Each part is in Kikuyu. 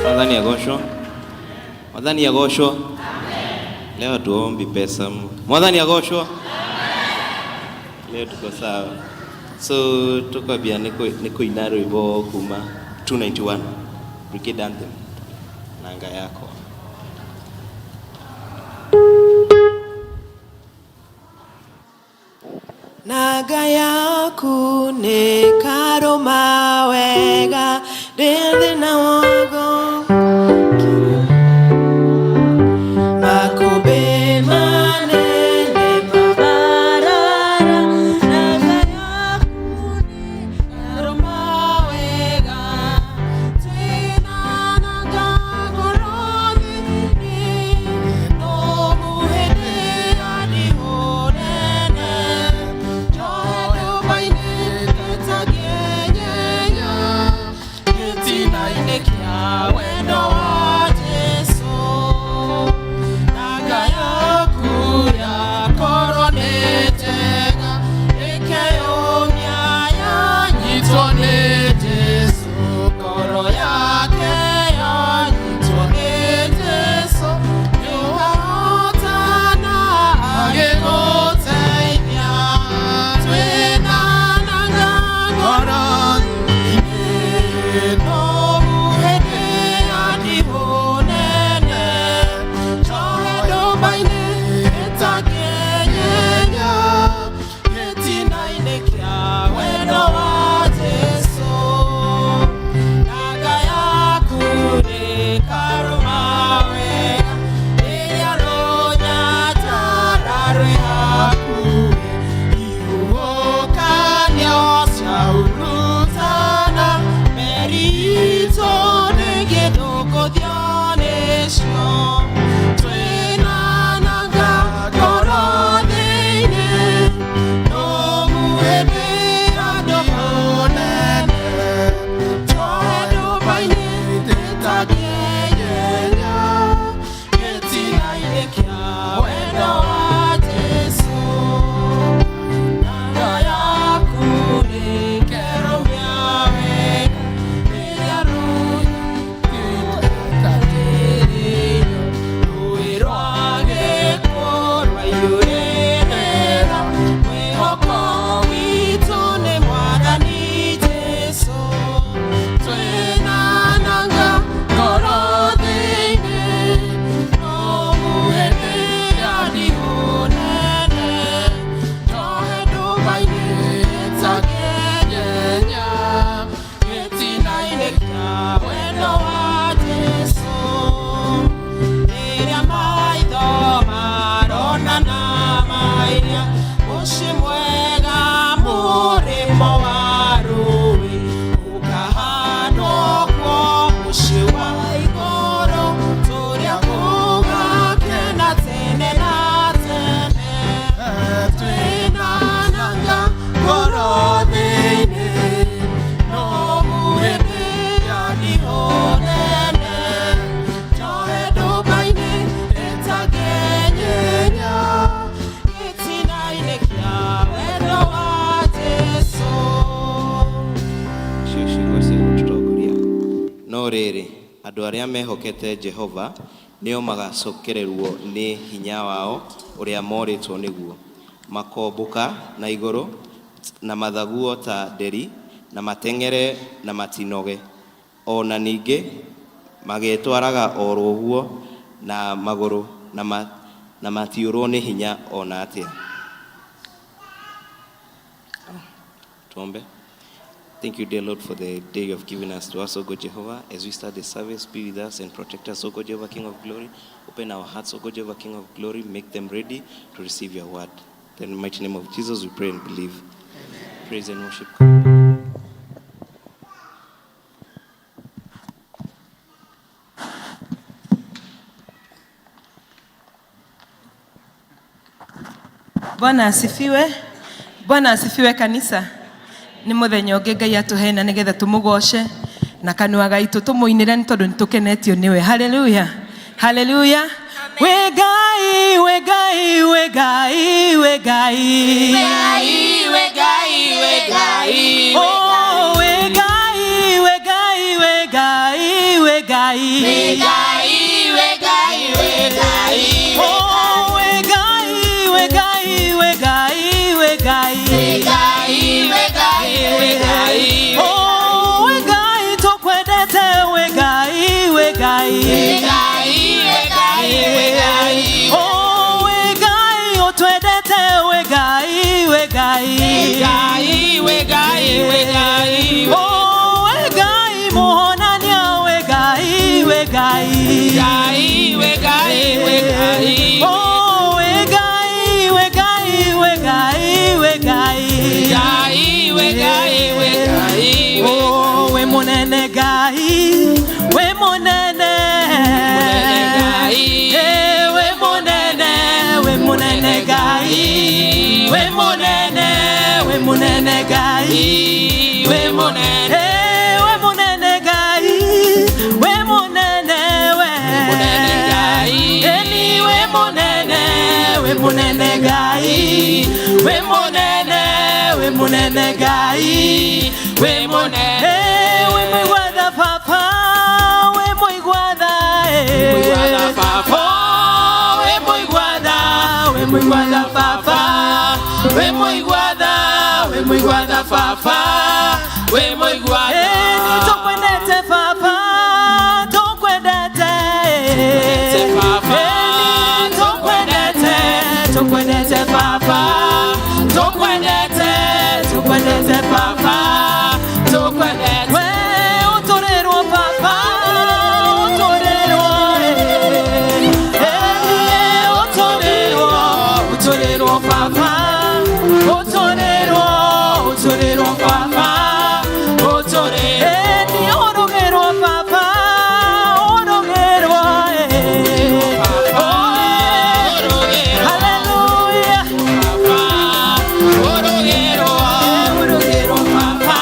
Mwathani agocwo. Mwathani agocwo. Leo tuombi pesa. Mwathani agocwo. Leo tuko sawa. So tukwambia nĩ kũina rwĩmbo kuma 291 Brigade Anthem, nanga yakwa. Nanga yaku nĩ karũma wega ndĩ thĩna wago makũmbĩ manene mabarara. Nanga yaku nĩ karũma wega twĩna nanga ngoro thĩinĩ no mũhĩndĩ andihũnene njohe ndũma-inĩ ĩtangĩenyenya gĩtina-inĩ kĩa wendo wa Jesũ. Nanga yaku yakorwo nĩ njega ĩkeyũmia yanyitwo nĩ Jesũ, ngoro yake yanyitwo nĩ Jesũ nĩũkahotana agĩgũteithia. Twĩna nanga ngoro thĩinĩ no mũhĩndĩ andihũnene njohe ndũma-inĩ ĩtangĩenyenya gĩtina-inĩ kĩa wendo wa Jesũ. Nanga yaku nĩ karũma wega rĩrĩa rũnyanjara rwĩ hakuhĩ ihuhũkanio ciahurutana meri itũ ndĩngĩthũkũthio nĩcio. Twĩna nanga ngoro thĩinĩ no mũhĩndĩ andũhũnene njohe ndũma-inĩ ĩtangĩenyenya gĩtina-inĩ kĩa wendo wa Jesũ. Nanga yaku nĩ kerũmia wega rĩrĩa rũnyitĩrĩirio rũĩ rwa gĩkuũ rwaiyũrĩrĩra mwĩhoko witũ nĩ Mwathani Jesũ. Twĩna nanga ngoro thĩinĩ no mũhĩndĩ andihũnene njohe ndũma-inĩ ĩtangĩenyenya gĩtina-inĩ kĩa wendo wa Jesũ. Rĩrĩa maitho maronana mairia mũciĩ mwega mũrĩmo wa rũĩ ũkahandwo kuo mũciĩ wa igũrũ tũrĩa gũgakena tene na tene. Twĩna nanga ngoro thĩinĩ no mũhĩndĩ andihũnene njohe ndũma-inĩ ĩtangĩenyenya gĩtina-inĩ kĩa wendo wa Jesũ. Icio ciugo cia gũtũtongoria. No rĩrĩ, andũ arĩa mehokete Jehova nĩo magacokererwo nĩ hinya wao ũrĩa morĩtwo nĩguo. Makombũka na igũrũ na mathaguo ta nderi na mateng'ere na matinoge. O na ningĩ magetwaraga o rũhuo na magũrũ na matiũrwo nĩ hinya o na atĩa. Tuombe. Thank you, dear Lord, for the day you have given us to us, O God Jehovah. As we start the service, be with us and protect us, O God Jehovah, King of glory. Open our hearts, O God Jehovah, King of glory. Make them ready to receive your word. In the mighty name of Jesus, we pray and believe. Amen. Praise and worship. Bwana asifiwe. Bwana asifiwe kanisa. Nĩ mũthenya ũngĩ Ngai atũheana nĩgetha tũmũgoce na kanua gaitũ tũmũinĩre nĩ tondũ nĩtũkenetio nĩwe. Haleluya. Haleluya. We Ngai, we Ngai, we Ngai, we Ngai. We Ngai, we Ngai, we Oh, we Ngai, we Ngai, we Ngai, we Ngai. Ngai, we Ngai, we Ngai. Oh, we Ngai, we Ngai, we Ngai, we Ngai. Ngai, we Ngai, we Ngai. Oh, we Ngai tũkwendete, we Ngai, we Ngai. Ngai, we Ngai, we Ngai. Oh, we Ngai ũtwendete, we Ngai, we Ngai. Ngai, we Ngai, we Ngai. Oh, we Ngai mũhonania, we Ngai, we Ngai. Ngai, we Ngai, we Ngai. Oh, we Ngai, we Ngai, we Ngai, we Ngai. Ngai, we Ngai, we Ngai. Oh, we mũnene Ngai, we mũnene. Mũnene Ngai. Eh, we mũnene, we mũnene Ngai. We mũnene, we mũnene Ngai. We mũnene. Eh, we mũnene Ngai, we mũnene we. Mũnene Ngai. Eni we mũnene, we mũnene Ngai. We mũnene, we mũnene Ngai. We mũnene. Eh, we mũigua baba, we mũigua eh. Mũigua baba. Oh, we mũigua we mũigua baba. We mũigua we mũigua baba. We mũigua Eh, nĩtũkwendete baba, tũkwendete. Baba. Eh, nĩtũkwendete, tũkwendete baba. Tũkwendete, Tũkwendete baba. tũkwendete. We ũtũrĩrwo baba, ũtũrĩrwo, eh. Eh, ũtũrĩrwo, ũtũrĩrwo baba. Ũtũrĩrwo, ũtũrĩrwo baba. Ũtũrĩrwo. Eh, nĩ ũrũgĩrwo baba, ũrũgĩrwo, eh. Oh, eh. Hallelujah. Ũrũgĩrwo. Ũrũgĩrwo baba.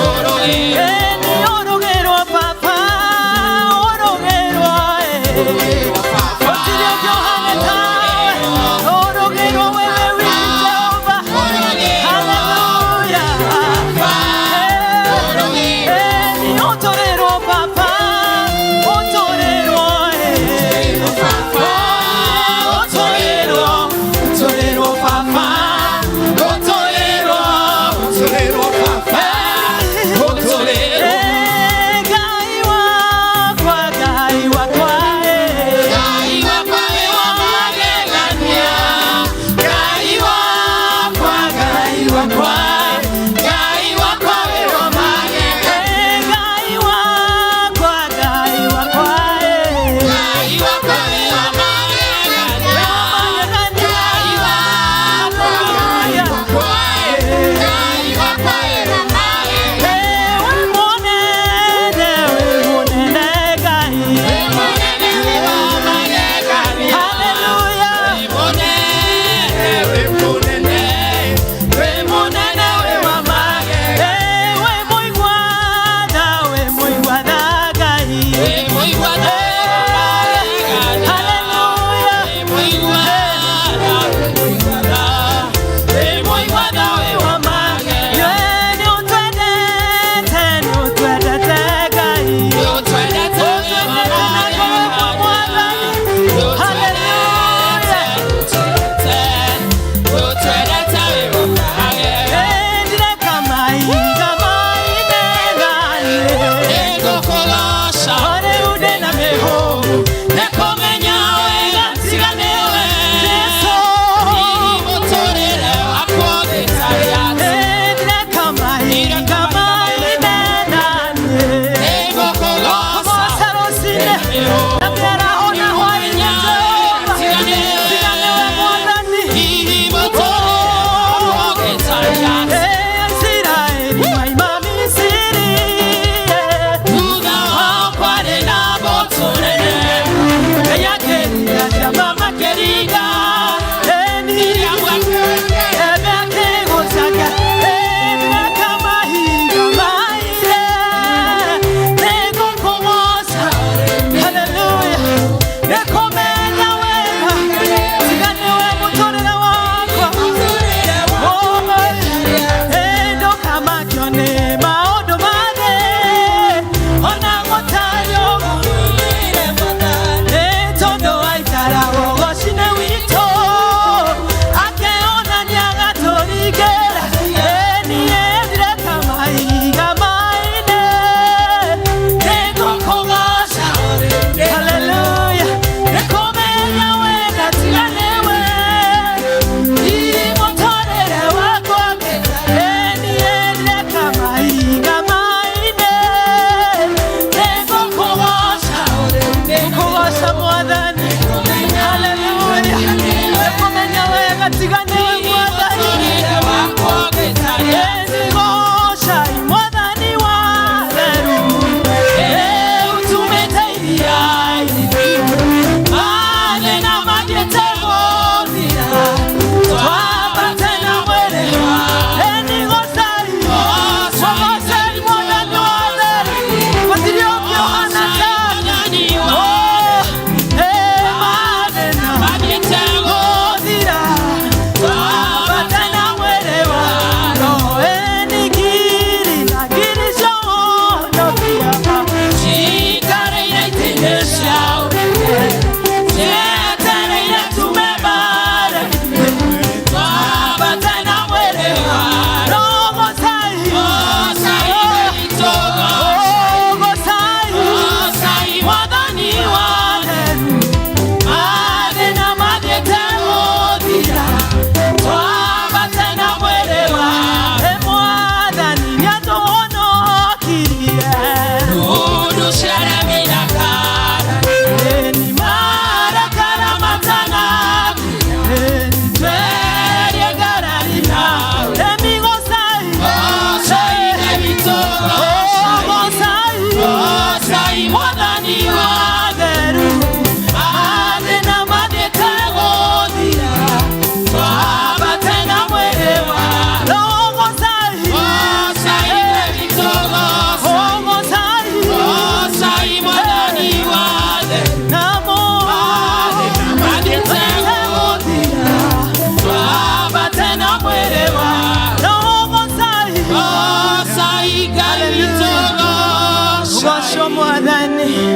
Ũrũgĩrwo. Eh, nĩ ũrũgĩrwo baba, ũrũgĩrwo, eh. Gũtirĩ ũngĩ ũhaana tawe. Ũrũgĩrwo wewe wĩ Jehova. Hallelujah. Eh,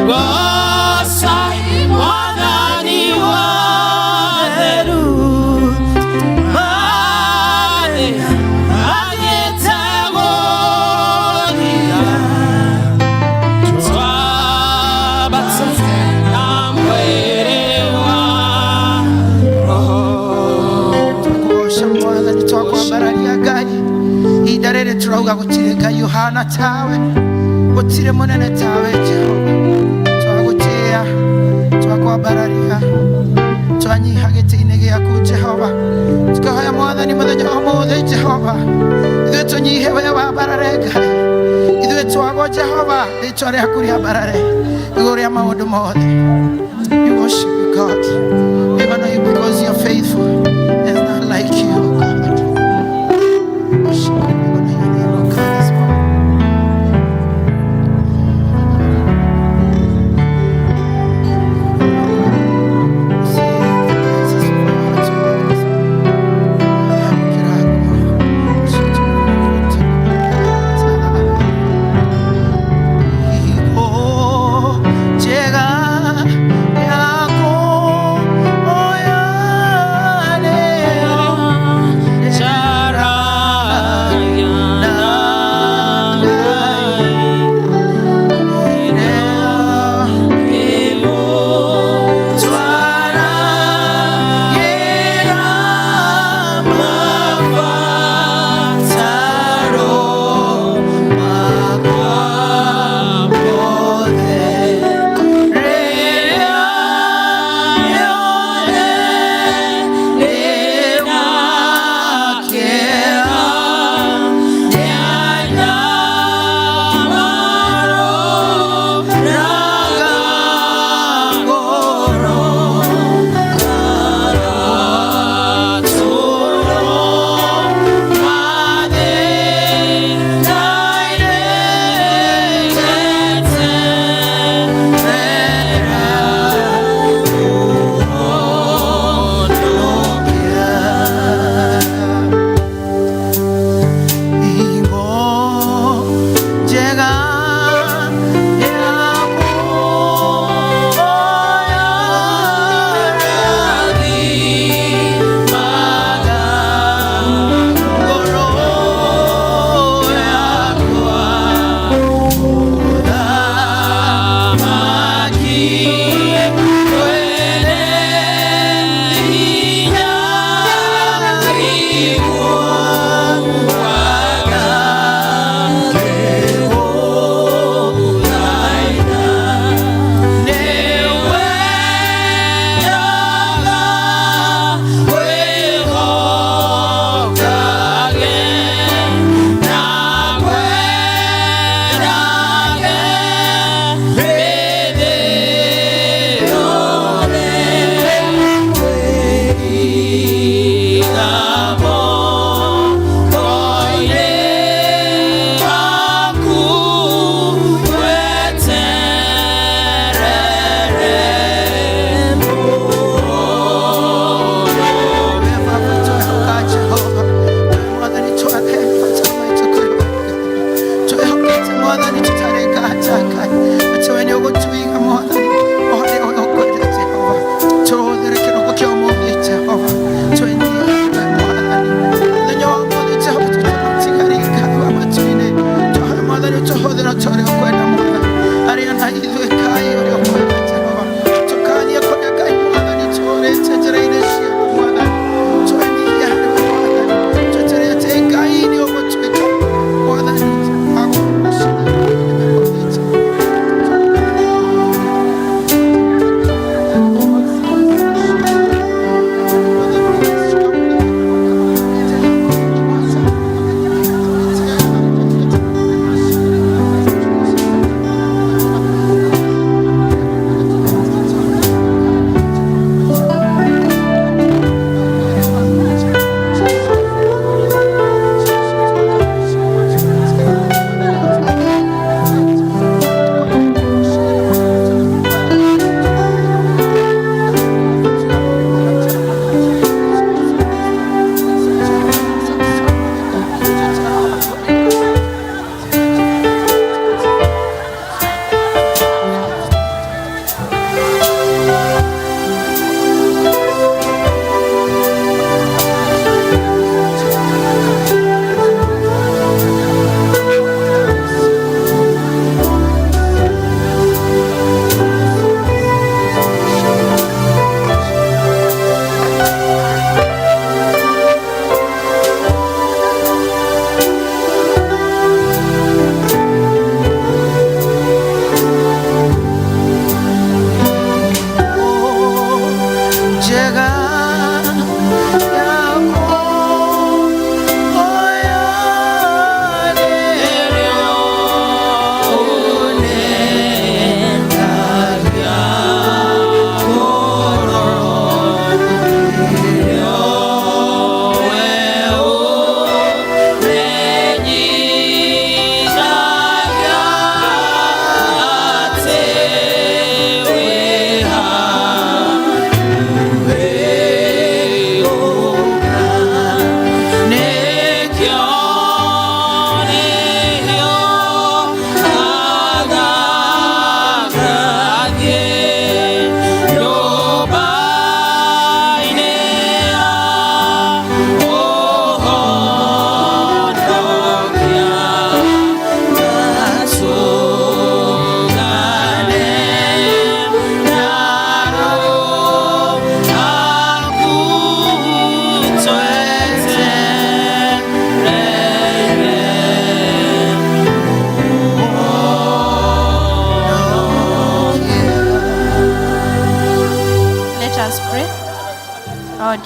Goca Mwathani watheru Mathĩna magĩte gũthira Twambata na mwĩrĩ wa Twakugoca Mwathani, twakwambararia Ngai. Ihinda rĩrĩ tũrauga gũtirĩ Ngai ũhana tawe, gũtirĩ mũnene tawe Jehova. Twagũtĩĩa, twakwambararia, twanyiha gĩtĩ-inĩ gĩaku Jehova. Tũkahoya Mwathani mũthenya wa ũmũthĩ Jehova, ithuĩ tũnyihe we wambarare Ngai, ithuĩ twagwo Jehova, rĩtwa rĩaku rĩambarare igũrũ rĩa maũndũ mothe. We worship you, God. We honor you because you're faithful. There's none like you, oh God. We worship you. We honor your name, oh God, this morning. Receive the praises of our hearts, O Lord, this morning. Njega yako oya.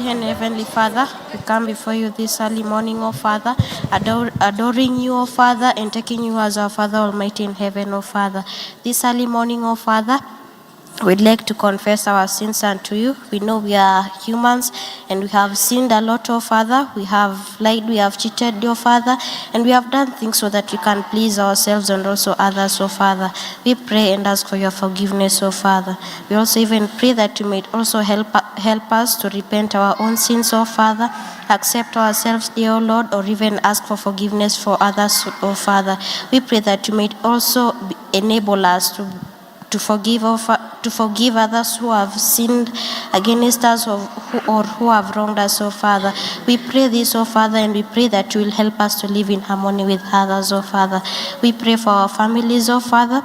and Heavenly Father, we come before you this early morning, O Father, adoring you, O Father, and taking you as our Father Almighty in heaven, O Father. This early morning, O Father, we'd like to confess our sins unto you. We know we are humans and we have sinned a lot, O Father. We have lied, we have cheated, O Father, and we have done things so that we can please ourselves and also others, O Father. We pray and ask for your forgiveness, O Father. We also even pray that you may also help us to repent our own sins, O Father, accept ourselves, dear O Lord, or even ask for forgiveness for others, O Father. We pray that you may also enable us to forgive, to forgive others who have sinned against us or who have wronged us, O Father. We pray this, O Father, and we pray that you will help us to live in harmony with others, O Father. We pray for our families, O Father.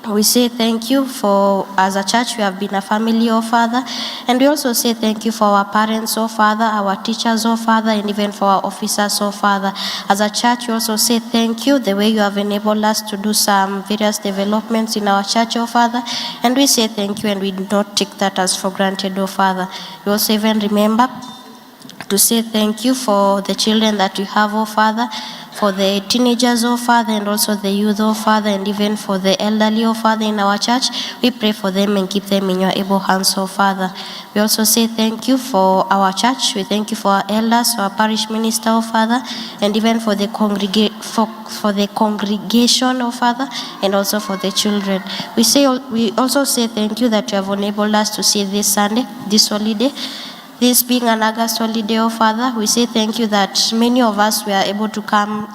We say thank you for, as a church, we have been a family, O Father. And we also say thank you for our parents, O Father, our teachers, O Father, and even for our officers, O Father. As a church, we also say thank you the way you have enabled us to do some various developments in our church, O Father. And we say thank you, and we do not take that as for granted, O Father. We also even remember to say thank you for the children that we have, O Father, for the teenagers, O Father, and also the youth, O Father, and even for the elderly, O Father, in our church. We pray for them and keep them in your able hands, O Father. We also say thank you for our church. We thank you for our elders, our parish minister, O Father, and even for the for the congregation, O Father, and also for the children. We also say thank you that you have enabled us to see this Sunday, this holiday. This being an August holiday, O Father, we say thank you that many of us were able to come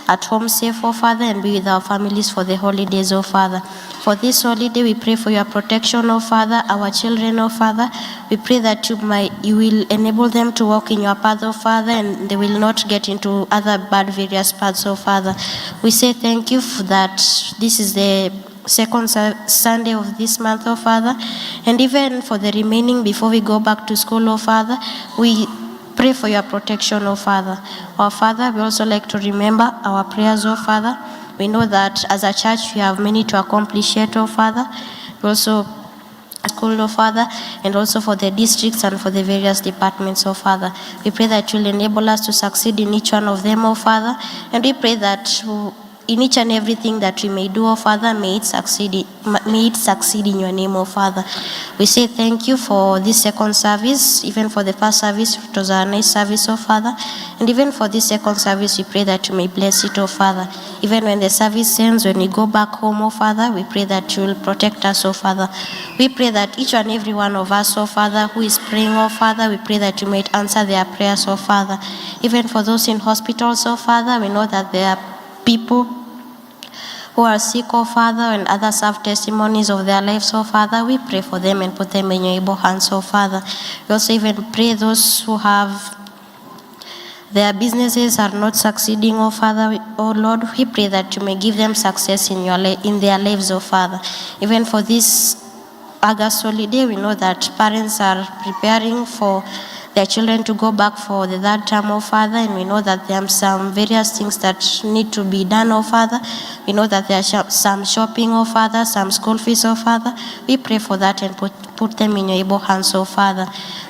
at home safe, O Father, and be with our families for the holidays, O Father. For this holiday, we pray for your protection, O Father, our children, O Father. We pray that you will enable them to walk in your path, O Father, and they will not get into other bad various paths, O Father. We say thank you for that. This is the second Sunday of this month, O Father, and even for the remaining before we go back to school, O Father, we pray for your protection, O Father. Our Father, we also like to remember our prayers, O Father. We know that as a church we have many to accomplish yet, O Father. We also school, O Father, and also for the districts and for the various departments, O Father. We pray that you will enable us to succeed in each one of them, O Father, and we pray that in each and everything that we may do, O Father, may it succeed in your name, O Father. We say thank you for this second service, even for the first service, it was a nice service, O Father. And even for this second service, we pray that you may bless it, O Father. Even when the service ends, when we go back home, O Father, we pray that you will protect us, O Father. We pray that each and every one of us, O Father, who is praying, O Father, we pray that you may answer their prayers, O Father. Even for those in hospitals, O Father, we know that there are people who are sick, O Father, and others have testimonies of their lives, O Father. We pray for them and put them in your able hands, O Father. We also even pray those who have their businesses are not succeeding, O Father, O Lord. We pray that you may give them success in their lives, O Father. Even for this August holiday, we know that parents are preparing for their children to go back for the third term, O Father, and we know that there are some various things that need to be done, O Father. We know that there are some shopping, O Father, some school fees, O Father. We pray for that and put them in your able hands, O Father.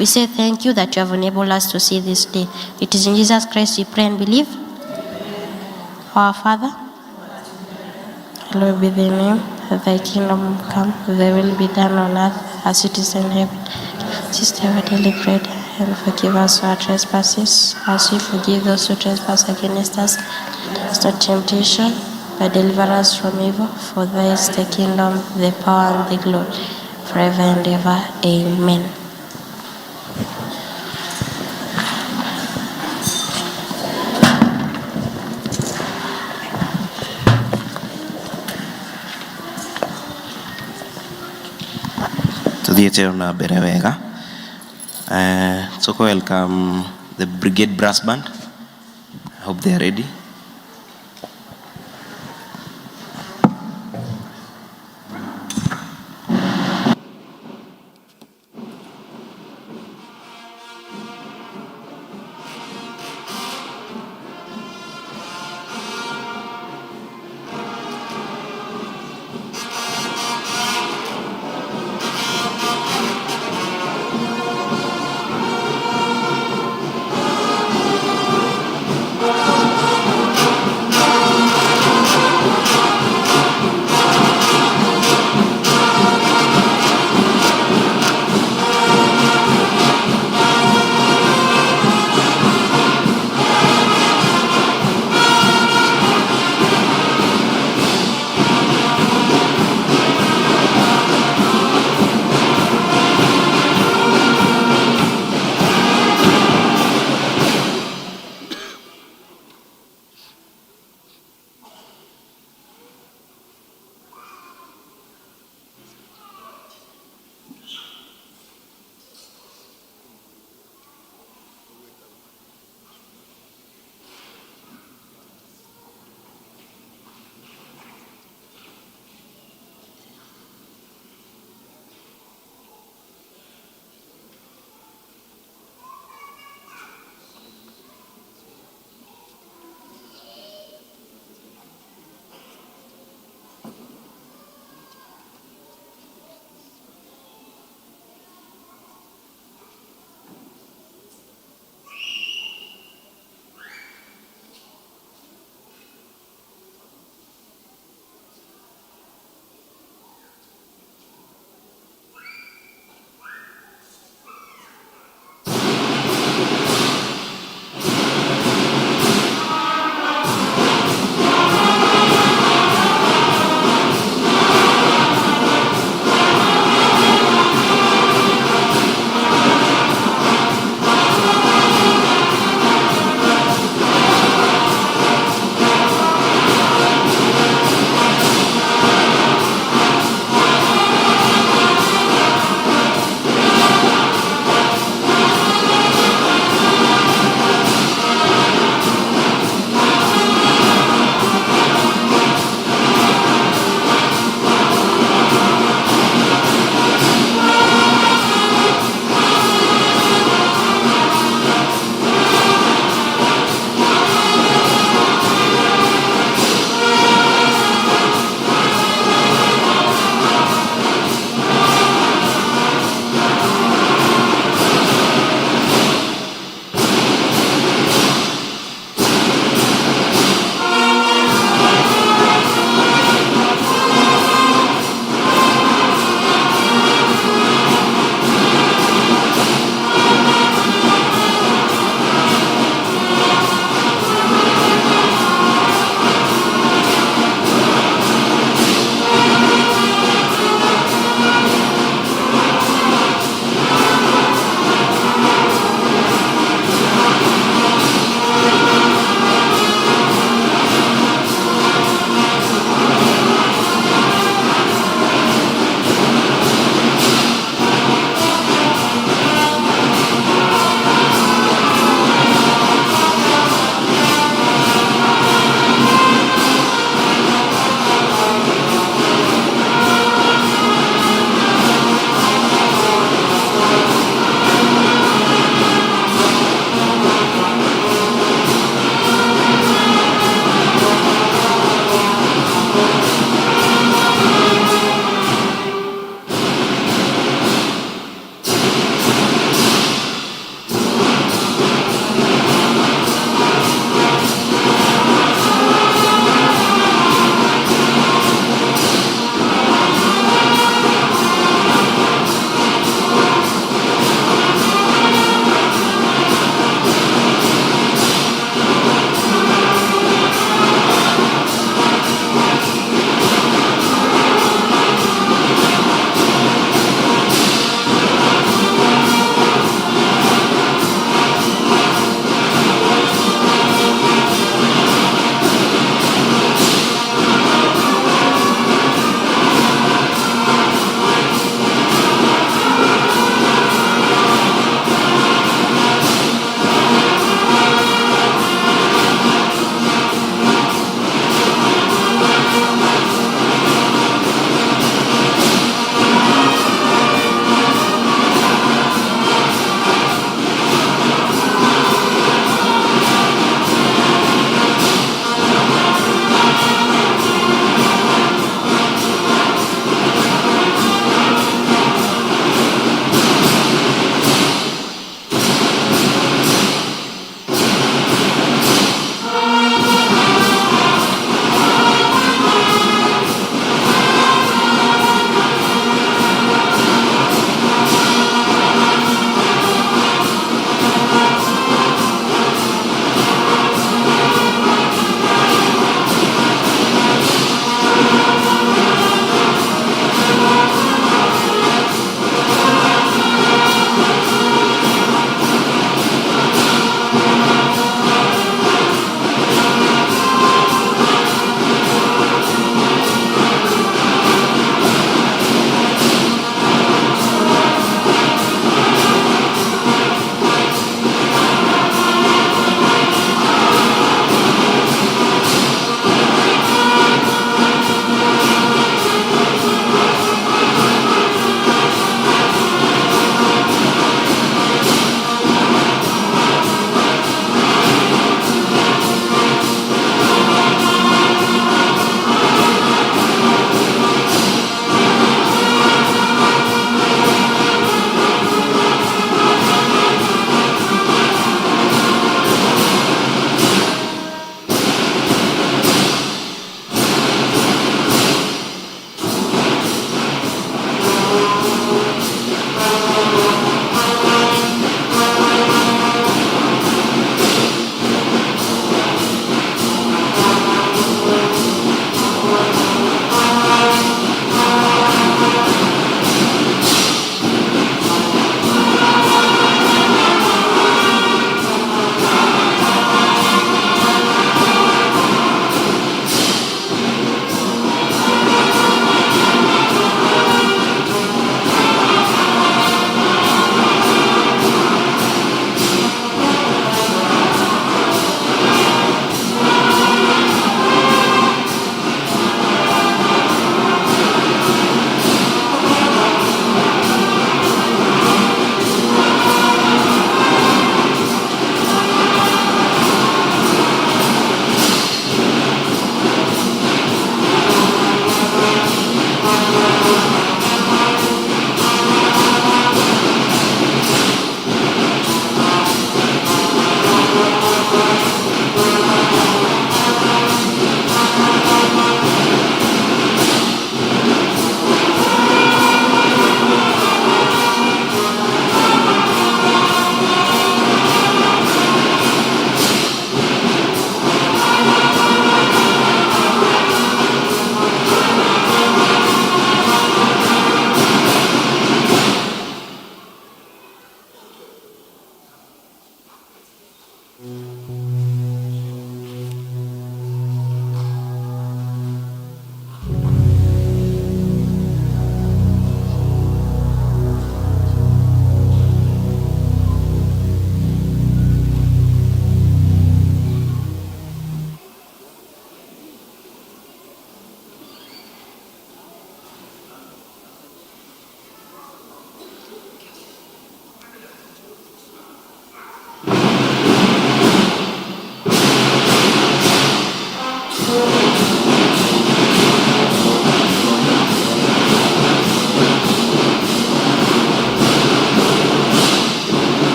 We say thank you that you have enabled us to see this day. It is in Jesus Christ we pray and believe. Our Father, hallowed be thy name. Thy kingdom come, thy will be done on earth as it is in heaven. This day our daily bread, and forgive us our trespasses, as we forgive those who trespass against us. Lead us not temptation, but deliver us from evil. For thine is the kingdom, the power, and the glory, forever and ever. Amen. Tuthiĩte na mbere wega. So welcome the Brigade Brass Band. I hope they are ready.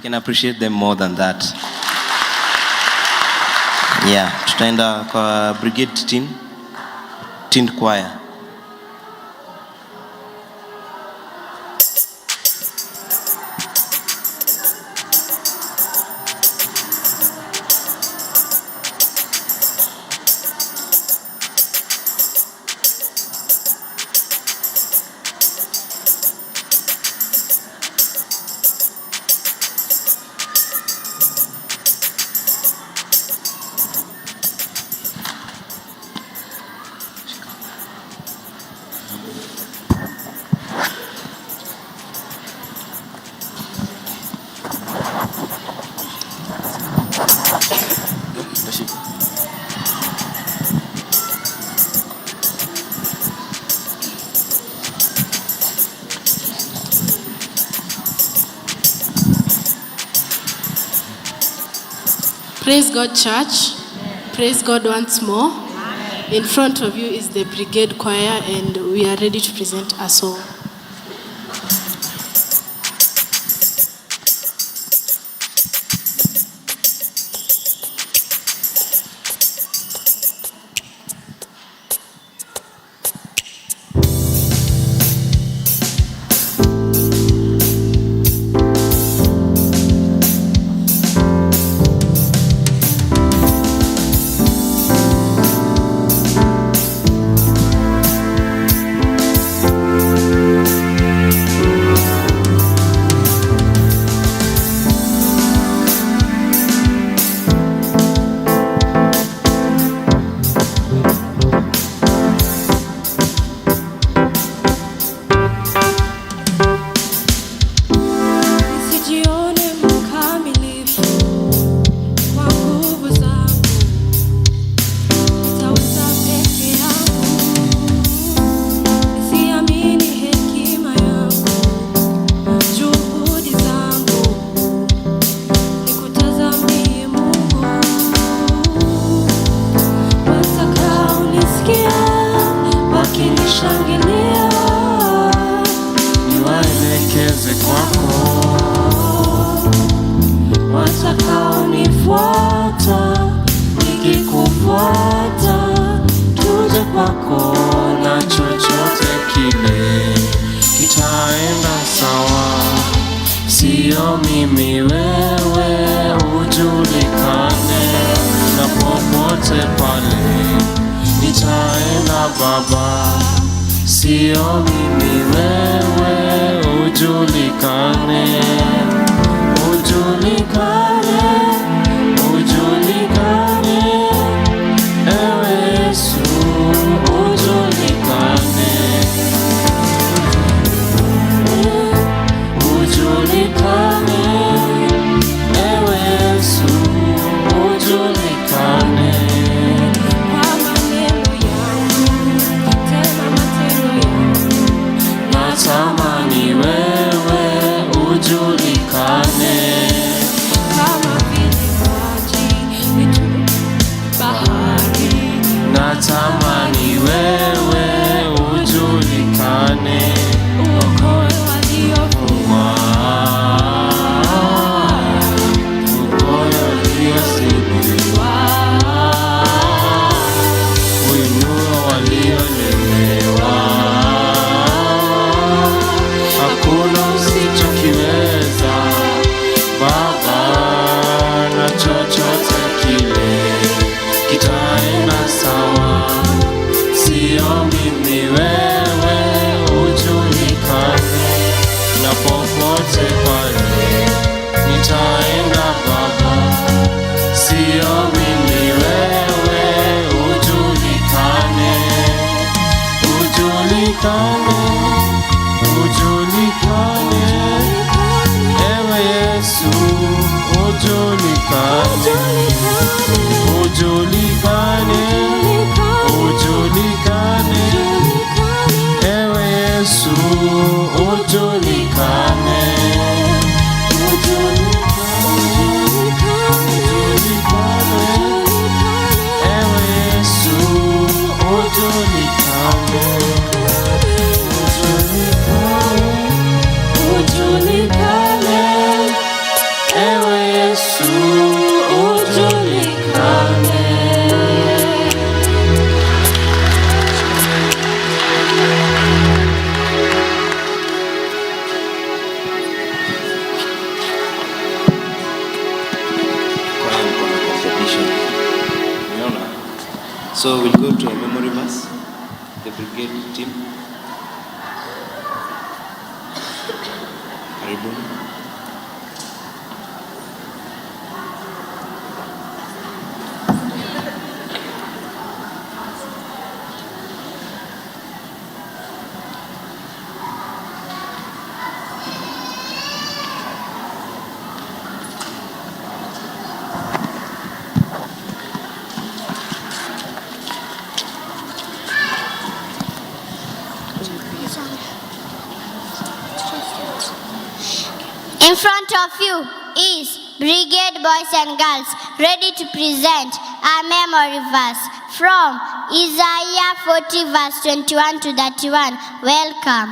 We can appreciate them more than that. Yeah, tutaenda kwa Brigade Teen Choir. Praise God, church. Praise God once more. In front of you is the Brigade Choir, and we are ready to present a song. Nisijione mkamilifu kwa nguvu zangu, nitaweza peke yangu. Nisiamini hekima yangu, juhudi zangu, nikutazamie Mungu. Watakaonisikia wakinishangilia, niwaelekeze kwako, watakaonifuata nikikufuata, tuje kwako na chochote kile kitaenda sawa. Sio mimi, wewe ujulikane, na popote pale nitaenda Baba. Sio mimi, wewe ujulikane, ujulikane, ujulikane, ewe Yesu ujulikane, ujulikane, ewe Yesu ujulikane. Kwa maneno yangu, tena matendo yangu, Natamani wewe ujulikane, kama vile maji vitu bahari, natamani wewe ujulikane, uokoe waliofungwa, uokoe waliozidiwa, uinue waliolemewa. Hakuna usichokiweza Baba, na chochote kile kitaenda sawa. Sio mimi, wewe ujulikane, na popote pale nitaenda Baba. Sio mimi, wewe ujulikane, ujulikane, ujulikane, ewe Yesu ujulikane, ujulikane, ujulikane, ewe Yesu ujulikane, ujulikane, ujulikane, ewe Yesu ujulikane, ujulikane, ujulikane, So we'll go to a memory verse, the brigade team. Karibuni. In front of you is Brigade Boys and Girls ready to present a memory verse from Isaiah 40, verse 21 to 31. Welcome.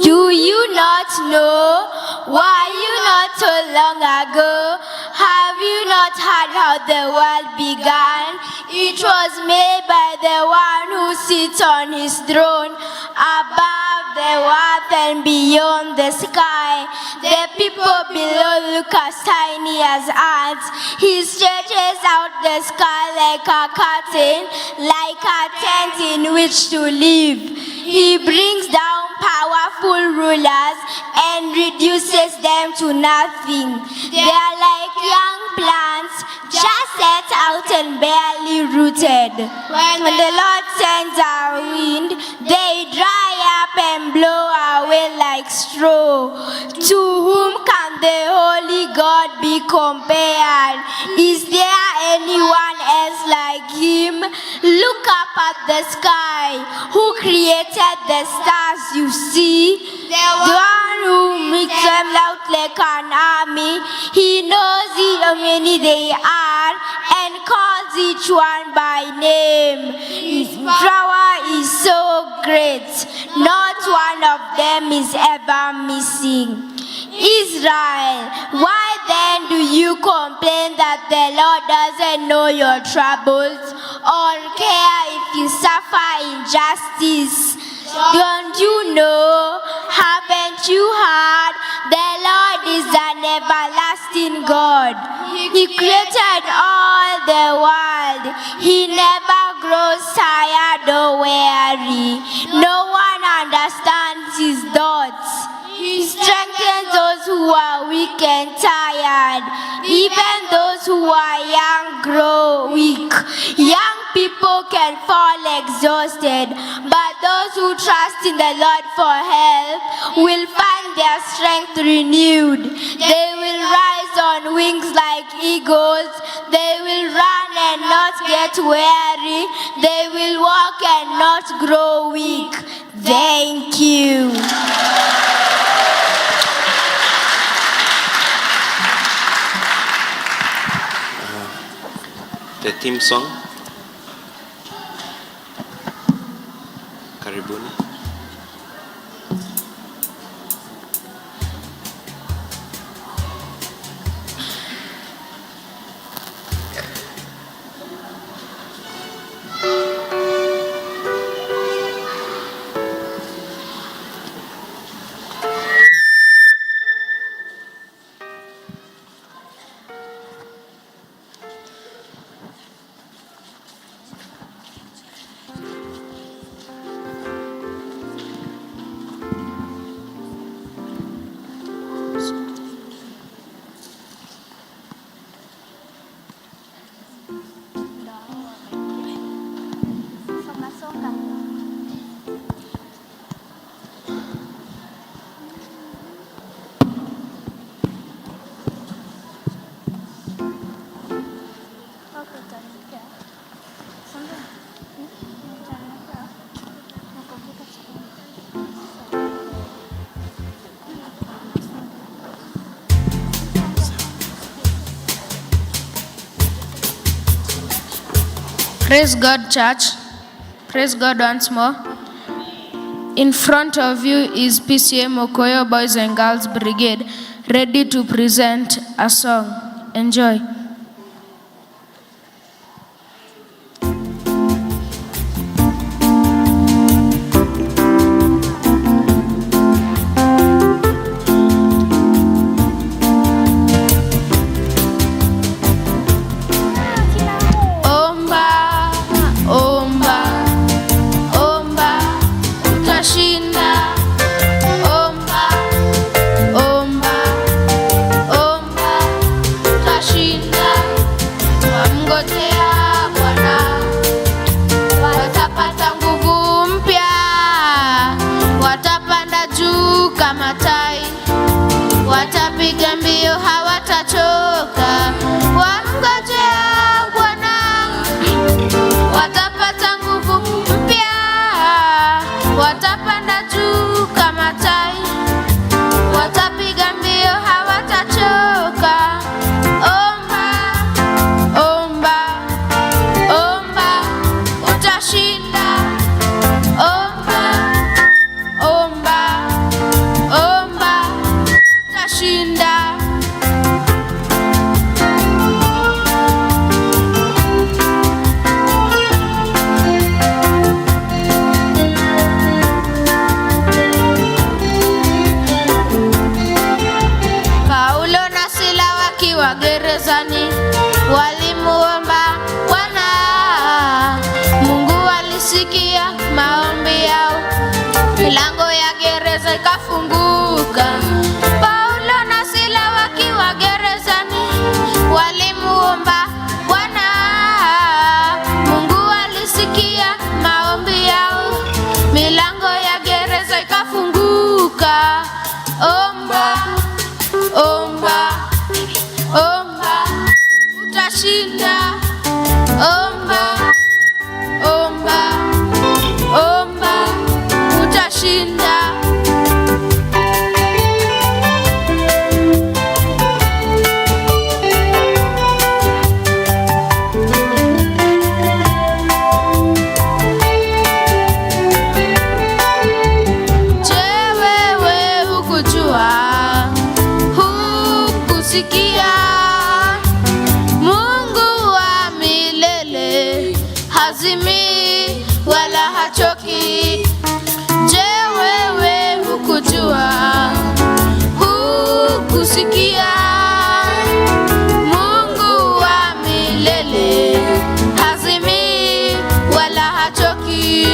Do you not know? Why you not so long ago? Have you not heard how the world began? It was made by the one who sits on his throne, above the earth and beyond the sky. The people below look as tiny as ants. He stretches out the sky like a curtain, like a tent in which to live. He brings down powerful rulers and reduces them to nothing. They are like young plants just set out and barely rooted. When the Lord sends a wind, they dry up and blow away like straw. To whom can the holy God be compared? Is there anyone else like him? Look up at the sky. Who created the stars you see? The one who makes them out like an army. He knows how many they are and calls each one by name. His power is so great, not one of them is ever missing. Israel, why then do you complain that the Lord doesn't know your troubles or care if you suffer injustice? Don't you know? Haven't you heard? The Lord is an everlasting God. He created all the world. He never grows tired or weary. No one understands his thoughts. He strengthens those who are weak and tired. Even those who are young grow weak. Young people can fall exhausted, but those who trust in the Lord for help will find their strength renewed. They will rise on wings like eagles. They will run and not get weary. They will walk and not grow weak. Thank you. The theme song. Karibuni. Praise God, church. Praise God once more. In front of you is PCM Okoyo Boys and Girls Brigade, ready to present a song. Enjoy. hazimii wala hachoki. Je, wewe hukujua, hukusikia? Mungu wa milele hazimii wala hachoki.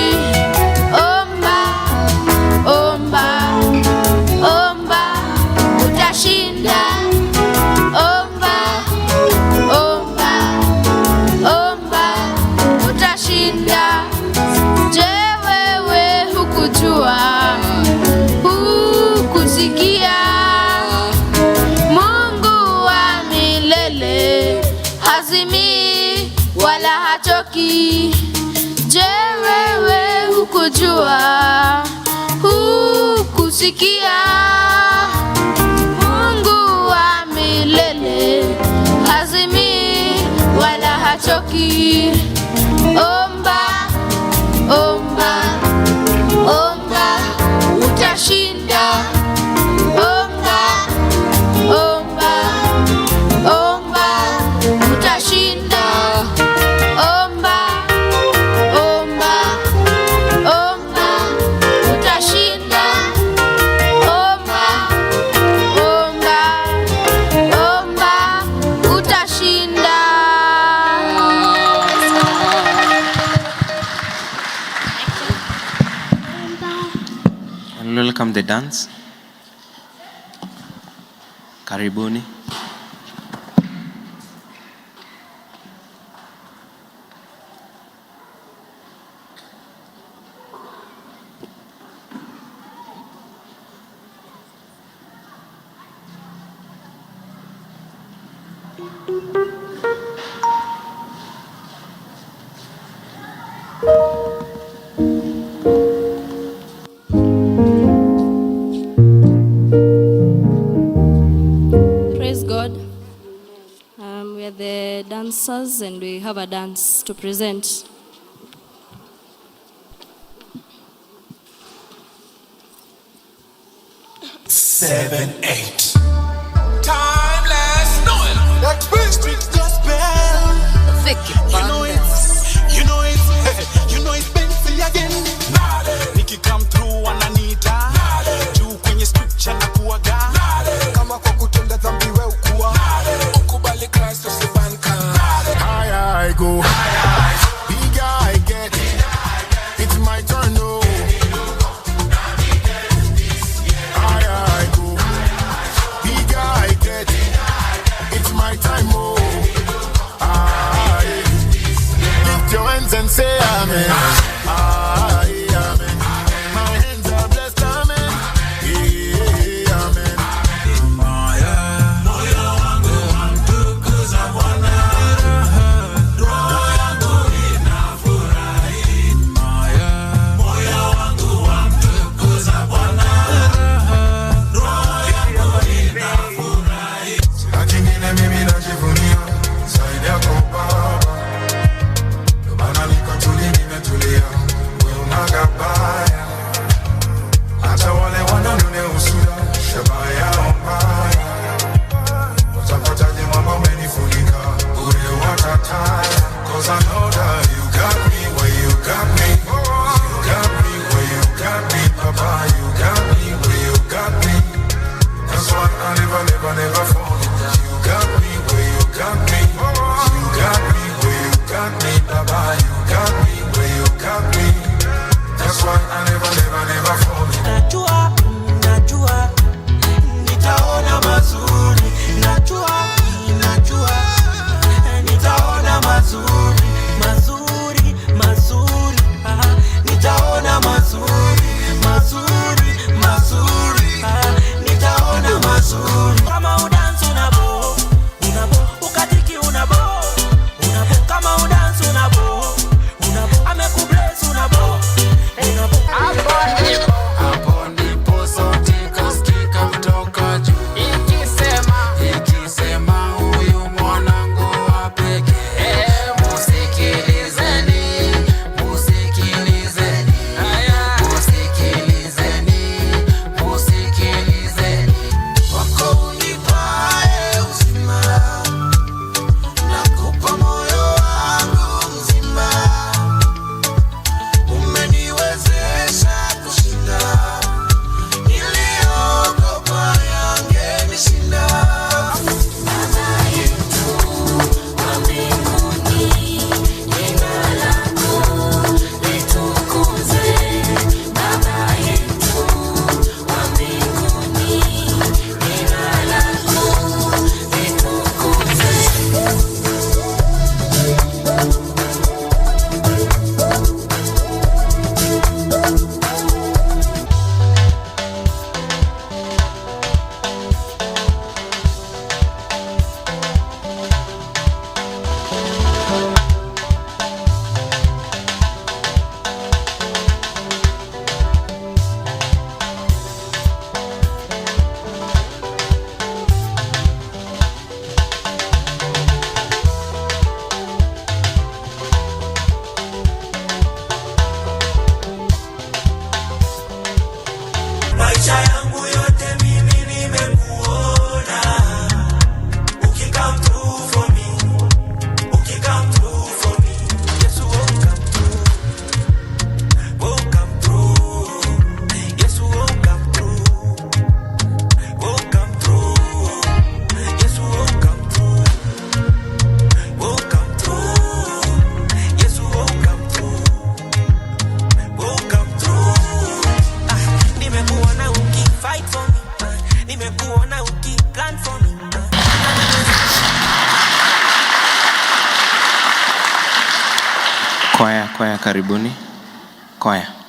Omba, omba, omba, utashinda. Omba, omba, omba, utashinda. Je, wewe hukujua, hukusikia? Mungu wa milele hazimii wala hachoki. Je, wewe hukujua, hukusikia? Mungu wa milele hazimii wala hachoki. Omba, omba, omba, utashinda. Omba, omba, omba, utashinda. Omba, omba, omba, utashinda. Omba, omba, omba, utashinda. And welcome the dance. Karibuni. Praise God. We are the dancers and we have a dance to present. Seven, eight. Timeless. That street gospel. You know it's, you know it's, you know it's Benzi again. Nikki come through wananiita juu kwenye scripture na kuaga kama kwa kutenda dhambi we ukuwa ukubali Christ usibanka. Higher I go, bigger I get. It's my turn, no. Higher I go, bigger I get. It's my time, oh. Aye. Lift your hands and say amen. Aye, amen. My hands are blessed, amen. Yeah, amen. Sina kingine mimi najivunia zaidi yako Baba, ndio maana niko tuli nimetulia. Kwaya, kwaya karibuni. Kwaya.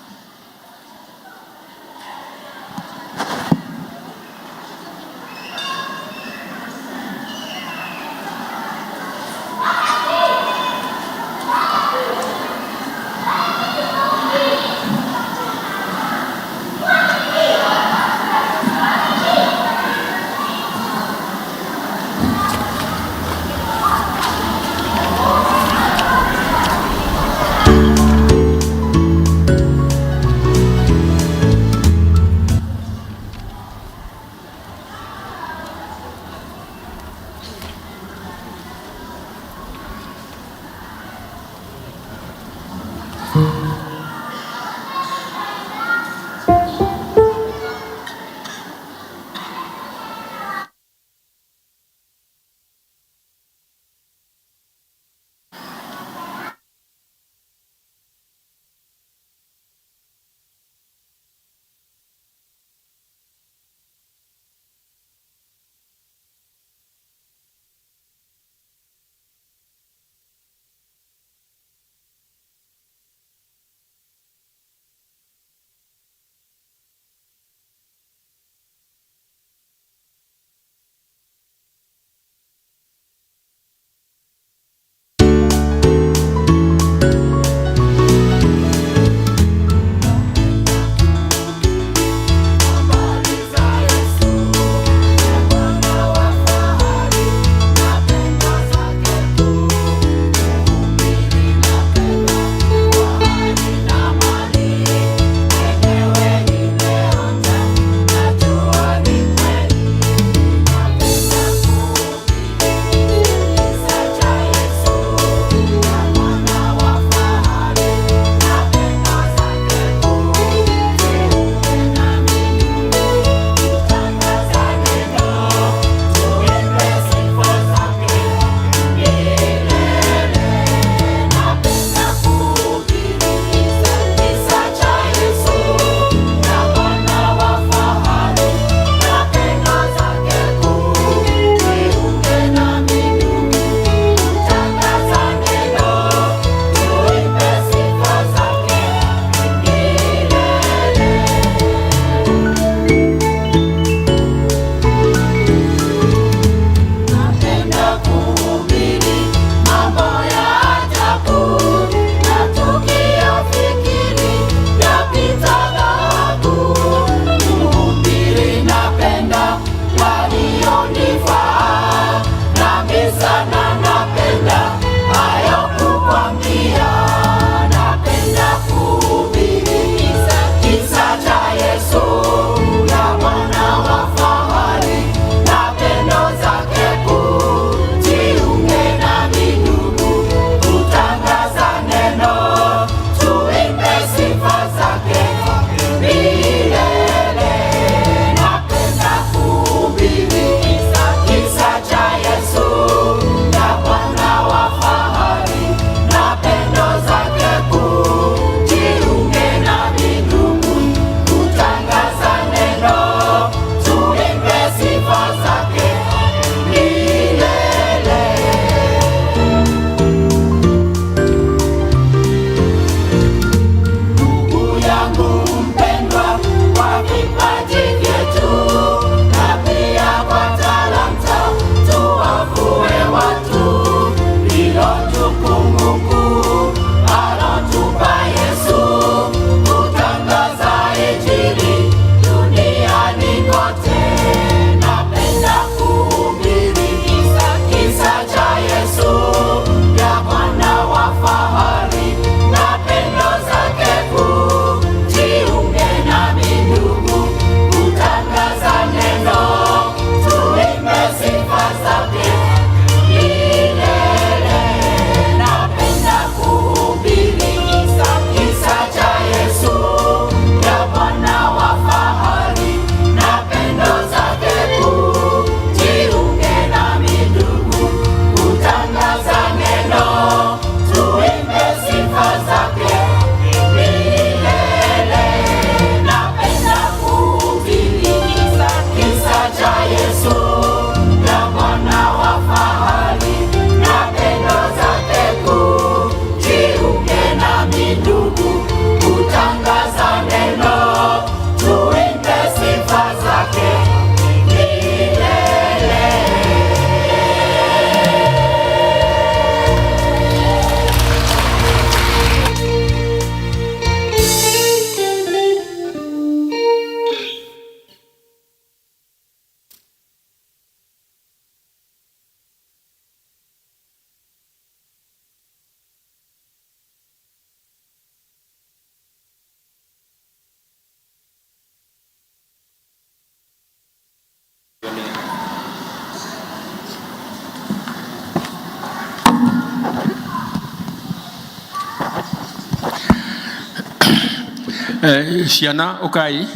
Ciana ukai,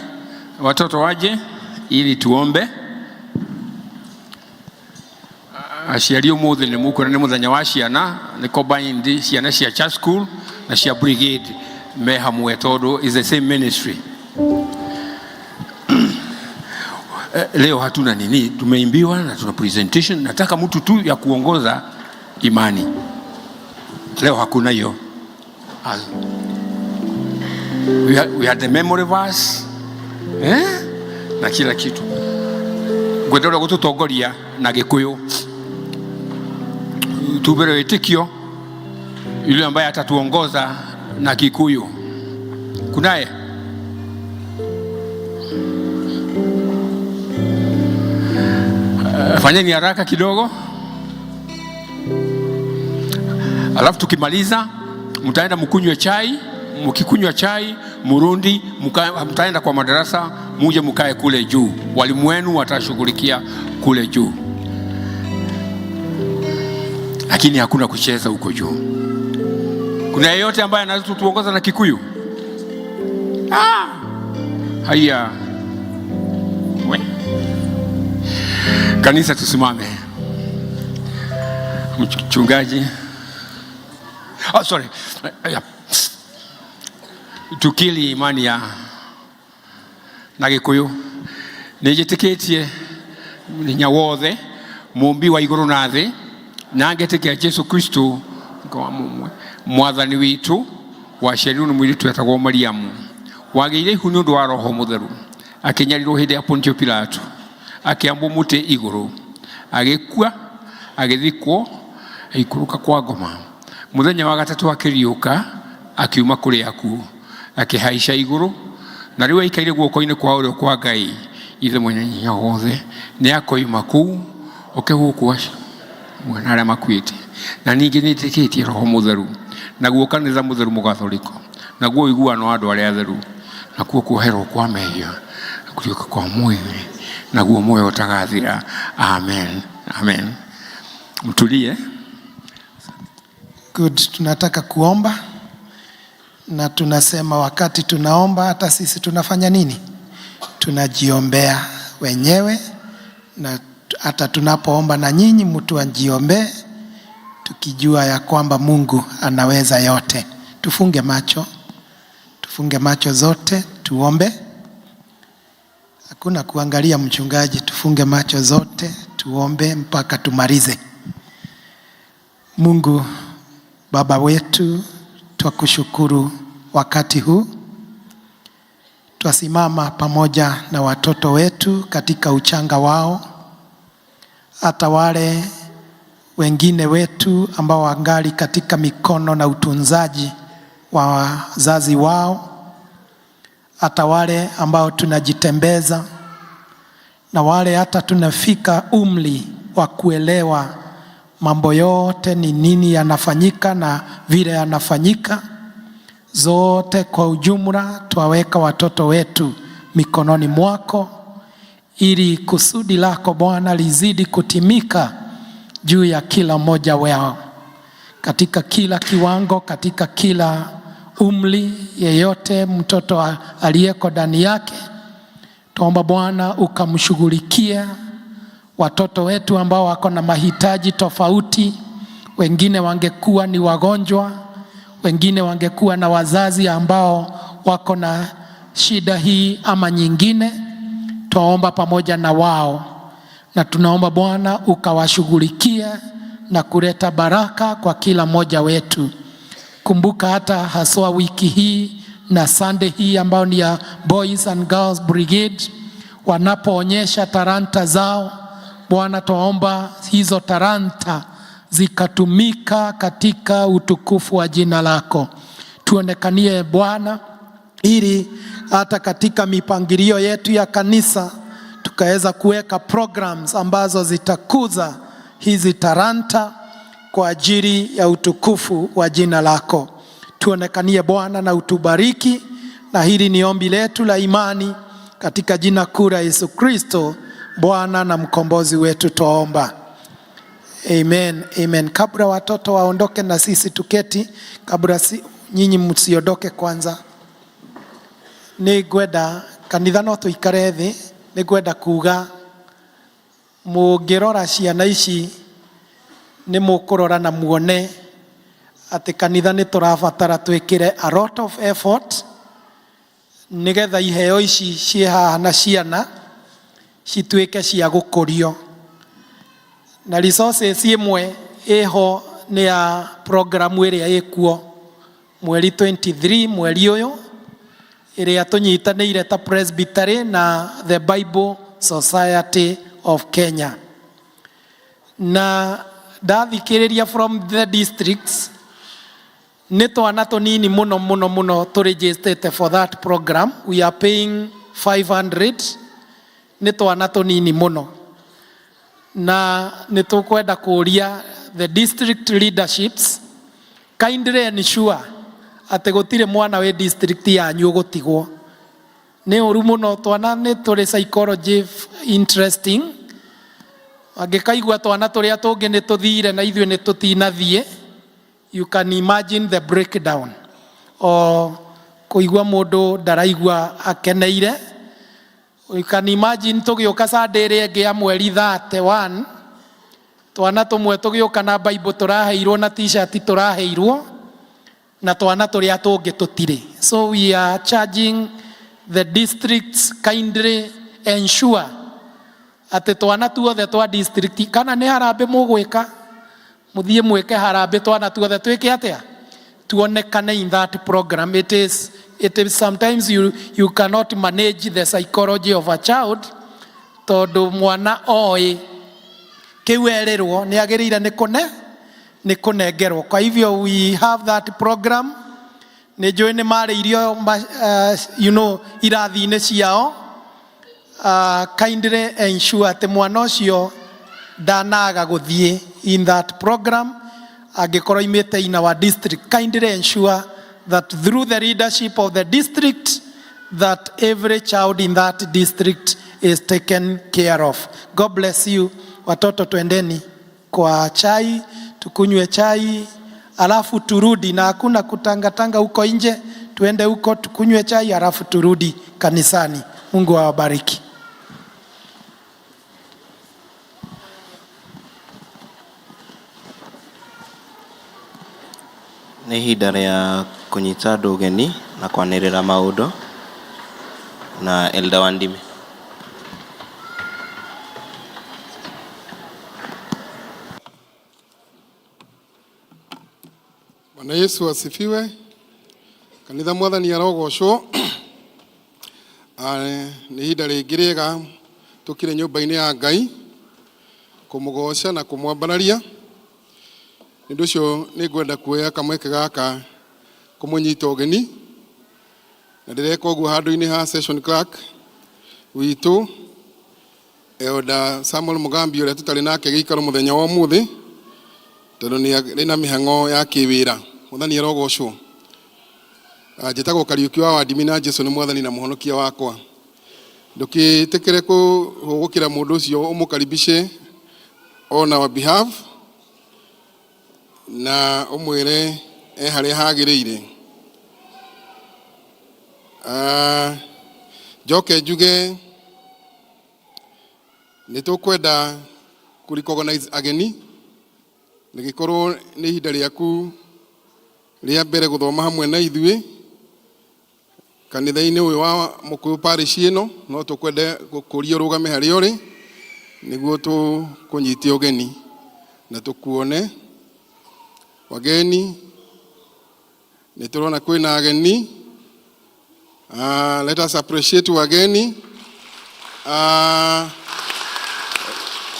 watoto waje ili tuombe. Aciari umuthi nĩ mukwĩra nĩ mũthenya wa ciana, nĩ combined ciana cia church school na cia brigade me hamwe tondũ is the same ministry. Leo hatuna nini, tumeimbiwa na tuna presentation. Nataka mtu tu ya kuongoza imani. Leo hakuna hiyo. We had the memory verse, eh? Na kila kitu. Ngwenda ũrĩa gũtũtongoria na Gĩkũyũ tubere wĩtĩkio, yule ambaye atatuongoza na Kikuyu. Kunaye? Fanyeni haraka kidogo, alafu tukimaliza mtaenda mkunywe chai. Mkikunywa chai murundi, mtaenda kwa madarasa, muje mkae kule juu, walimu wenu watashughulikia kule juu, lakini hakuna kucheza huko juu. Kuna yeyote ambaye anaweza kutuongoza na Kikuyu? Haya, we kanisa, tusimame. Mchungaji, oh, sorry. Yeah. Tukili imani ya na Gikuyu nĩnjĩtĩkĩtie hinya wothe mũmbi wa igũrũ na thĩ, na ngetĩkia Jesu Kristo mwathani witũ, waciarirwo nĩ mũirĩtu wetagwo Mariamu, wagĩire ihu nĩ ũndũ wa Roho Mũtheru, akĩnyarirwo hĩndĩ ya Pontio Pilato, akĩambwo mũtĩ igũrũ, agĩkua, agĩthikwo, agĩikũrũka kwa ngoma. Mũthenya wa gatatũ akĩriũka, akiuma kũrĩ akuũ, akĩhaica igũrũ, na rĩu aikaire guoko-inĩ kwa ũrĩo kwa Ngai Ithe mwene hinya wothe. Nĩ akoima kũu oke gũkũ mwena arĩa makuĩte. Na ningĩ nĩtĩkĩtie Roho Mũtheru, naguo kanitha mũtheru mũgatholiko, naguo ũiguano wa andũ arĩa atheru, nakuo kuoherwo kwa mehia, na kũriũka kwa mwĩrĩ, naguo muoyo ũtagathira. Amen. Amen. Mtulie. Good. Tunataka kuomba na tunasema wakati tunaomba hata sisi tunafanya nini? Tunajiombea wenyewe, na hata tunapoomba na nyinyi mtu ajiombee, tukijua ya kwamba Mungu anaweza yote. Tufunge macho, tufunge macho zote, tuombe. Hakuna kuangalia mchungaji, tufunge macho zote, tuombe mpaka tumalize. Mungu Baba wetu, twakushukuru wakati huu. Twasimama pamoja na watoto wetu katika uchanga wao, hata wale wengine wetu ambao wangali katika mikono na utunzaji wa wazazi wao, hata wale ambao tunajitembeza na wale hata tunafika umri wa kuelewa mambo yote ni nini yanafanyika na vile yanafanyika. Zote kwa ujumla twaweka watoto wetu mikononi mwako, ili kusudi lako Bwana lizidi kutimika juu ya kila mmoja wao, katika kila kiwango, katika kila umri yeyote mtoto aliyeko ndani yake. Tuomba Bwana ukamshughulikia watoto wetu ambao wako na mahitaji tofauti. Wengine wangekuwa ni wagonjwa, wengine wangekuwa na wazazi ambao wako na shida hii ama nyingine. Twaomba pamoja na wao, na tunaomba Bwana ukawashughulikie na kuleta baraka kwa kila mmoja wetu. Kumbuka hata haswa wiki hii na Sunday hii ambayo ni ya Boys and Girls Brigade, wanapoonyesha talanta zao, Bwana twaomba hizo talanta zikatumika katika utukufu wa jina lako. Tuonekanie Bwana, ili hata katika mipangilio yetu ya kanisa tukaweza kuweka programs ambazo zitakuza hizi talanta kwa ajili ya utukufu wa jina lako. Tuonekanie Bwana na utubariki, na hili ni ombi letu la imani katika jina kuu la Yesu Kristo, Bwana na mkombozi wetu twaomba. Amen, amen. Kabla watoto waondoke na sisi tuketi, kabla nyinyi msiondoke kwanza. Nĩ ngwenda kanitha no tũikare thĩ, nĩ ngwenda kuga mũngĩrora ciana ici nĩ mũkũrora na muone atĩ kanitha nĩ tũrabatara twĩkĩre a lot of effort nĩgetha iheo ici ciĩ haha na ciana cituĩke cia gũkũrio. Na resources ĩmwe ĩho nĩ ya programu ĩrĩa ĩkuo mweri 23 mweri ũyũ, ĩrĩa tũnyitanĩire ta Presbytery na the Bible Society of Kenya. Na ndathikĩrĩria from the districts nĩ twana tũnini mũno mũno mũno tũregistrĩte for that program. We are paying 500, nĩ twana tũnini mũno, na nĩ tũkwenda kũria the district leaderships kindly ensure atĩ gũtirĩ mwana wĩ district yanyu ũgũtigwo. Nĩ ũru mũno, twana nĩ tũrĩ psychology interesting. Angĩkaigua twana tũrĩa tũngĩ nĩ tũthire na ithuĩ nĩ tũtinathiĩ, you can imagine the breakdown o kũigua mũndũ ndaraigua akeneire. You can imagine tũgĩũka Sunday ĩrĩa ĩngĩ ya mweri 31, twana tũmwe tũgĩũka na Bible tũraheirwo na T-shirt tũraheirwo, na twana tũrĩa tũngĩ tũtirĩ. So we are charging the districts, kindly ensure atĩ twana tuothe twa district, kana nĩ harambĩ mũgwĩka, mũthiĩ mwĩke harambĩ, twana tuothe twĩke atĩa, tuonekane in that program. It is sometimes you cannot manage the psychology of a child, tondũ mwana oĩ kĩu erĩrwo nĩ agĩrĩire nĩ kũne nĩ kũnengerwo. Kwa hivyo we have that program. Nĩ njũĩ nĩ marĩirio irathi-inĩ ciao. Kindly ensure atĩ mwana ũcio ndanaga gũthiĩ in that program angĩkorwo imĩte in our district. Kindly ensure that through the leadership of the district that every child in that district is taken care of. God bless you. Watoto, twendeni kwa chai, tukunywe chai alafu turudi, na hakuna kutangatanga huko nje. Tuende huko tukunywe chai alafu turudi kanisani. Mungu awabariki. Nĩ ihinda rĩa kũnyita andũ ũgeni na kwanĩrĩra maũndũ na Elder Wandime. Bwana Yesu asifiwe. Kanitha, mwathani arogocwo. Nĩ ihinda rĩngĩ rĩega tũkire nyũmba-inĩ ya Ngai kũmũgoca na kũmwambararia. Nĩ ũndũ ũcio nĩ ngwenda kuoya kamweke gaka kũmũnyita ũgeni, na ndĩreka ũguo handũ-inĩ ha session clerk witũ Elder Samuel Mugambi, ũrĩa tũtarĩ nake gĩikaro mũthenya wa ũmũthĩ tondũ nĩ arĩ na mĩhang'o ya kĩwĩra. Mwathani arogocwo. Njĩtagwo Kariũki wa Wandimi na Jesu nĩ mwathani na mũhonokia wakwa. Ndũkĩtĩkĩre kũhũgũkĩra mũndũ ũcio, ũmũkaribishe on our behalf na ũmwĩre e harĩa hagĩrĩire. Njoke njuge nĩ tũkwenda kũ recognize ageni, rĩgĩkorwo nĩ ihinda rĩaku rĩa mbere gũthoma hamwe na ithuĩ kanitha-inĩ ũyũ wa Mũkũyũ parish ĩno, no tũkwende gũkũria ũrũgame harĩa ũrĩ nĩguo tũkũnyite ũgeni na tũkuone. Wageni, nĩ tũrona kwĩna ageni. Let us appreciate wageni.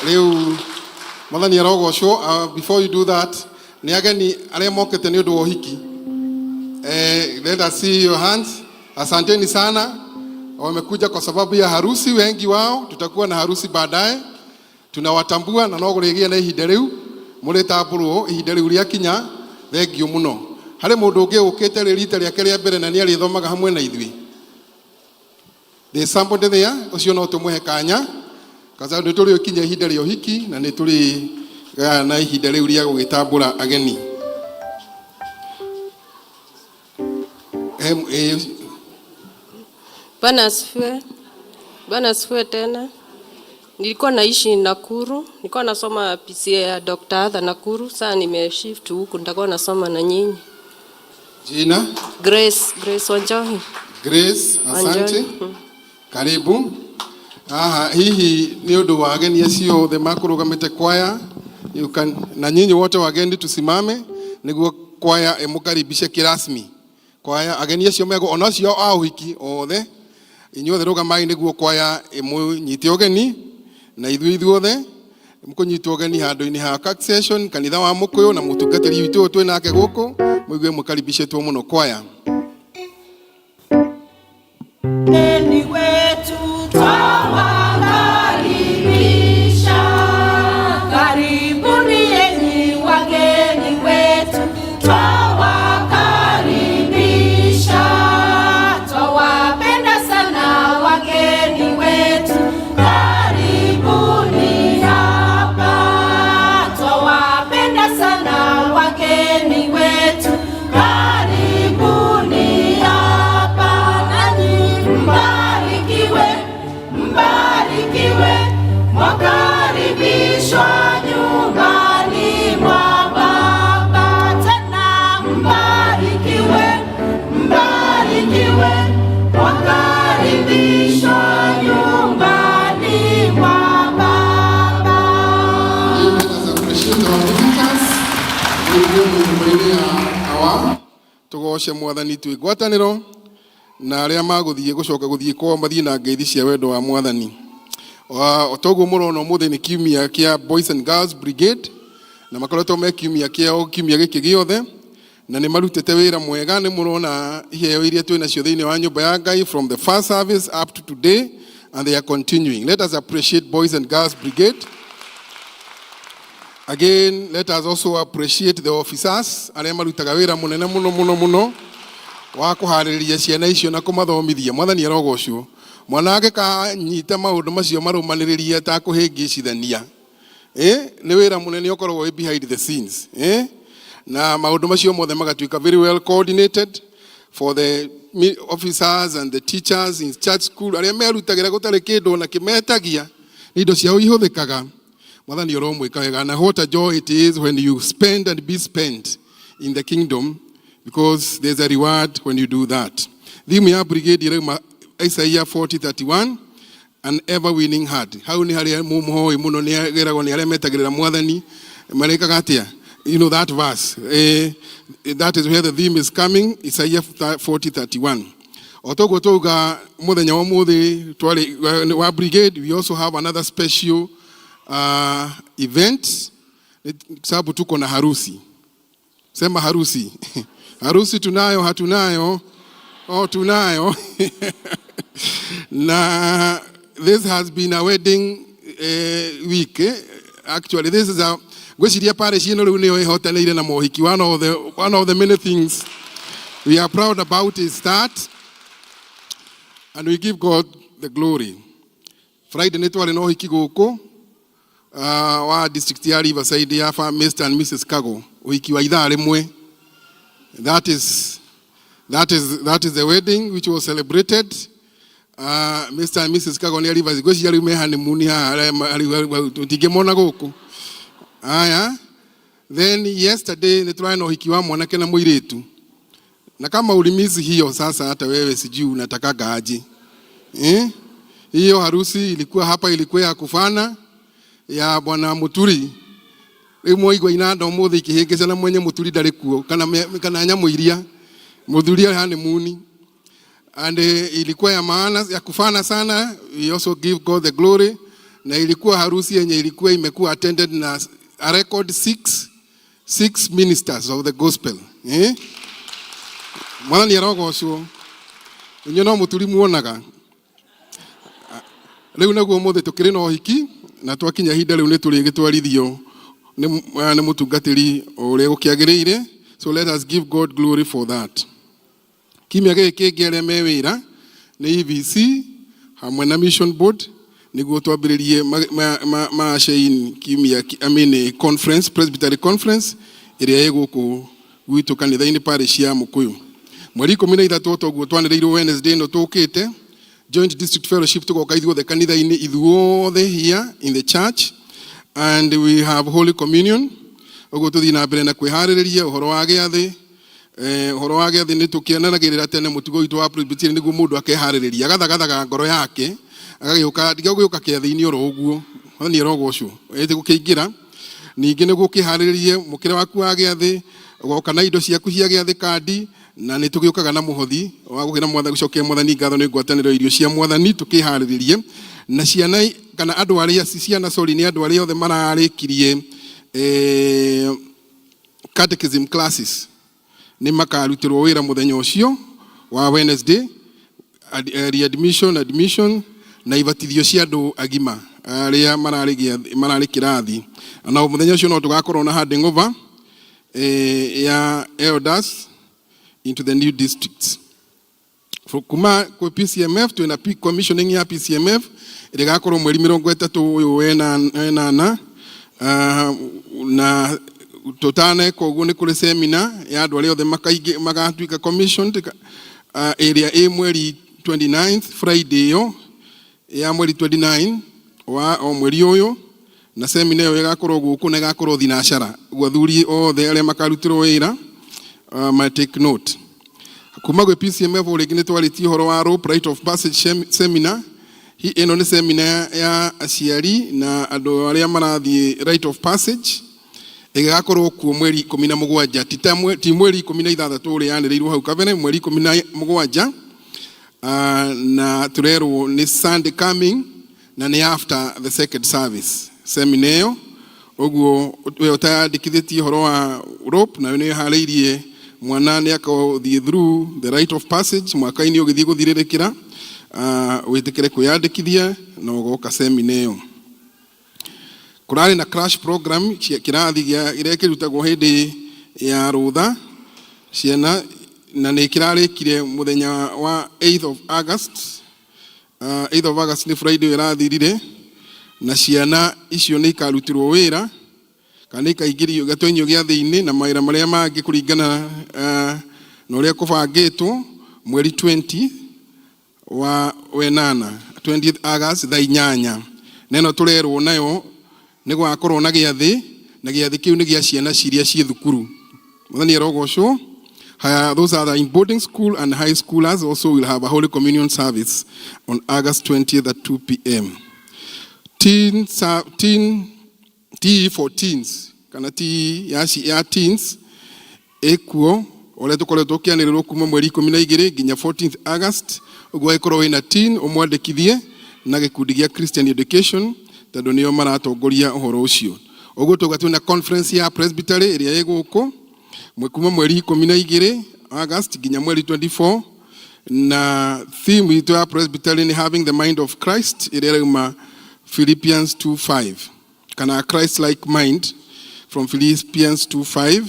Rĩu mwathani arogocwo. Before you do that, nĩ ageni arĩa mokĩte nĩ ũndũ wa ũhiki. Let us see your hands. Asanteni sana, wamekuja kwa sababu ya harusi, wengi wao. Tutakuwa na harusi baadaye. Tunawatambua na no gũrĩgĩa na ihinda rĩu mũrĩtambũrwo ihinda rĩu rĩakinya. Thengiũ mũno. Harĩ mũndũ ũngĩ ũkĩte rĩ rita rĩake rĩa mbere na nĩ arĩthomaga hamwe na ithuĩ? There is somebody there? Ũcio no tũmũhe kanya kwa sababu nĩ tũrĩ ihinda rĩa ũhiki na nĩ tũrĩ na ihinda rĩu rĩa gũgĩtambũra ageni. Bwana asifiwe. Bwana asifiwe tena. Nilikuwa naishi Nakuru, nilikuwa nasoma PCA ya Dr. Arthur Nakuru, sasa nimeshift huku nitakuwa nasoma na nyinyi. Jina? Grace, Grace Wanjohi. Grace, asante. Wanjohi. Karibu. Haha, hihi nĩ ũndũ wa ageni acio othe makũrũgamĩte kwaya, you can, na nyinyi wote wageni tusimame nĩguo kwaya ĩmũkaribishe kirasmi. Kwaya ageni acio mego ona acio a ũhiki othe inyuothe rũgamai nĩguo kwaya ĩmũnyite ũgeni na ithuĩ ithuothe mũkũnyitwo ũgeni handũ-inĩ ha session kanitha wa Mũkũyũ na mũtungatĩri witũ ũyũ twĩ nake gũkũ mũigue mũkaribishĩtwo mũno kwaya. Wageni wetu twawakaribisha, karibuni enyi wageni wetu twawakaribisha, twawapenda sana wageni wetu, karibuni hapa, twawapenda sana wageni wetu, karibuni hapa, nanyi mbarikiwe, mbarikiwe, mwakaribishwa nyumbani mwa Baba. Tena mbarikiwe, mbarikiwe, mwakaribishwa nyumbani mwa Baba. Let us appreciate our visitors. Nĩguo nyũmba-inĩ ya awa tũgoce mwathani twĩ ngwatanĩro na arĩa magũthiĩ gũcoka gũthiĩ kwao mathiĩ na ngeithi cia wendo wa mwathani. O toguo mũrona ũmũthĩ nĩ kiumia kĩa Boys and Girls Brigade na makoretwo me kiumia kĩao kiumia gĩkĩ gĩothe na nĩ marutĩte wĩra mwega. Nĩ mũrona iheo iria twĩ nacio thĩinĩ wa nyũmba ya Ngai from the first service up to today, and they are continuing. Let us appreciate Boys and Girls Brigade. Again, let us also appreciate the officers arĩa marutaga wĩra mũnene mũno mũno mũno wa kũharĩrĩria ciana icio na kũmathomithia. Mwathani arogocwo. Mwana angĩkanyita maũndũ macio marũmanĩrĩrie atakũhĩngĩcithania, nĩ wĩra mũnene ũkoragwo wĩ behind the scenes, na maũndũ macio mothe magatuĩka very well coordinated for the officers and the teachers in church school arĩa merutagĩra gũtarĩ kĩndũ ona kĩmetagia nĩ indo ciao ihũthĩkaga. Mwathani ũromwĩka wega. Na what a joy it is when you spend and be spent in the kingdom, because there's a reward when you do that. Theme ya brigade ĩrauma Isaiah 40:31, an ever winning heart. Hau nĩ harĩa mũhoi mũno nĩ geragwo nĩ arĩa metagĩrĩra mwathani marĩkaga atĩa. You know that verse, that is where the theme is coming, Isaiah 40:31. O toguo twauga mũthenya wa ũmũthĩ twarĩ wa brigade, we also have another special event sababu tuko na harusi. Sema harusi. Harusi tunayo, hatunayo? Oh, tunayo. Na this has been a wedding week, eh? Actually, this is a ngwĩciria parish ĩno rĩu nĩyo ĩhotanĩire na mohiki. One of the many things we are proud about is that, and we give God the glory. Friday nĩ twarĩ na ũhiki gũkũ wa district ya Riverside ya Mr. and Mrs. Kago, ũhiki wa ithaa rĩmwe. That is the wedding which was celebrated. Mr. and Mrs. Kago nĩ Riverside, ngwĩciria rĩu me honeymoon haha tũtingĩmona gũkũ aya. Then yesterday nĩ tũrarĩ na ũhiki wa mwanake na mũirĩtu, na kama ulimiss hiyo sasa hata wewe sijui unatakaga aje, eh? Hiyo harusi ilikuwa hapa, ilikuwa ya kufana ya bwana Muturi. Rĩu mwaigua inanda ũmũthĩ ikĩhĩngĩca na mwenye Muturi ndarĩ kuo kana nyamũ iria mũthuri arĩ honeymoon, and ilikuwa ya maana ya kufana sana. We also give God the glory. Na ilikuwa harusi yenye ilikuwa imekuwa attended na a record six ministers of the gospel, eh? Mwathani arogocwo. Inyuĩ no Mũturi muonaga rĩu naguo ũmũthĩ tũkĩrĩ na ũhiki na twakinya ihinda rĩu nĩ tũrĩgĩtwarithio nĩ mũtungatĩri ũrĩa gũkĩagĩrĩire. So let us give God glory for that. Kiumia gĩkĩ kĩngĩ arĩa me wĩra nĩ EVC hamwe na Mission Board nĩguo twambĩrĩrie ma Shein kiumia, I mean conference, Presbytery conference ĩrĩa ĩ gũkũ gwitũ kanitha-inĩ parish ya Mũkũyũ mweri 13 toguo twanĩrĩirwo Wednesday ĩno tũkĩte. Joint District Fellowship tũgoka ithuothe kanitha-inĩ ithuothe here in the church and we have Holy Communion. Ũguo tũthiĩ na mbere na kwĩharĩrĩria ũhoro wa gĩathĩ. Ũhoro wa gĩathĩ nĩ tũkĩananagĩrĩra tene mũtugo witũ wa Presbyterian nĩguo mũndũ akeharĩrĩria agathagathaga ngoro yake agagĩũka ndiga gũgĩũka kĩathĩ-inĩ oro ũguo. Mwathani arogocwo. Ĩtĩ gũkĩingĩra ningĩ nĩguo ũkĩharĩrĩrie mũkĩre waku wa gĩathĩ, ũgoka na indo ciaku cia gĩathĩ, kandi, na nĩ tũgĩũkaga na mũhothi wa gũkĩra Mwathani, gũcokia Mwathani ngatho nĩ ngwatanĩro irio cia Mwathani tũkĩharĩrĩrie. Na ciana kana andũ arĩa ciana, sorry, nĩ andũ arĩa othe mararĩkirie catechism classes nĩ makarutĩrwo wĩra mũthenya ũcio wa Wednesday, readmission, admission na ibatithio cia andũ agima arĩa mararĩ kĩrathi. Na mũthenya ũcio no tũgakorwo na handing over ya elders into the new districts. Kuma kwĩ PCMF twĩna commissioning ya PCMF ĩrĩa ĩgakorwo mweri 30 ũyũ wenana. Na tũtaneka ũguo nĩ kũrĩ seminar ya andũ arĩa othe magatuĩka commissioned, ĩrĩa ĩ mweri 29th, Friday ĩyo ya mweri 29 wa o mweri ũyũ. Na seminar ĩyo ĩgakorwo gũkũ na ĩgakorwo thinacara. Ũguo athuri othe arĩa makarutĩrwo wĩra ma take note. Kuma gwĩ PCMF o rĩngĩ nĩ twarĩtie ũhoro wa rope rite of passage seminar. Ĩno nĩ seminar ya aciari na andũ arĩa marathiĩ rite of passage, ĩgakorwo kuo mweri 17, ti mweri 16 ũrĩa yanĩrĩirwo hau kabere, mweri 17. Na tũrerwo nĩ Sunday coming na nĩ after the second service seminar ĩyo. Ũguo we ũtayandĩkithĩtie ũhoro wa rope nayo nĩ ĩharĩirie mwana nĩ akothiĩ through the rite of passage mwaka-inĩ ũgĩthiĩ gũthirĩrĩkĩra, wĩtĩkĩre kwĩyandĩkithia na ũgoka seminar ĩyo. Kũrarĩ na crash program cia kĩrathi kĩrĩa kĩrutagwo hĩndĩ ya rũtha ciana, na nĩ kĩrarĩkire mũthenya wa 8th of August. 8th of August nĩ Friday ĩrathirire, na ciana icio nĩ ikarutĩrwo wĩra kana nĩ ikaingĩrio igatonyio gĩathĩ-inĩ na mawĩra marĩa mangĩ kũringana na ũrĩa kũbangĩtwo mweri 20 wa wenana, 20th August, thaa 8. Na ĩno tũrerwo nayo nĩ gũgakorwo na gĩathĩ, na gĩathĩ kĩu nĩ gĩa ciana ciria ciĩ thukuru. Mwathani arogocwo. Haya, those are the in boarding school and high schoolers also will have a Holy Communion service on August 20th at 2 p.m. Teen, teen, T for teens, kana T ya teens, ĩkuo ũrĩa tũkoretwo ũkĩanĩrĩrwo kuma mweri 12 nginya 14th August. Ũguo angĩkorwo wĩna teen, ũmwandĩkithie na gĩkundi gĩa Christian Education tondũ nĩo maratongoria ũhoro ũcio. Ũguo tauga twĩna conference ya Presbytery ĩrĩa ĩ gũkũ kuma mweri 12 August nginya mweri 24, na theme itũ ya Presbytery nĩ "Having the Mind of Christ", ĩrĩa ĩrauma Philippians 2:5, kana Christ like mind from Philippians 2:5.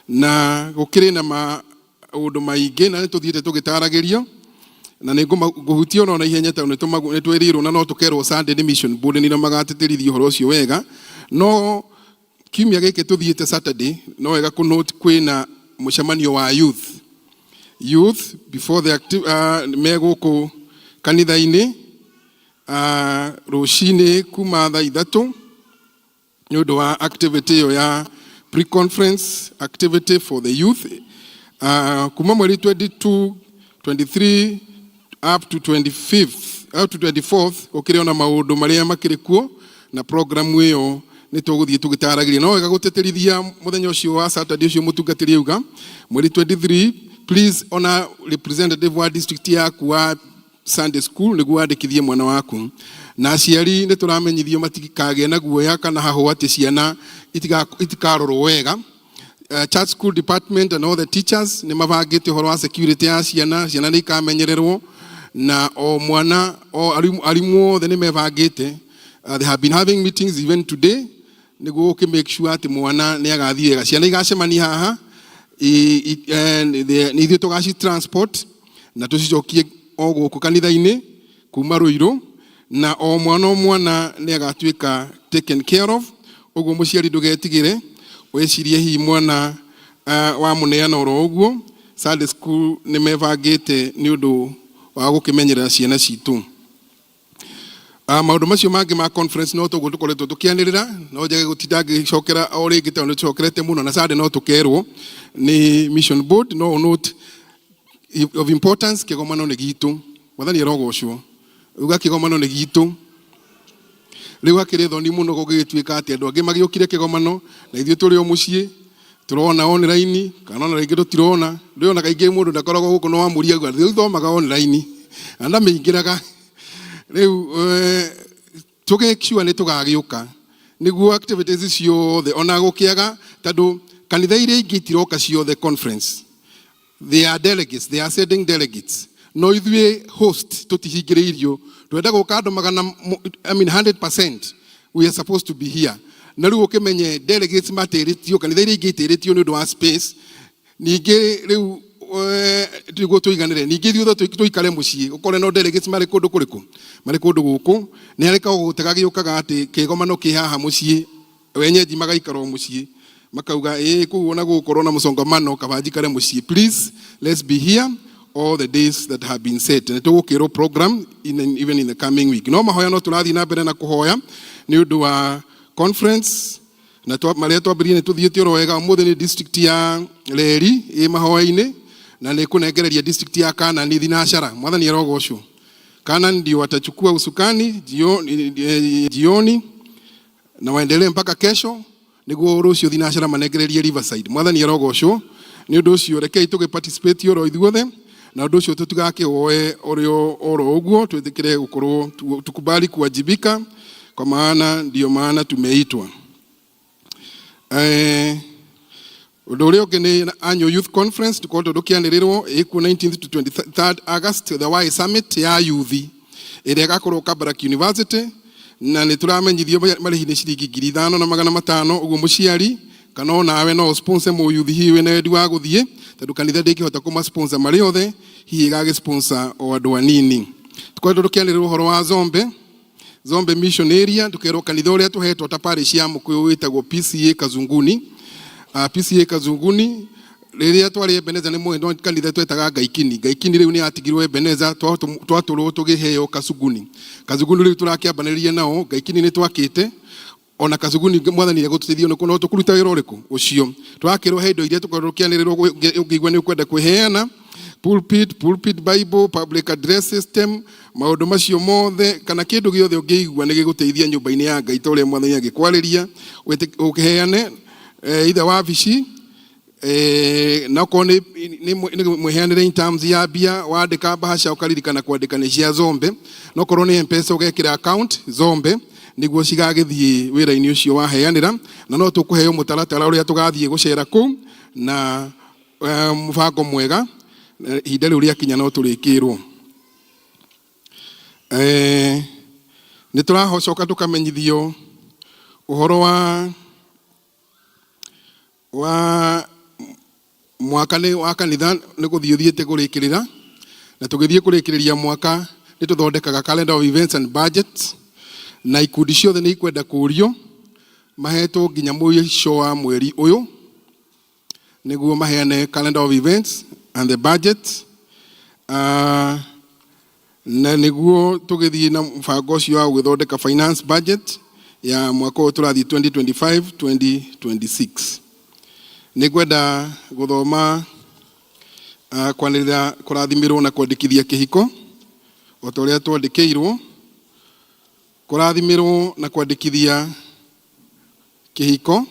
Na gũkĩrĩ na maũndũ maingĩ na nĩ tũthiĩte tũgĩtaragĩrio na nĩ ngũhutia ona na ihenya tondũ nĩ twĩrĩirwo na no tũkerwo Sunday nĩ mission board nĩo magatĩtĩrithia ũhoro ũcio wega. No kiumia gĩkĩ tũthiĩte Saturday, no wega kũ note kwĩna mũcemanio wa youth before the me gũkũ kanitha-inĩ rũcinĩ kuma thaa 3 nĩ ũndũ wa activity ĩyo ya pre-conference activity for the youth, kuma mweri 22, 23 up to 25th, up to 24th. Gũkĩrĩ ona maũndũ marĩa makĩrĩ kuo na programu ĩyo nĩ tũgũthiĩ tũgĩtaragĩria. No wega gũtĩtĩrithia mũthenya ũcio wa Saturday ũcio mũtungatĩri auga mweri 23, please, ona representative wa district yaku wa Sunday school nĩguo wandĩkithie mwana waku. Na aciari nĩ tũramenyithio matikagĩe na guoya kana hahũ atĩ ciana itikarorwo wega. Church school department and all the teachers nĩ mabangĩte ũhoro wa security ya ciana. Ciana nĩ ikamenyererwo na o mwana o arimũ othe nĩ mebangĩte. They have been having meetings even today nĩguo gũkĩ make sure atĩ mwana nĩ agathiĩ wega. Ciana igacemania haha, nĩ ithuĩ tũgaci transport na tũcicokie o gũkũ kanitha-inĩ kuma Ruiru, na o mwana o mwana nĩ agatuĩka taken care of. Ũguo mũciari ndũgetigĩre wĩcirie hihi mwana wamũneana oro ũguo. Sunday school nĩ mebangĩte nĩ ũndũ wa gũkĩmenyerera ciana citũ. Maũndũ macio mangĩ ma conference no toguo tũkoretwo tũkĩanĩrĩra, no njage gũtinda ngĩcokera o rĩngĩ tondũ nĩ tũcokerete mũno, na Sunday no tũkerwo nĩ mission board. No note of importance, kĩgomano nĩ gitũ. Mwathani arogocwo. Uga kĩgomano nĩ gitũ. Rĩu hakĩrĩ thoni mũno gũgĩtuĩka atĩ andũ angĩ magĩũkire kĩgomano na ithuĩ tũrĩ o mũciĩ tũrona online, kana ona rĩngĩ tũtirona. Ndĩrona kaingĩ mũndũ ndakoragwo gũkũ, no wamũria auga rĩu thomaga online na ndamĩingĩraga. Rĩu tũgĩkiua nĩ tũgagĩũka nĩguo activities ciothe ona gũkĩaga, tondũ kanitha iria ingĩ itiroka ciothe conference. They are delegates, they are sending delegates, no ithuĩ host tũtihingĩrĩirio. Twenda gũka andũ magana, I mean 100%, we are supposed to be here. Na rĩu ũkĩmenye delegates matĩrĩtio, kanitha iria ingĩ itĩrĩtio nĩ ũndũ wa space. Ningĩ rĩu tiguo tũiganĩre, ningĩ ithuĩ othe tũikare mũciĩ, ũkore no delegates marĩ kũndũ kũrĩkũ, marĩ kũndũ gũkũ. Nĩ harĩ kaũgũte gagĩũkaga atĩ kĩgomano kĩ haha mũciĩ, wenyeji magaikara o mũciĩ, makauga ĩĩ kũu ona gũgũkorwo na mũsongamano, kaba njikare mũciĩ. Please, let's be here all the days that have been set. Nĩ tũgũkĩrwo program even in the coming week. No mahoya no tũrathiĩ na mbere na kũhoya nĩ ũndũ wa conference na marĩa twambĩrĩrie nĩ tũthiĩte oro wega. Ũmũthĩ nĩ district ya Reri ĩ mahoya-inĩ, na nĩ kũnengereria district ya Kanani thinacara. Mwathani arogocwo. Kanani ndio watachukua usukani jioni na waendelee mpaka kesho, nĩguo rũciũ thinacara manengererie Riverside. Mwathani arogocwo. Nĩ ũndũ ũcio rekei tũgĩ participate oro ithuothe, na ũndũ ũcio tũtigakĩwoe ũrĩa oro ũguo, twĩtĩkĩre gũkorwo tukubali kuwajibika, kwa maana ndio maana tumeitwa. Ũndũ ũrĩa ũngĩ nĩ annual youth conference tũkoretwo tũkĩanĩrĩrwo ĩkuo 19th to 23rd August, the Y Summit ya youth ĩrĩa ĩgakorwo Kabarak University, na nĩ tũramenyithio marĩhi nĩ ciringi 5,500. Ũguo mũciari kana onawe no sponsor mũyuthi hihi wĩna wendi wa gũthiĩ, tondũ kanitha ndĩngĩhota kũma sponsor marĩ othe, hihi ĩgagĩ sponsor o andũ anini. Tũkoretwo tũkĩanĩrĩrwo ũhoro wa Zombe Mission Area, tukerwo kanitha ũrĩa tũhetwo ta parish ya Mũkũyũ wĩtagwo PCA Kazunguni. PCA Kazunguni rĩrĩa twarĩ Ebeneza nĩ mũĩ kanitha twetaga Ngaikini. Ngaikini rĩu nĩ yatigirwo Ebeneza, twatũrwo tũgĩheo Kasuguni. Kasuguni rĩu tũrakĩambanĩria nao. Ngaikini nĩ twakĩte ona Kasuguni, Mwathani egũtũteithia nĩ no tũkũruta wĩra ũrĩkũ ũcio. Tũrakĩrwo he indo iria tũkorwo tũkĩanĩrĩrwo, ũngĩigua nĩ ũkwenda kwĩheana, pulpit, pulpit bible, public address system, maũndũ macio mothe kana kĩndũ gĩothe ũngĩigua nĩ gĩgũteithia nyũmba-inĩ ya Ngai ta ũrĩa Mwathani angĩkwarĩria ũkĩheane, either wabici, na okorwo nĩ mwĩheanĩre in terms ya mbia, wandĩka bahasha ũkaririkana kwandĩka nĩ cia Zombe, na okorwo nĩ M-Pesa ũgekĩra account Zombe, nĩguo cigagĩthiĩ wĩra-inĩ ũcio waheanĩra. Na no tũkũheo mũtaratara ũrĩa tũgathiĩ gũcera kũu na mũbango mwega. Ihinda rĩu rĩakinya no tũrĩkĩrwo. Nĩ tũracoka tũkamenyithio ũhoro wa mwaka nĩ wa kanitha nĩ gũthiĩ ũthiĩte kũrĩkĩrĩra, na tũgĩthiĩ kũrĩkĩrĩria mwaka nĩ tũthondekaga calendar of events and budgets, na ikundi ciothe nĩ ikwenda kũrio mahetwo nginya mũico wa mweri ũyũ nĩguo maheane calendar of events and the budget, na nĩguo tũgĩthiĩ na mũbango ũcio wa gũgĩthondeka finance budget ya mwaka ũyũ tũrathiĩ 2025 2026. Nĩ ngwenda gũthoma kwanĩrĩra kũrathimĩrwo na kwandĩkithia kĩhiko o ta ũrĩa twandĩkĩirwo. Kũrathimĩrwo na kwandĩkithia kĩhiko,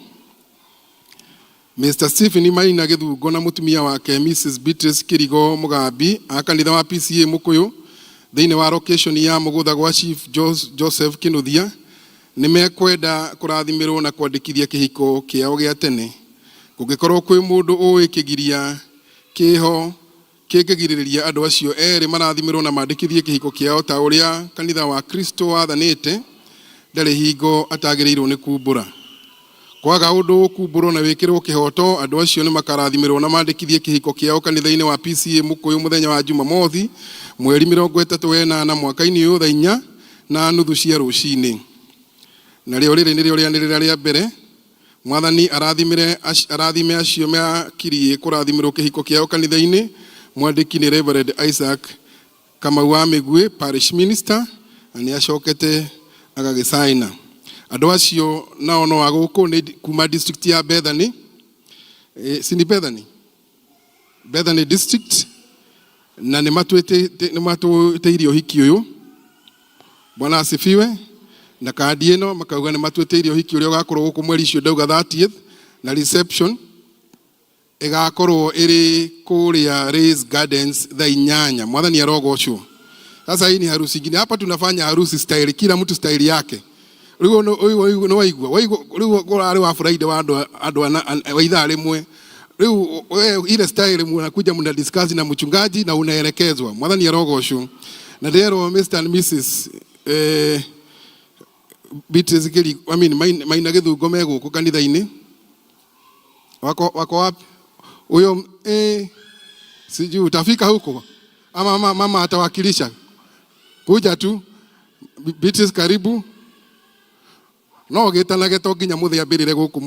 Mr. Stephen Maina Gĩthungo na mũtumia wake Mrs. Beatrice Kĩrigo Mũgambi a kanitha wa PCA Mũkũyũ thĩinĩ wa location ya Mũgũtha gwa Chief Joseph Kĩnuthia nĩ mekwenda kũrathimĩrwo na kwandĩkithia kĩhiko kĩao gĩa tene. Kũngĩkorwo kwĩ mũndũ ũĩ kĩgiria kĩho kĩngĩgirĩrĩria andũ acio erĩ marathimĩrwo na mandĩkithie kĩhiko kĩao ta ũrĩa kanitha wa Kristo wathanĩte, ndarĩ hingo atagĩrĩirwo nĩ kumbũra. Kwaga ũndũ ũkumbũrwo na wĩkĩrwo kĩhoto, andũ acio nĩ makarathimĩrwo na mandĩkithie kĩhiko kĩao kanitha-inĩ wa PCA Mũkũyũ mũthenya wa Jumamothi mweri 38 mwaka-inĩ ũyũ thaa 4:30 cia rũcinĩ. Narĩo rĩrĩ nĩrĩo rĩanĩrĩra rĩa mbere. Mwathani arathime acio meakiriĩ kũrathimĩrwo kĩhiko kĩao kanitha-inĩ. Mwandĩki nĩ Reverend Isaac. Kamau wa Mĩguĩ, parish minister, na nĩ acokete agagĩcaina. Andũ acio nao no a gũkũ nĩ kuma district ya Bethany, si ni Bethany? Bethany district, na nĩ matwĩtĩirie ũhiki ũyũ. Bwana asifiwe. Na kandi ĩno makauga nĩ matwĩtĩirie ũhiki ũrĩa ũgakorwo gũkũ mweri ũcio ndauga 30th, na reception ĩgakorwo ĩrĩ kũrĩa Rays Gardens thaa 8. Mwathani arogocwo. Sasa hii ni harusi ingine. Hapa tunafanya harusi style, kila mtu style yake. Rĩu nĩ waigua waigua rĩu ũrarĩ wa Friday wa andũ wa ithaa rĩmwe, rĩu we, ile style mnakuja mna discuss na mchungaji na unaelekezwa. Mwathani arogocwo. Na ndĩrerwo Mr and Mrs Beatrice Kiri, I mean Maina Gĩthungo me gũkũ kanitha-inĩ. Wako wapi? Huyo sijui utafika huko ama mama atawakilisha. Kuja tu Beatrice, karibu. No gĩtanage to nginya mũthĩambĩrĩre gũkũ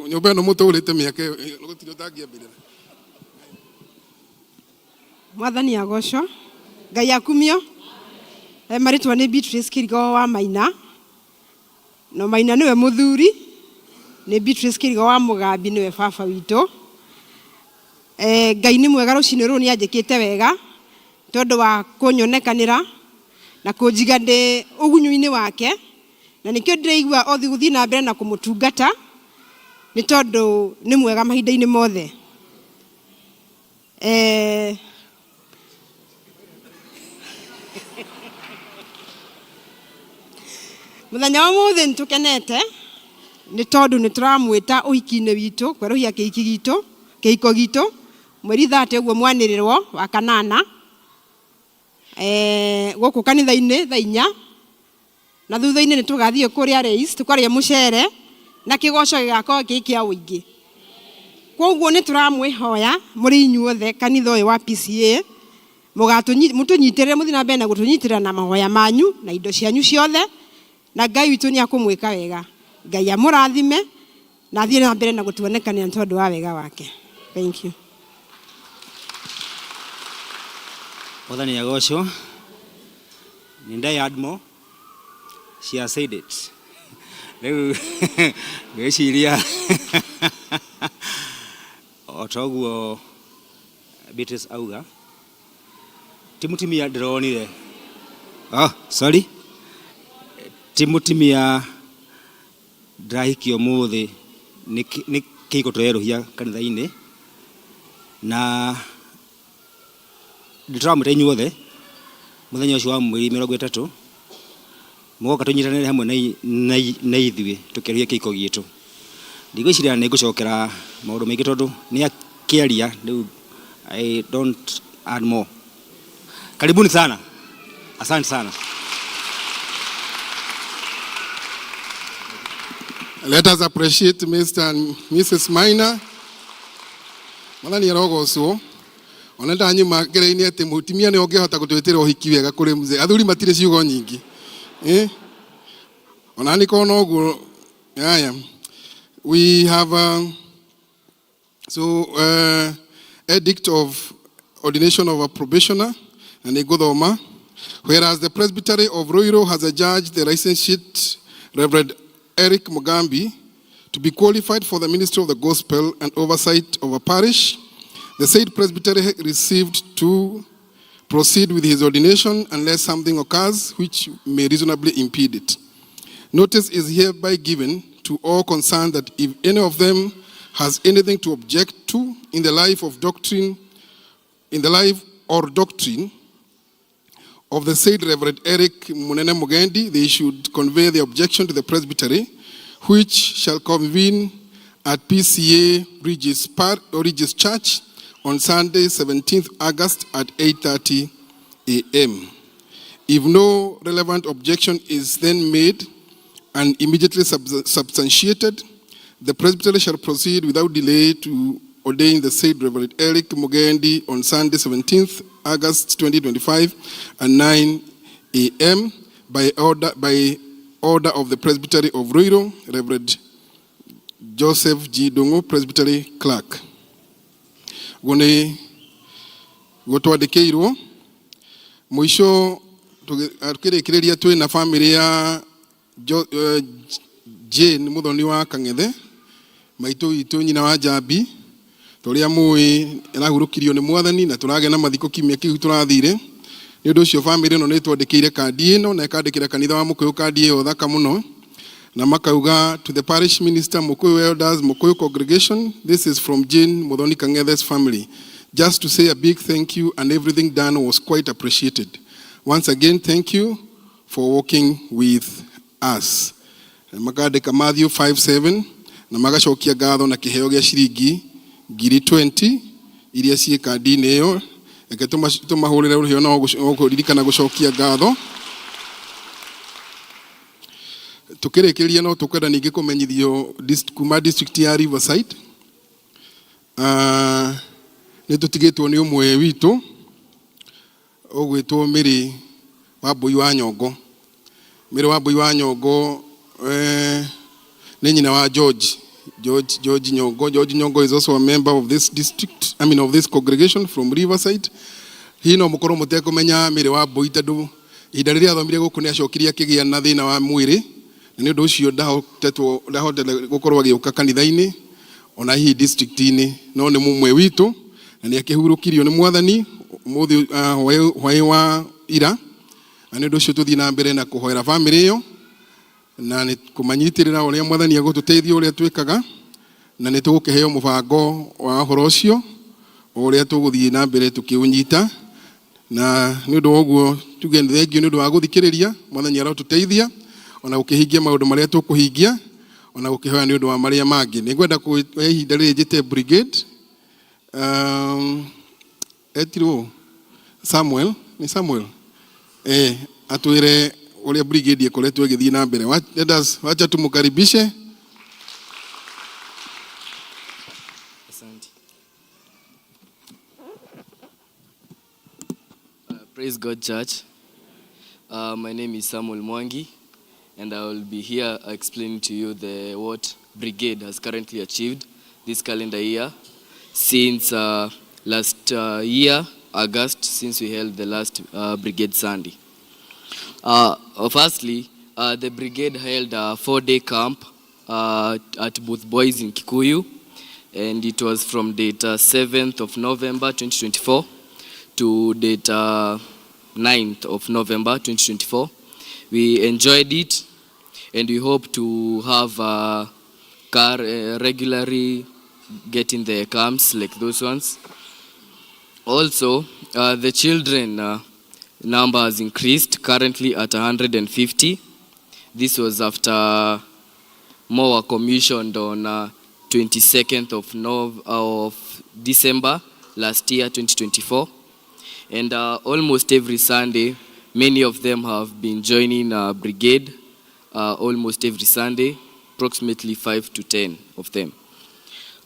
nyũmba ĩno mũtũrĩte mĩaka ĩyo, gũtirĩ ũtangĩambĩrĩra. Mwathani agocwo, Ngai akumio. Marĩtwa nĩ Beatrice Kirigo wa Maina, no Maina nĩwe mũthuri, nĩ Beatrice Kirigo wa Mũgambi nĩwe baba witũ. Ngai nĩ mwega, rũcinĩ rũrũ nĩ anjĩkĩte wega tondũ wa kũnyonekanĩra na kũnjiga ndĩ ũgunyu-inĩ wake, na nĩkĩo ndĩraigua o gũthiĩ na mbere na kũmũtungata, nĩ tondũ nĩ mwega mahinda-inĩ mothe. Mũthenya wa ũmũthĩ nĩ tũkenete nĩ tondũ nĩ tũramwĩta ũhiki-inĩ witũ, kwerũhia kĩhiki gitũ, kĩhiko gitũ, mweri 30 ũguo mwanĩrĩrwo wa kanana, gũkũ kanitha-inĩ thaa 4, na thutha-inĩ nĩ tũgathiĩ kũrĩa Reis tũkarĩa mũcere na kĩgoco gĩgakorwo gĩ kĩa ũingĩ. Koguo nĩ tũramwĩhoya mũrĩ inyuothe kanitha ũyũ wa PCA mũtũnyitĩrĩre, mũthiĩ na mbere na gũtũnyitĩrĩra na mahoya manyu na indo cianyu ciothe, na Ngai witũ nĩ akũmwĩka wega. Ngai amũrathime na athiĩ na mbere na gũtuonekanĩra nĩ tondũ wa wega wake. Thank you. Mwathani agocwo. Need I add more? She has said it. Rĩu ngwĩciria o ta ũguo Beatrice auga, ti mũtumia ndĩronire. Oh, sorry. Ti mũtumia ndĩrahikia ũmũthĩ, nĩ kĩhiko tũrerũhia kanitha-inĩ, na nĩtũramwĩta inyuothe mũthenya ũcio wa mweri 30 mũgoka tũnyitanĩre hamwe na ithuĩ tũkĩerũhia kĩhiko gitũ. Ndigwĩciria nĩ ngũcokera maũndũ maingĩ tondũ nĩ akĩaria rĩu, I don't add more. Karibuni sana. Asante sana. Let us appreciate Mr. and Mrs. Maina. Mwathani arogocwo. Ona ndanyuma ngereini atĩ mũtumia nĩ ũngĩhota gũtwĩtĩra ũhiki wega kũrĩ mzee. Athuri matirĩ ciugo nyingĩ. Ona nĩ korwo noguo. Haya. We have so edict of ordination of a probationer, na nĩ ngũthoma. Whereas the Presbytery of Ruiru has adjudged the licentiate Reverend Eric Mugambi to be qualified for the ministry of the gospel and oversight of a parish, the said presbytery received to proceed with his ordination unless something occurs which may reasonably impede it. Notice is hereby given to all concerned that if any of them has anything to object to in the life of doctrine, in the life or doctrine of the said Reverend Eric Munene Mugendi, they should convey the objection to the presbytery, which shall convene at PCA Regis Church on Sunday, 17th August at 8:30 a.m. If no relevant objection is then made and immediately substantiated, the presbytery shall proceed without delay to ordain the said Reverend Eric Mugendi on Sunday, 17th August 2025 at 9 a.m. by order of the Presbytery of Ruiru, Reverend Joseph G. Dungu, Presbytery Clerk. Ũguo nĩ guo twandĩkĩirwo. Mũico tũkĩrĩkĩrĩria twĩ na bamĩrĩ ya Jane Muthoni wa Kang'ethe, maitũ witũ nyina wa Njambi, tũrĩa mũĩ ĩrahurũkirio nĩ Mwathani na tũragĩa na mathiko kiumia kĩu tũrathire. Nĩ ũndũ ũcio bamĩrĩ ĩno nĩ ĩtwandĩkĩire kandi ĩno na ĩkandĩkĩra kanitha wa Mũkũyũ kandi ĩyo thaka mũno, na makauga, "To the parish minister, Mukuyu elders, Mukuyu congregation, this is from Jane Muthoni Kang'ethe's family. Just to say a big thank you, and everything done was quite appreciated. Once again, thank you for working with us." Na makandĩka Matthew 5:7 na magacokia ngatho na kĩheo gĩa ciringi 20,000 iria ciĩ kandi-inĩ ĩyo. Reke tũmahũrĩre rũhĩa no kũririkana gũcokia ngatho. Tukĩrĩkĩrĩria no tũkwenda ningĩ kũmenyithio kuma district ya Riverside, nĩ tũtigĩtwo nĩ ũmwe witũ ũgwĩtwo Mĩrĩ wa Mbũi wa Nyongo. Mĩrĩ wa Mbũi wa Nyongo nĩ nyina wa George Nyongo. George Nyongo is also a member of this district, I mean of this congregation from Riverside. Hihi no mũkorwo mũtekũmenya Mĩrĩ wa Mbũi tondũ ihinda rĩrĩa athomire gũkũ nĩ acokire akĩgĩa na thĩna wa mwĩrĩ, na nĩ ũndũ ũcio ndahotete gũkorwo agĩũka kanitha-inĩ ona hihi district-inĩ, no nĩ mũmwe witũ na nĩ akĩhurũkirio nĩ Mwathani ũmũthĩ, hwaĩ wa ira. Na nĩ ũndũ ũcio tũthiĩ na mbere na kũhoera bamĩrĩ ĩyo na nĩ kũmanyitĩrĩra ũrĩa Mwathani egũtũteithia ũrĩa twĩkaga, na nĩ tũgũkĩheo mũbango wa ũhoro ũcio o ũrĩa tũgũthiĩ na mbere tũkĩũnyita. Na nĩ ũndũ wa ũguo tuge nĩ thengiũ nĩ ũndũ wa gũthikĩrĩria. Mwathani arotũteithia ona gũkĩhingia maũndũ marĩa tũkũhingia, ona gũkĩhoya nĩ ũndũ wa marĩa mangĩ. Nĩ ngwenda kuoya ihinda rĩrĩ njĩte brigade, etirwo Samuel, nĩ Samuel, atwĩre ũrĩa brigade ĩkoretwo ĩgĩthiĩ na mbere. Let us, wacha tumkaribishe. Asante. Praise God, church. My name is Samuel Mwangi, and I will be here explaining to you the what Brigade has currently achieved this calendar year since last year, August, since we held the last Brigade Sunday. Firstly, the brigade held a 4-day camp at Booth Boys in Kikuyu, and it was from date 7th of November 2024 to date 9th of November 2024. We enjoyed it, and we hope to have car regularly getting the camps like those ones. Also, the children number has increased, currently at 150. This was after more were commissioned on 22nd of December last year, 2024. And almost every Sunday, many of them have been joining brigade almost every Sunday, approximately 5 to 10 of them.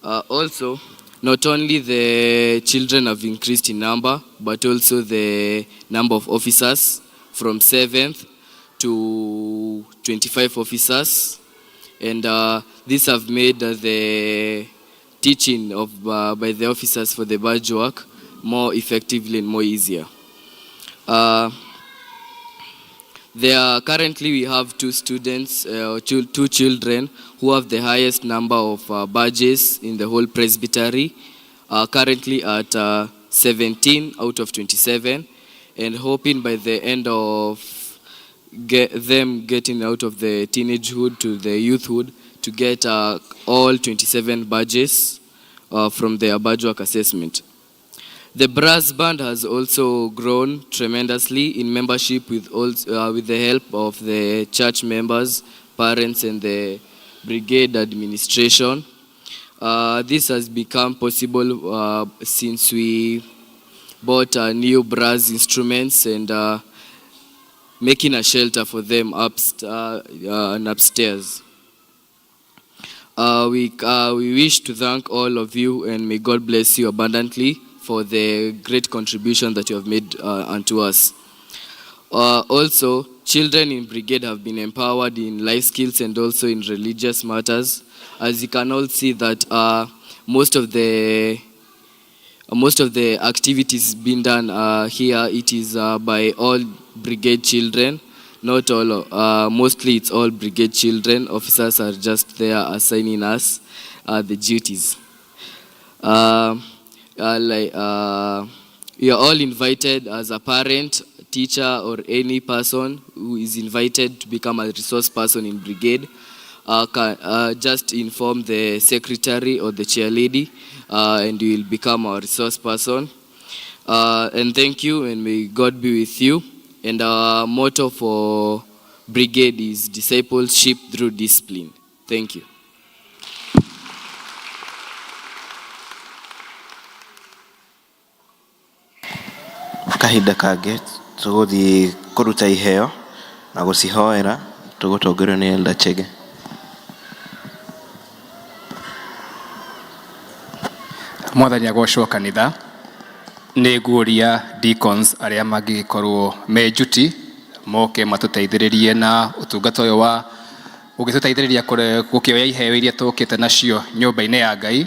Also, not only the children have increased in number, but also the number of officers from 7th to 25 officers. And this have made the teaching of, by the officers for the badge work more effectively and more easier. There are, currently we have two students, two children who have the highest number of badges in the whole presbytery, currently at 17 out of 27, and hoping by the end of them getting out of the teenagehood to the youthhood to get all 27 badges from their badge work assessment. The brass band has also grown tremendously in membership with the help of the church members, parents, and the brigade administration. This has become possible since we bought new brass instruments and making a shelter for them and upstairs. We wish to thank all of you, and may God bless you abundantly for the great contribution that you have made unto us. Also, children in brigade have been empowered in life skills and also in religious matters. As you can all see that most of the Most of the activities being done here, it is by all brigade children. Not all, mostly it's all brigade children. Officers are just there assigning us the duties. Like, you are all invited as a parent, teacher, or any person who is invited to become a resource person in brigade. Just inform the secretary or the chair lady, and you will become our resource person. And thank you, and may God be with you. And our motto for brigade is discipleship through discipline. Thank you. Kahinda kangĩ tũgũthiĩ kũruta iheo na gũcihoera tũgũtongorio nĩ Elder Chege. Mwathani agocwo kanitha. Nĩ nguũria deacons arĩa mangĩgĩkorwo me njuti moke matũteithĩrĩrie na ũtungata ũyũ wa ũgĩtũteithĩrĩria gũkĩoya iheo iria tũkĩte nacio nyũmba-inĩ ya Ngai.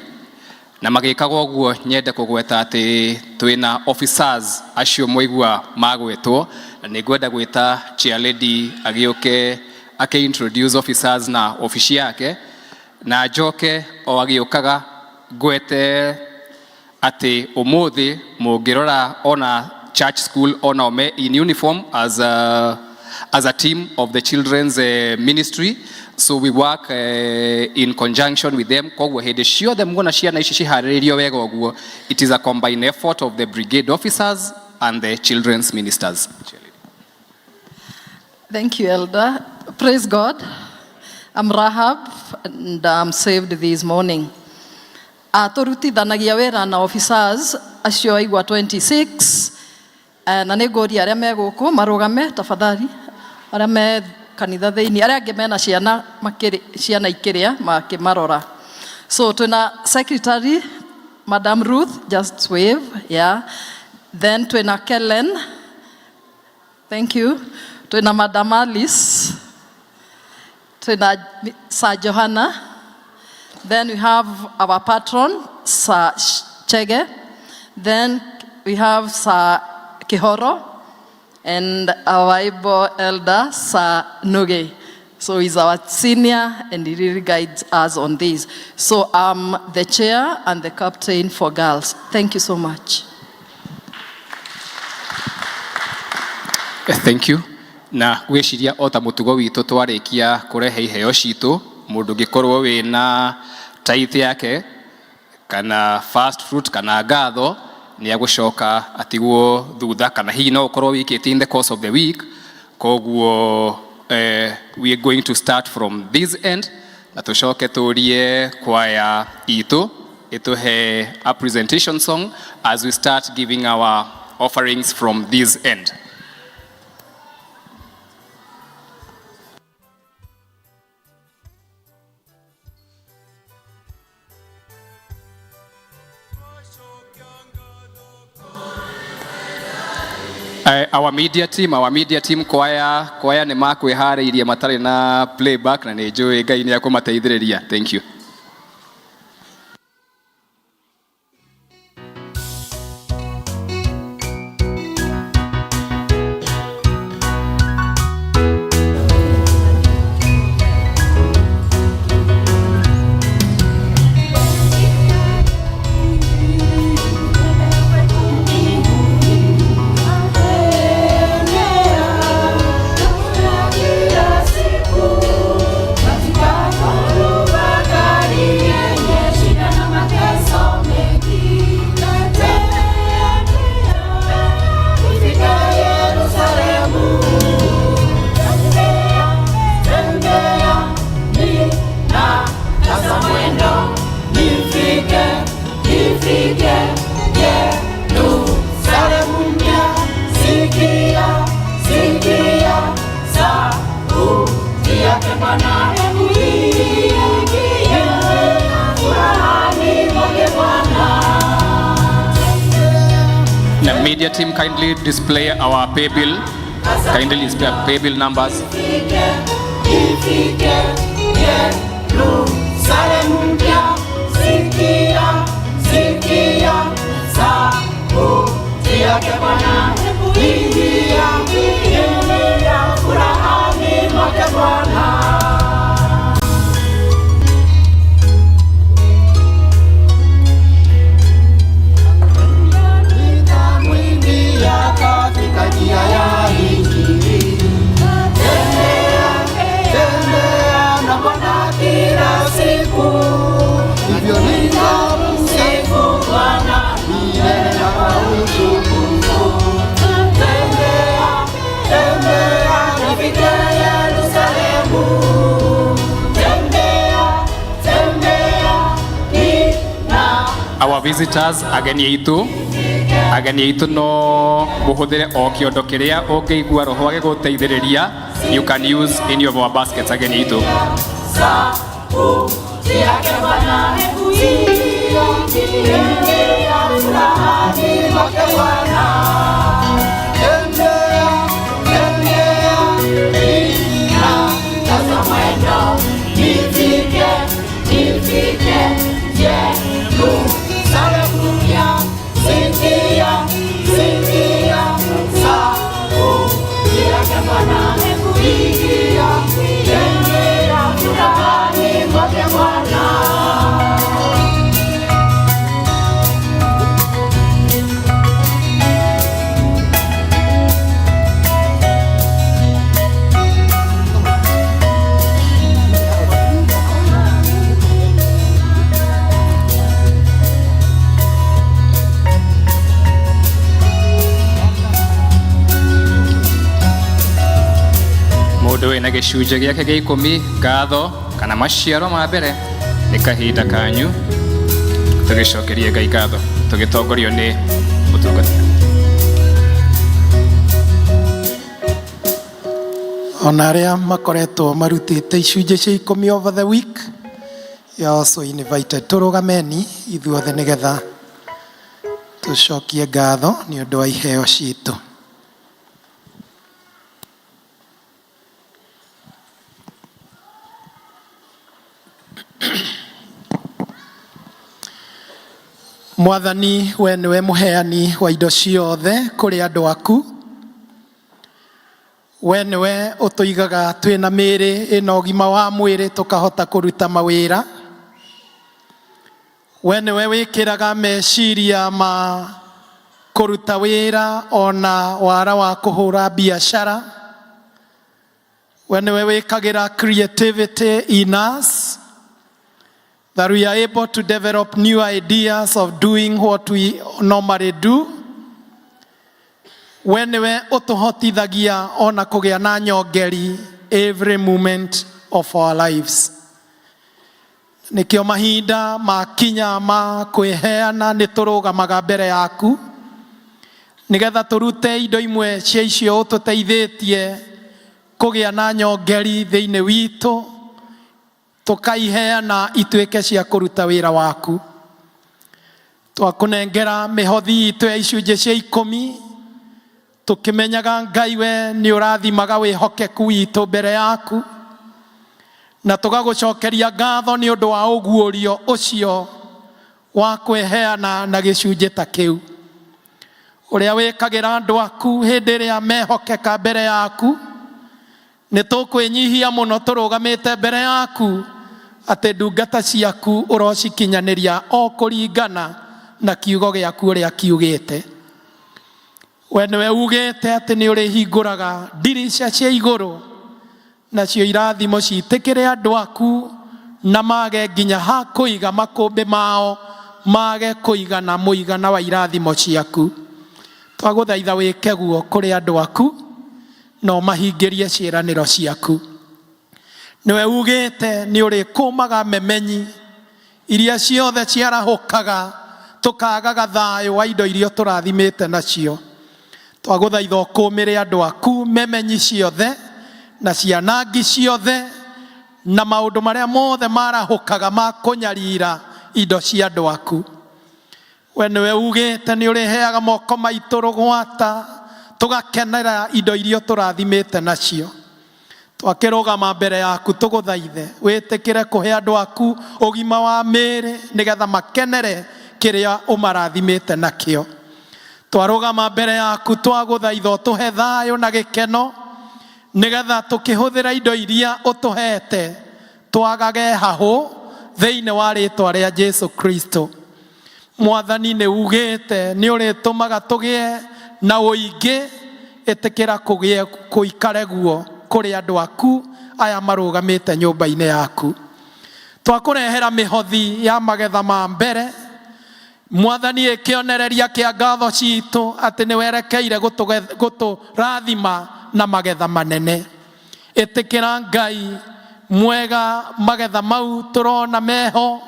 Na magĩkaga ũguo nyende kũgweta atĩ twĩna officers acio mwaigua magwetwo, na nĩ ngwenda gwĩta chair lady agĩũke akĩ introduce officers na obici yake, na njoke o agĩũkaga ngwete atĩ ũmũthĩ mũngĩrora ona church school ona me in uniform as a team of the children's ministry, so we work in conjunction with them. Koguo hĩndĩ ciothe muona ciana ici ciharĩrĩirio wega ũguo, it is a combined effort of the brigade officers and the children's ministers. Thank you, Elder. Praise God. I'm Rahab and I'm saved this morning. Tũrutithanagia wĩra na officers acio aigua 26, na nĩ ngũria arĩa me gũkũ marũgame tafadhali, arĩa me kanitha thĩinĩ, arĩa angĩ mena ciana makĩrĩ, ciana ikĩrĩa makĩmarora. So twĩna secretary Madam Ruth, just wave, yeah. Then twĩna Kellen, thank you. Twĩna Madam Alice, twĩna Sir Johanna. Then we have our patron, Sir Chege. Then we have Sir Kihoro and our able elder, Sir Nuge. So he's our senior and he really guides us on this. So I'm the chair and the captain for girls. Thank you so much. Thank you. Na gwĩciria o ta mũtugo witũ twarĩkia kũrehe iheo citũ, mũndũ ũngĩkorwo wĩna tithe yake kana first fruit kana ngatho nĩ agũcoka atigwo thutha, kana hihi no ũkorwo wĩkĩte in the course of the week. Koguo we are going to start from this end na tũcoke tũrie kwaya itũ ĩtũhe a presentation song as we start giving our offerings from this end. Our media team, kwaya nĩ makwĩharĩirie matarĩ na playback na nĩ njũĩ Ngai nĩ akũmateithĩrĩria. Thank you. Bwana, hebu ingie furahani mwake Bwana. Na media team, kindly display our pay bill. Kindly display our pay bill numbers. Ifike Yerusalemu mpya, sikia, sikia. Sauti yake Bwana, hebu ingia, ingia furahani mwake Bwana. Nitamwimbia katika njia ya Injili. Tembea, tembea na Bwana kila siku, hivyo nitamsifu Bwana milele na kwa utukufu. Tembea, tembea nifike Yerusalemu. Tembea, tembea nina Our visitors, ageni aitũ, ageni aitũ no mũhũthĩre o kĩondo kĩrĩa ũngĩigua roho agĩgũteithĩrĩria. You can use any of our baskets, ageni aitũ. Sauti yake Bwana, hebu ingia, ingia furahani mwake Bwana. Tembea, tembea, nina mwendo, nifike, nifike Yerusalemu. Sikia, sikia sauti yake Bwana, hebu ingia, ingia furahani mwake Bwana. Mũndũ wĩna gĩcunjĩ gĩake gĩa ikũmi, ngatho kana maciaro ma mbere, nĩ kahinda kanyu tũgĩcokerie Ngai ngatho tũgĩtongorio nĩ mũtungata. Ona arĩa makoretwo marutĩte icunjĩ cia ikũmi over the week, you are also invited. Tũrũgameni ithuothe nĩgetha tũcokie ngatho nĩ ũndũ wa iheo citũ. Mwathani, we nĩwe mũheani wa indo ciothe kũrĩ andũ aku. We nĩwe ũtũigaga twĩna mĩĩrĩ ĩna ũgima wa mwĩrĩ tũkahota kũruta mawĩra. We nĩwe wĩkĩraga meciria ma kũruta wĩra ona wara wa kũhũra biacara. We nĩwe wĩkagĩra creativity in us, that we are able to develop new ideas of doing what we normally do. We nĩwe ũtũhotithagia ona kũgĩa na nyongeri every moment of our lives. Nĩkĩo mahinda makinya ma kwĩheana nĩ tũrũgamaga mbere yaku nĩgetha tũrute indo imwe cia icio ũtũteithĩtie kũgĩa na nyongeri thĩinĩ witũ, tũkaiheana ituĩke cia kũruta wĩra waku. Twakũnengera mĩhothi itũ ya icunjĩ cia ikũmi, tũkĩmenyaga Ngai we nĩ ũrathimaga wĩhokeku witũ mbere yaku, na tũgagũcokeria ngatho nĩ ũndũ wa ũguũrio ũcio wa kwĩheana na gĩcunjĩ ta kĩu, ũrĩa wĩkagĩra andũ aku hĩndĩ ĩrĩa mehokeka mbere yaku. Nĩ tũkwĩnyihia mũno tũrũgamĩte mbere yaku atĩ ndungata ciaku ũrocikinyanĩria o kũringana na kiugo gĩaku ũrĩa kiugĩte. We nĩwe ugĩte atĩ nĩ ũrĩhingũraga ndirica cia igũrũ nacio irathimo citĩkĩre andũ aku na mage nginya ha kũiga makũmbĩ mao, mage kũigana mũigana wa irathimo ciaku. Twagũthaitha wĩke guo kũrĩ andũ aku na ũmahingĩrie ciĩranĩro ciaku. Nĩwe ugĩte nĩ ũrĩkũmaga memenyi iria ciothe ciarahũkaga tũkagaga thayũ wa indo iria tũrathimĩte nacio. Twagũthaitha ũkũmĩre andũ aku memenyi ciothe na cianangi ciothe na maũndũ marĩa mothe marahũkaga ma kũnyarira indo cia andũ aku. We nĩwe ugĩte nĩ ũrĩheaga moko maitũ rũgwata tũgakenera indo iria tũrathimĩte nacio. Twakĩrũgama mbere yaku tũgũthaithe wĩtĩkĩre kũhe andũ aku ũgima wa mĩĩrĩ nĩgetha makenere kĩrĩa ũmarathimĩte nakĩo. Twarũgama mbere yaku twagũthaitha ũtũhe thayũ na gĩkeno, nĩgetha tũkĩhũthĩra indo iria ũtũhete twagage hahũ thĩinĩ wa rĩtwa rĩa Jesu Kristo. Mwathani nĩ ugĩte nĩ ũrĩtũmaga tũgĩe na ũingĩ, ĩtĩkĩra kũgĩe kũikare guo kũrĩ andũ aku aya marũgamĩte nyũmba-inĩ yaku. Twakũrehera mĩhothi ya magetha ma mbere, Mwathani, ĩ kĩonereria kĩa ngatho citũ atĩ nĩ werekeire gũtũrathima na magetha manene. Ĩtĩkĩra Ngai mwega magetha mau tũrona meho,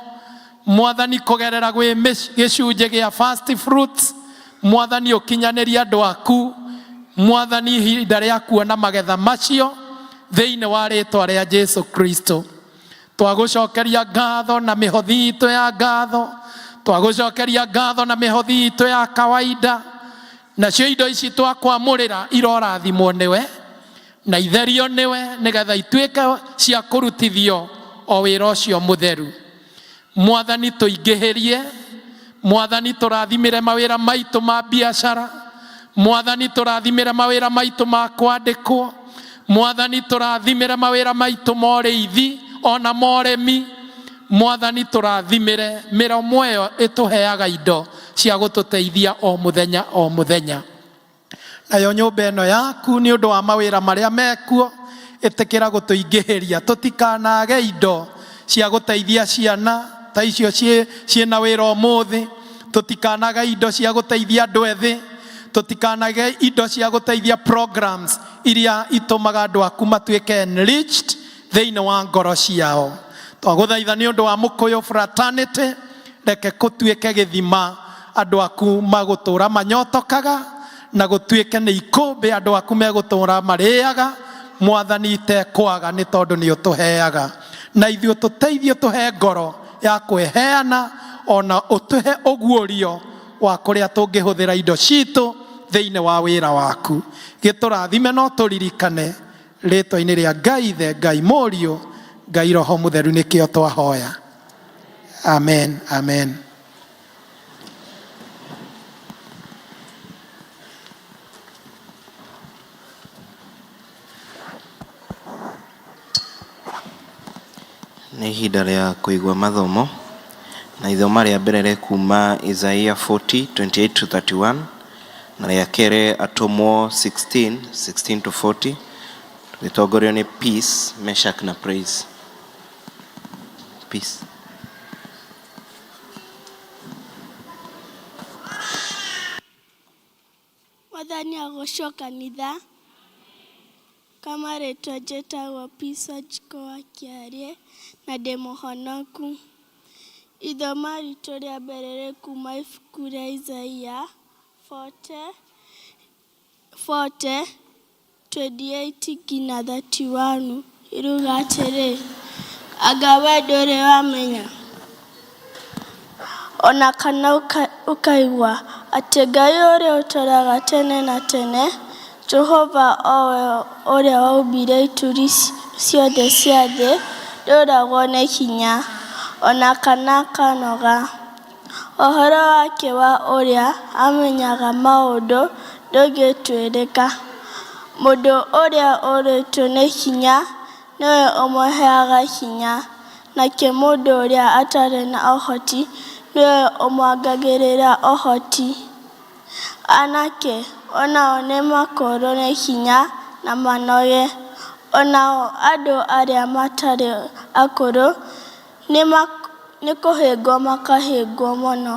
Mwathani, kũgerera gwĩ gĩcunjĩ gĩa first fruits. Mwathani, ũkinyanĩrie andũ aku, Mwathani, ihinda rĩa kuona magetha macio thĩinĩ wa rĩtwa rĩa Jesu Kristo. Twagũcokeria ngatho na mĩhothi itũ ya ngatho, twagũcokeria ngatho na mĩhothi itũ ya kawaida, nacio indo ici twakwamũrĩra irorathimwo nĩwe na itherio nĩwe, nĩgetha ituĩke cia kũrutithio o wĩra ũcio mũtheru. Mwathani, tũingĩhĩrie. Mwathani, tũrathimĩre mawĩra maitũ ma biacara. Mwathani, tũrathimĩre mawĩra maitũ ma kwandĩkwo. Mwathani, tũrathimĩre mawĩra maitũ ma ũrĩithi ona ma ũrĩmi. Mwathani, tũrathimĩre mĩromo ĩyo ĩtũheaga indo cia gũtũteithia o mũthenya o mũthenya. Nayo nyũmba ĩno yaku, nĩ ũndũ wa mawĩra marĩa mekuo, ĩtĩkĩra gũtũingĩhĩria tũtikanage indo cia gũteithia ciana ta icio ciĩna wĩra ũmũthĩ, tũtikanage indo cia gũteithia andũ ethĩ, tũtikanage indo cia gũteithia programs iria itũmaga andũ aku matuĩke enriched thĩinĩ wa ngoro ciao. Twagũthaitha nĩ ũndũ wa Mũkũyũ Fraternity, reke gũtuĩke gĩthima andũ aku magũtũra manyotokaga, na gũtuĩke nĩ ikũmbĩ andũ aku megũtũra marĩaga. Mwathani, itekwaga, nĩ tondũ nĩ ũtũheaga, na ithuĩ ũtũteithie, ũtũhe ngoro ya kwĩheana, ona ũtũhe ũguũrio wa kũrĩa tũngĩhũthĩra indo citũ thĩinĩ wa wĩra waku. Gĩtũrathime no tũririkane rĩtwa-inĩ rĩa Ngai Ithe, Ngai Mũriũ, Ngai Roho Mũtheru, nĩkĩo twahoya. Amen, amen. Nĩ ihinda rĩa kũigua mathomo, na ithoma rĩa mbere rĩ kuma Isaia 40, 28 to 31, na rĩa kerĩ Atũmwo 16, 16 to 40, tũgĩtongorio nĩ Peace, Meshach na Praise. Peace. Mwathani agocwo kanitha. Kama rĩtwa njĩtagwo Peace Wanjikũ wa Kĩarie na ndĩ mũhonoku. Ithoma ritũ rĩa mbere rĩ kuma ibuku rĩa Isaia 40, 40, 28 nginya 31 iruga atĩrĩ, Anga wee ndũrĩ wamenya, o na kana ũkaigua, atĩ Ngai ũrĩa ũtũũraga tene na tene, Jehova, o we ũrĩa wombire ituri ciothe cia thĩ, ndoragwo nĩ hinya, o na kana akanoga. Ũhoro wake wa ũrĩa amenyaga maũndũ ndũngĩtuĩrĩka. Mũndũ ũrĩa ũrĩtwo nĩ hinya nĩwe ũmũheaga hinya, nake mũndũ ũrĩa atarĩ na ũhoti nĩwe ũmuongagĩrĩra ũhoti. Anake o nao nĩmakoorwo nĩ hinya na manoge, o nao andũ arĩa matarĩ akũrũ Nĩ kũhĩngwo makahĩngwo mũno.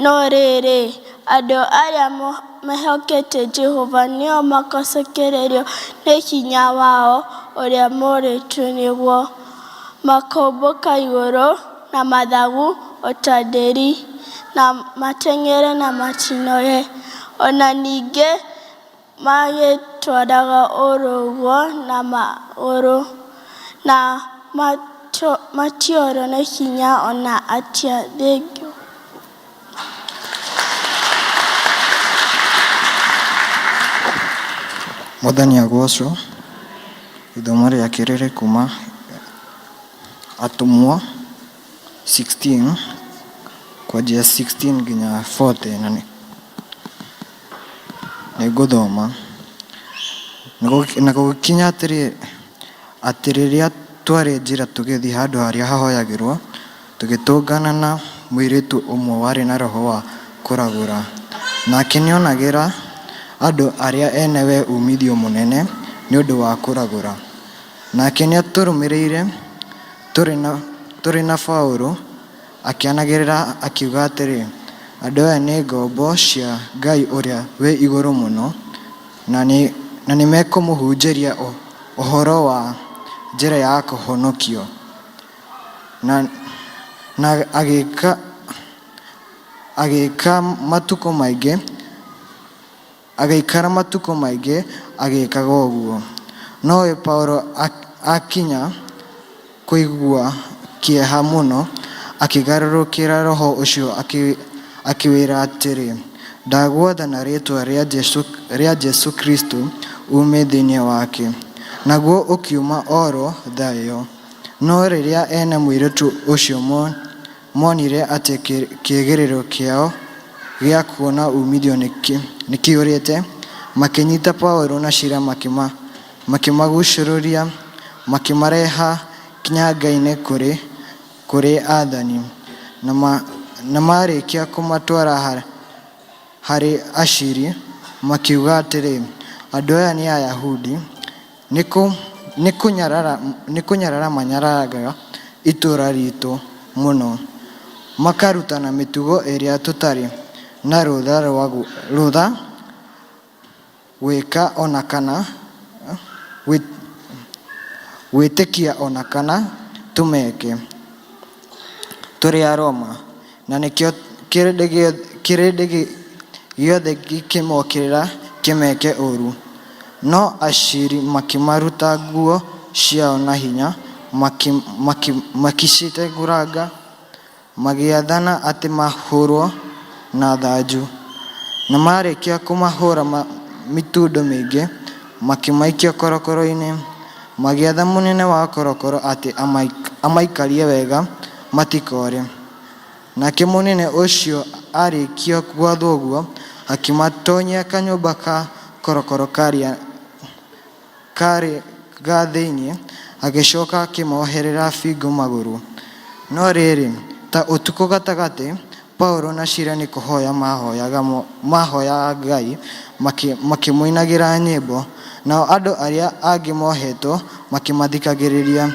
No rĩrĩ, andũ arĩa mehokete Jehova nĩo magacokererio nĩ hinya wao ũrĩa morĩtwo nĩguo. Makombũka igũrũ na mathagu o ta nderi, na mateng'ere na matinoge. O na ningĩ Magĩtwaraga ũrũũgo na magũrũ, na matiorwo nĩ hinya o na atĩa. Thengiũ. Mwathani agocwo. Ithomo rĩa kerĩ rĩ kuma Atũmwo 16. Kwanjia 16 nginya 40 na nĩ ngũthoma. Na gũgĩkinya atĩrĩ, atĩ rĩrĩa twarĩ njĩra tũgĩthiĩ handũ harĩa hahoyagĩrwo, tũgĩtũngana na mũirĩtu ũmwe warĩ na roho wa kũragũra. Nake nĩonagĩra andũ arĩa enewe uumithio mũnene nĩ ũndũ wa kũragũra. Nake nĩatũrũmĩrĩire tũrĩ na Paũlũ, akĩanagĩrĩra akiuga atĩrĩ, Andũ aya nĩ ngombo cia Ngai ũrĩa wĩ igũrũ mũno, na nĩmekũmũhunjĩria ũhoro wa njĩra ya kũhonokio. Na agĩka matukũ maingĩ, agĩikara matukũ maingĩ agĩkaga ũguo. Nowe Paũlũ akinya kũigua kĩeha mũno, akĩgarũrũkĩra roho ũcio akĩwĩra atĩrĩ, Ndagwatha na rĩĩtwa rĩa Jesũ Kristũ uume thĩinĩ wake. Naguo ũkiuma oro thaa ĩyo. No rĩrĩa ene mũirĩtu ũcio monire atĩ kĩĩrĩgĩrĩro kĩao gĩa kuona uumithio nĩkĩũrĩte, makĩnyiita Paũlũ na Sila makĩmaguucũrũria makĩmareha kĩnyanga-inĩ kũrĩ aathani. Na maarĩkia kũmatwara harĩ aciiri, makiuga atĩrĩ, Andũ aya nĩ Ayahudi, nĩ kũnyarara manyararaga itũũra riitũ mũno, makarutana mĩtugo ĩrĩa tũtarĩ na rũtha gwĩka o na kana gwĩtĩkia o na kana tũmeke. Tũrĩ Aroma, na nĩkĩo kĩrĩndĩ gĩothe gĩkĩmokĩrĩra kĩmeke ũũru. No aciiri makĩmaruta nguo ciao na hinya, makĩcitegũranga, magĩathana atĩ mahũũrwo na thanju. Na maarĩkia kũmahũũra mĩtundo mĩingĩ, makĩmaikia korokoro-inĩ, magĩatha mũnene wa korokoro atĩ amaikarie wega matikoore. Nake mũnene ũcio aarĩkia gwathwo ũguo, akĩmatoonyia kanyũmba ka korokoro karĩa kaarĩ ga thĩinĩ, agĩcoka akĩmoherera bĩngũ magũrũ. No rĩrĩ, ta ũtukũ gatagatĩ, Paũlũ na Sila nĩ kũhoya maahoyaga Ngai makĩmũinagĩra nyĩmbo, nao andũ arĩa angĩ mohetwo makĩmathikagĩrĩria.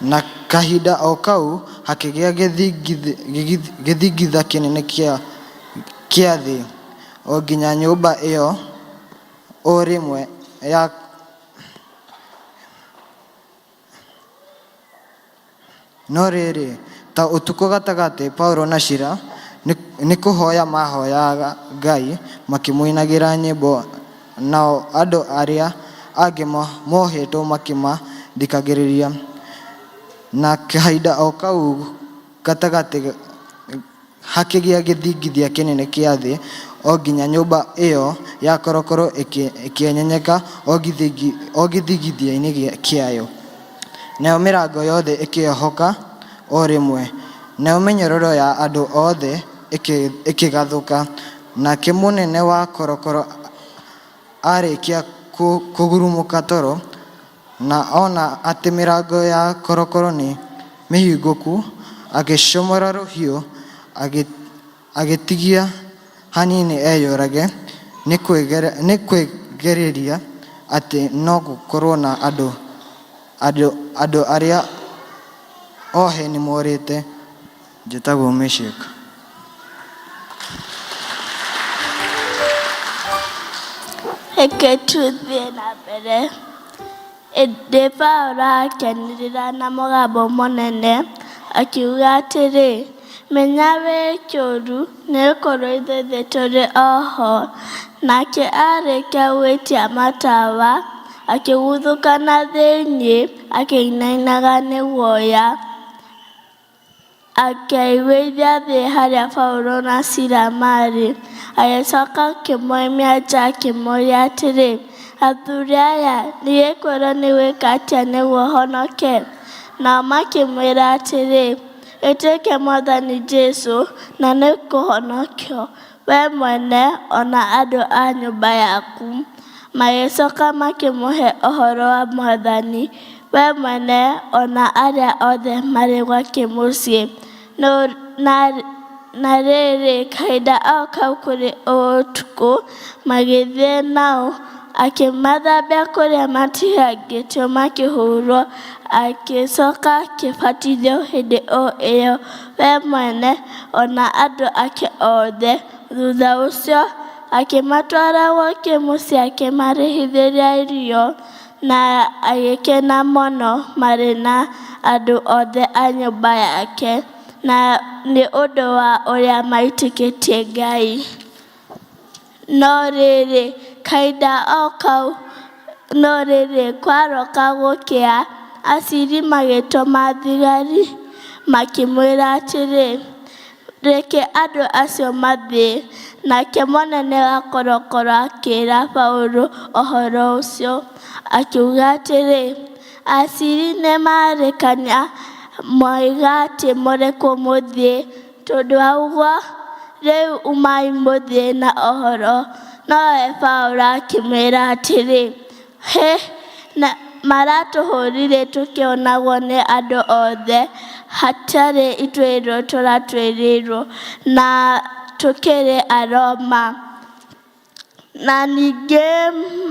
Na kahinda o kau hakĩgĩa gĩthingitha kĩnene kĩa thĩ, o nginya nyũmba ĩyo o rĩmwe ya No rĩrĩ, ta ũtukũ gatagatĩ, Paũlũ na Sila nĩ kũhoya maahoyaga Ngai makĩmũinagĩra nyĩmbo, nao andũ arĩa angĩ mohetwo makĩmathikagĩrĩria. Na kahinda o kau gatagatĩ hakĩgĩa gĩthingithia kĩnene kĩa thĩ, o nginya nyũmba ĩyo ya korokoro ĩkĩenyenyeka o gĩthingithia-inĩ kĩayo. Nayo mĩrango yothe ĩkĩohoka o rĩmwe, nayo mĩnyororo ya andũ othe ĩkĩgathũka. Nake mũnene wa korokoro aarĩkia kũgurumũka toro, na ona atĩ mĩrango ya korokoro nĩ mĩhingũku, agĩcomora rũhiũ, agĩtigia hanini eyũrage, nĩ kwĩgereria atĩ no gũkorũo na andũ arĩa ohe nĩmorĩte. Njĩtagwo Meshak. Reke tũthiĩ na mbere. Ĩndĩ Paũlũ akĩanĩrĩra na mũgambo mũnene, akiuga atĩrĩ, Menya wĩke ũũru, nĩgũkorwo ithuothe tũrĩ o ho. Nake aarĩkia gwĩtia matawa, akĩguthũka na thĩinĩ, akĩinainaga nĩ guoya. Akĩigũithia thĩ harĩa Paũlũ na Sila maarĩ, agĩcoka akĩmoimia nja akĩmoria atĩrĩ, Athuri aya, ndigĩkwĩrwo nĩ gwĩka atĩa nĩguo honoke? Nao makĩmwĩra atĩrĩ, Ĩtĩkia Mwathani Jesũ, na nĩũkũhonokio, wee mwene o na andũ a nyũmba yaku. Magĩcoka makĩmũhe ũhoro wa Mwathani, we mwene o na arĩa othe marĩ gwake mũciĩ. Na rĩrĩ, kahinda o kau kũrĩ o ũtukũ, magĩthiĩ nao, akĩmathambia kũrĩa matihangĩtio makĩhũrũo, agĩcoka akĩbatithio hĩndĩ o ĩyo we mwene o na andũ ake othe. Thutha ũcio akĩmatwara gwake mũciĩ akĩmarehithĩria irio, na agĩkena mũno marĩ na andũ othe a nyũmba yake, na nĩ ũndũ wa ũrĩa maitĩkĩtie Ngai. No rĩrĩ, kahinda o kau, no rĩrĩ, kwaroka gũkĩa, aciri magĩtũma thigari makĩmwĩra atĩrĩ, Reke andũ acio mathiĩ. Nake mũnene wa korokoro akĩĩra Paũlũ ũhoro ũcio, akiuga atĩrĩ, Aciri nĩmarekania moiga atĩ mũrekwo mũthiĩ, tondũ wa ũguo, rĩu umai mũthiĩ na ũhoro. Nowe Paũlũ akĩmwĩra atĩrĩ, Hĩ, na maratũhũrire tũkĩonagwo nĩ andũ othe, hatarĩ ituĩro tũratuĩrĩirwo, na tũkĩrĩ Aroma. Na ningĩ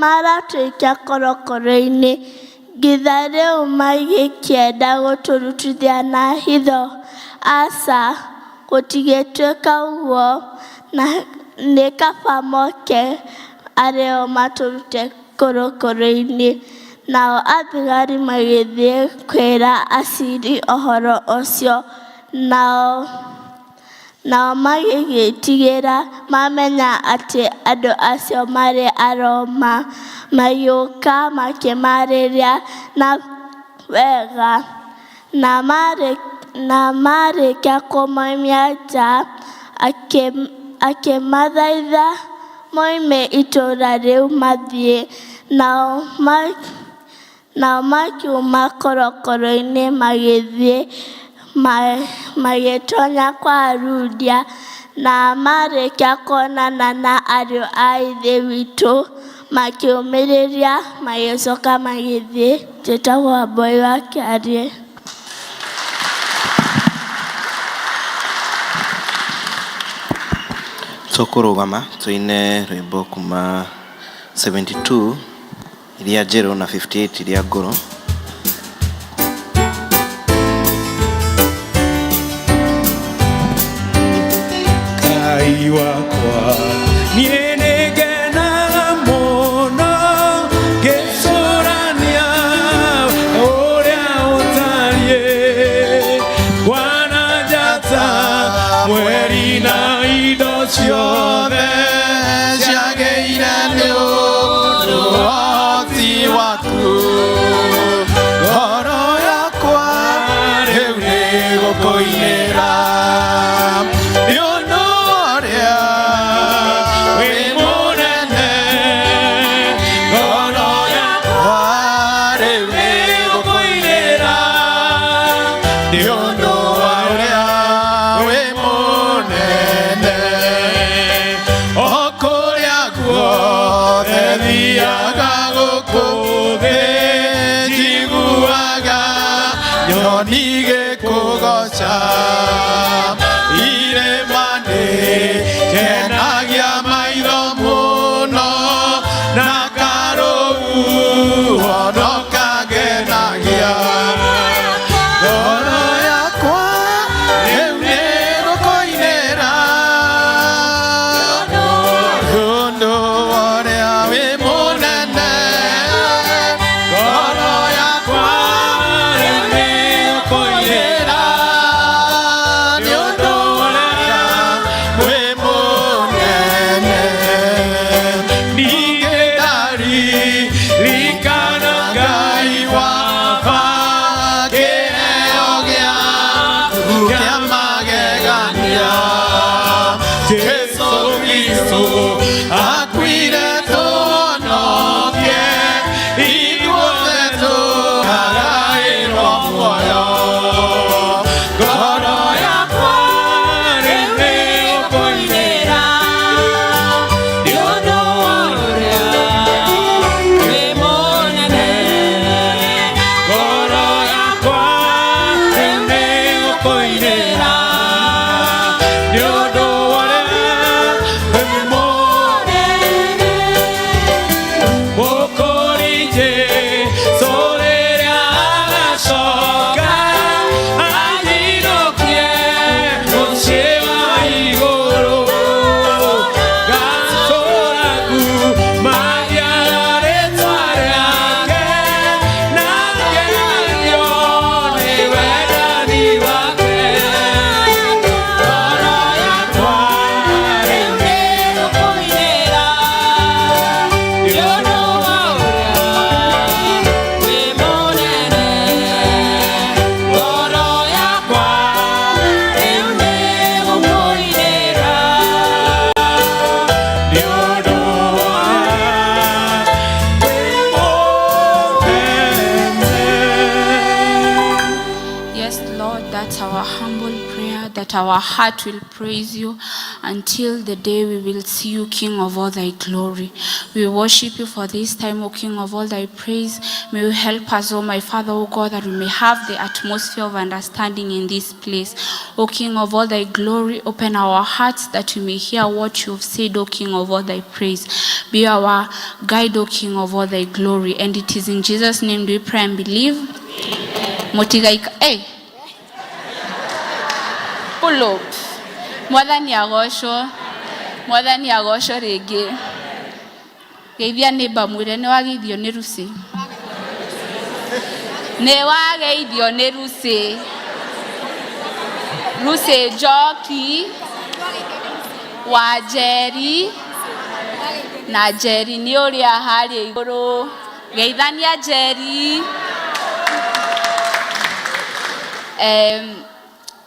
maratũikia korokoro-inĩ, nginya rĩu magĩkĩenda gũtũrutithia na hitho? Aca, gũtigĩtuĩka ũguo, na nĩ kaba moke arĩ o matũrute korokoro-inĩ. Nao athigari magĩthiĩ kwĩra aciri ũhoro ũcio, nao Nao magĩgĩĩtigĩra maamenya atĩ andũ acio maarĩ Aroma, magĩũka makĩmaarĩria na wega, na maarĩkia kũmoimia nja, akĩmathaitha moime itũũra rĩu mathiĩ. Nao makiuma korokoro-inĩ magĩthiĩ magĩtonya kwa Ludia, na maarĩkia kuonana na ariũ a Ithe witũ, makĩũmĩrĩria, magĩcoka magĩthiĩ. Njĩtagwo Wambũi wa Kĩarie. Tũkũrũgama tũine rwĩmbo kuma 72 iria njerũ na 58 iria ngũrũ. Ngai wakwa niĩ nĩngenaga mũno ngĩcũrania ũrĩa ũtariĩ kwana njata mweri na indo ciothe ciagĩire nĩ ũndũ wa waku ngoro yakwa rĩu nĩ gũkũinĩra nĩ ũndũ ũrĩa wĩ mũnene ngoro yakwa rĩu nĩ gũkũinĩra nĩ ũndũ wa ũrĩa wĩ mũnene o kũrĩa guothe thiaga gũkũ thĩ njiguaga nyoni gĩkũgoca irĩma nĩ kenagia maitho mũno na karũu ono kangenagia ngoro yakwa rĩu nĩ gũkũinĩra ũndũ ũrĩa wĩ mũnene ngoro yakwa rĩu nĩ gũkũinĩra nĩ ũndũ ũrĩa wĩ mũnene ningĩ ndaririkana Ngai wakwa kĩheo gĩaku kĩa magegania Jesũ Kristũ akuire tũhonoke ithuothe tũkagaĩrwo muoyo. that our heart will praise you until the day we will see you, King of all thy glory. We worship you for this time, O King of all thy praise. May you help us, O my Father, O God, that we may have the atmosphere of understanding in this place. O King of all thy glory, open our hearts that we may hear what you have said, O King of all thy praise. Be our guide, O King of all thy glory. And it is in Jesus' name we pray and believe. Motigaika, hey. Pull up. Mwathani agocwo. Mwathani agocwo rĩngĩ. Geithia nĩmba mwĩre nĩ wageithio nĩ Lucy. Nĩ wageithio nĩ Lucy. Lucy Njoki wa Njeri na Njeri nĩ ũrĩa harĩa igũrũ. Geithania Njeri.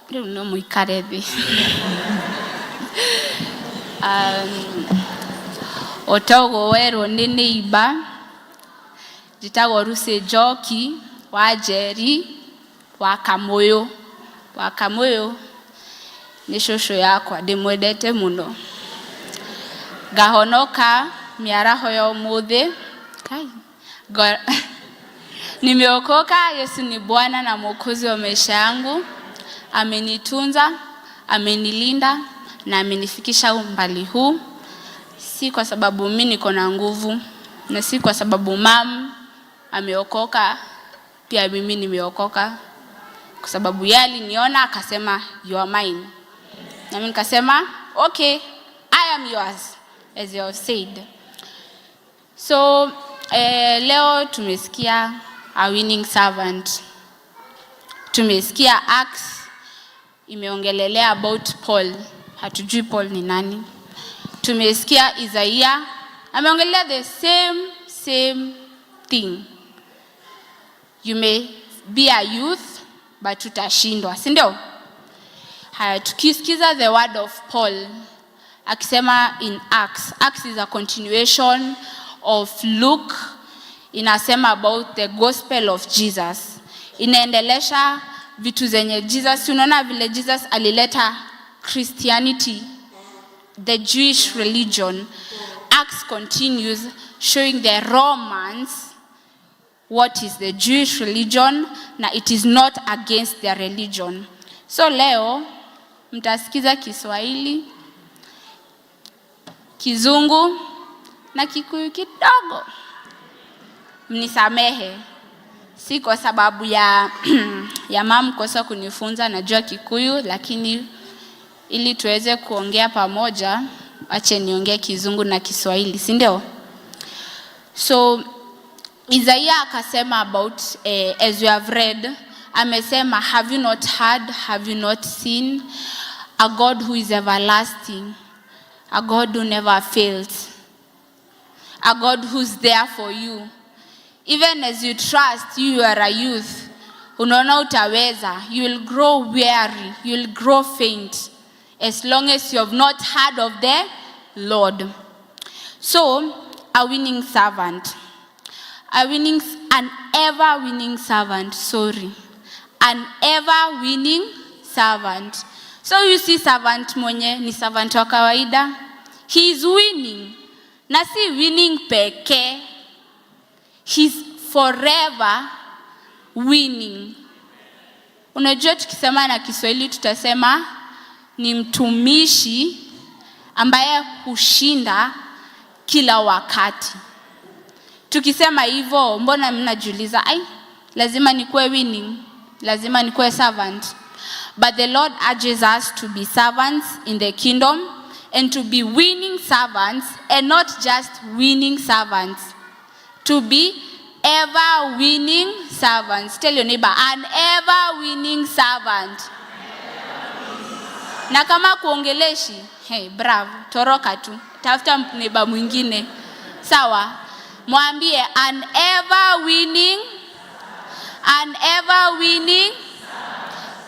Rĩu no mũikare thĩ. O ta ũguo werwo nĩ neighbor, njĩtagwo Lucy Njoki wa Njeri wa Kamũyũ. Wa Kamũyũ nĩ cũcũ yakwa ndĩmwendete mũno. Ngahonoka mĩaraho ya ũmũthĩ. Kai, nimeokoka. Yesu ni Bwana na Mwokozi wa maisha yangu. Amenitunza, amenilinda na amenifikisha umbali huu. Si kwa sababu mimi niko na nguvu na si kwa sababu mam ameokoka, pia mimi nimeokoka. Kwa sababu yeye aliniona akasema you are mine. Na mimi nikasema okay, I am yours as you have said. So leo tumesikia a winning servant. Tumesikia Acts imeongelelea about Paul. Hatujui Paul ni nani. Tumesikia Isaiah ameongelea the same thing. You may be a youth but utashindwa, si ndio? Haya, tukisikiza the word of Paul akisema in Acts. Acts is a continuation of Luke, inasema about the gospel of Jesus. Inaendelesha vitu zenye Jesus, unaona vile Jesus alileta Christianity, the Jewish religion. Acts continues showing the Romans what is the Jewish religion, na it is not against their religion. So leo mtasikiza Kiswahili, Kizungu na Kikuyu kidogo. Mnisamehe, si kwa sababu ya mam kosa kunifunza, najua Kikuyu, lakini ili tuweze kuongea pamoja, ache niongee Kizungu na Kiswahili, si ndio? So Isaiah akasema about, as you have read, amesema have you not heard, have you not seen a God who is everlasting, a God who never fails, a God who's there for you. Even as you trust, you are a youth, unaona utaweza, you will grow weary, you will grow faint, as long as you have not heard of the Lord. So, a winning servant. A winning, an ever-winning servant, sorry. An ever-winning servant. So you see servant mwenye ni servant wa kawaida. He is winning. Na si winning pekee. He's forever winning. Unajua tukisema na Kiswahili tutasema ni mtumishi ambaye hushinda kila wakati. Tukisema hivyo, mbona mnajiuliza, ai, lazima nikuwe winning, lazima nikuwe servant. But the Lord urges us to be servants in the kingdom and to be winning servants, and not just winning servants, to be ever winning servants. Tell your neighbor, an ever winning servant. Na kama kuongeleshi, hey, bravo, toroka tu, tafuta neighbor mwingine. Sawa? Mwambie an ever winning, an ever winning.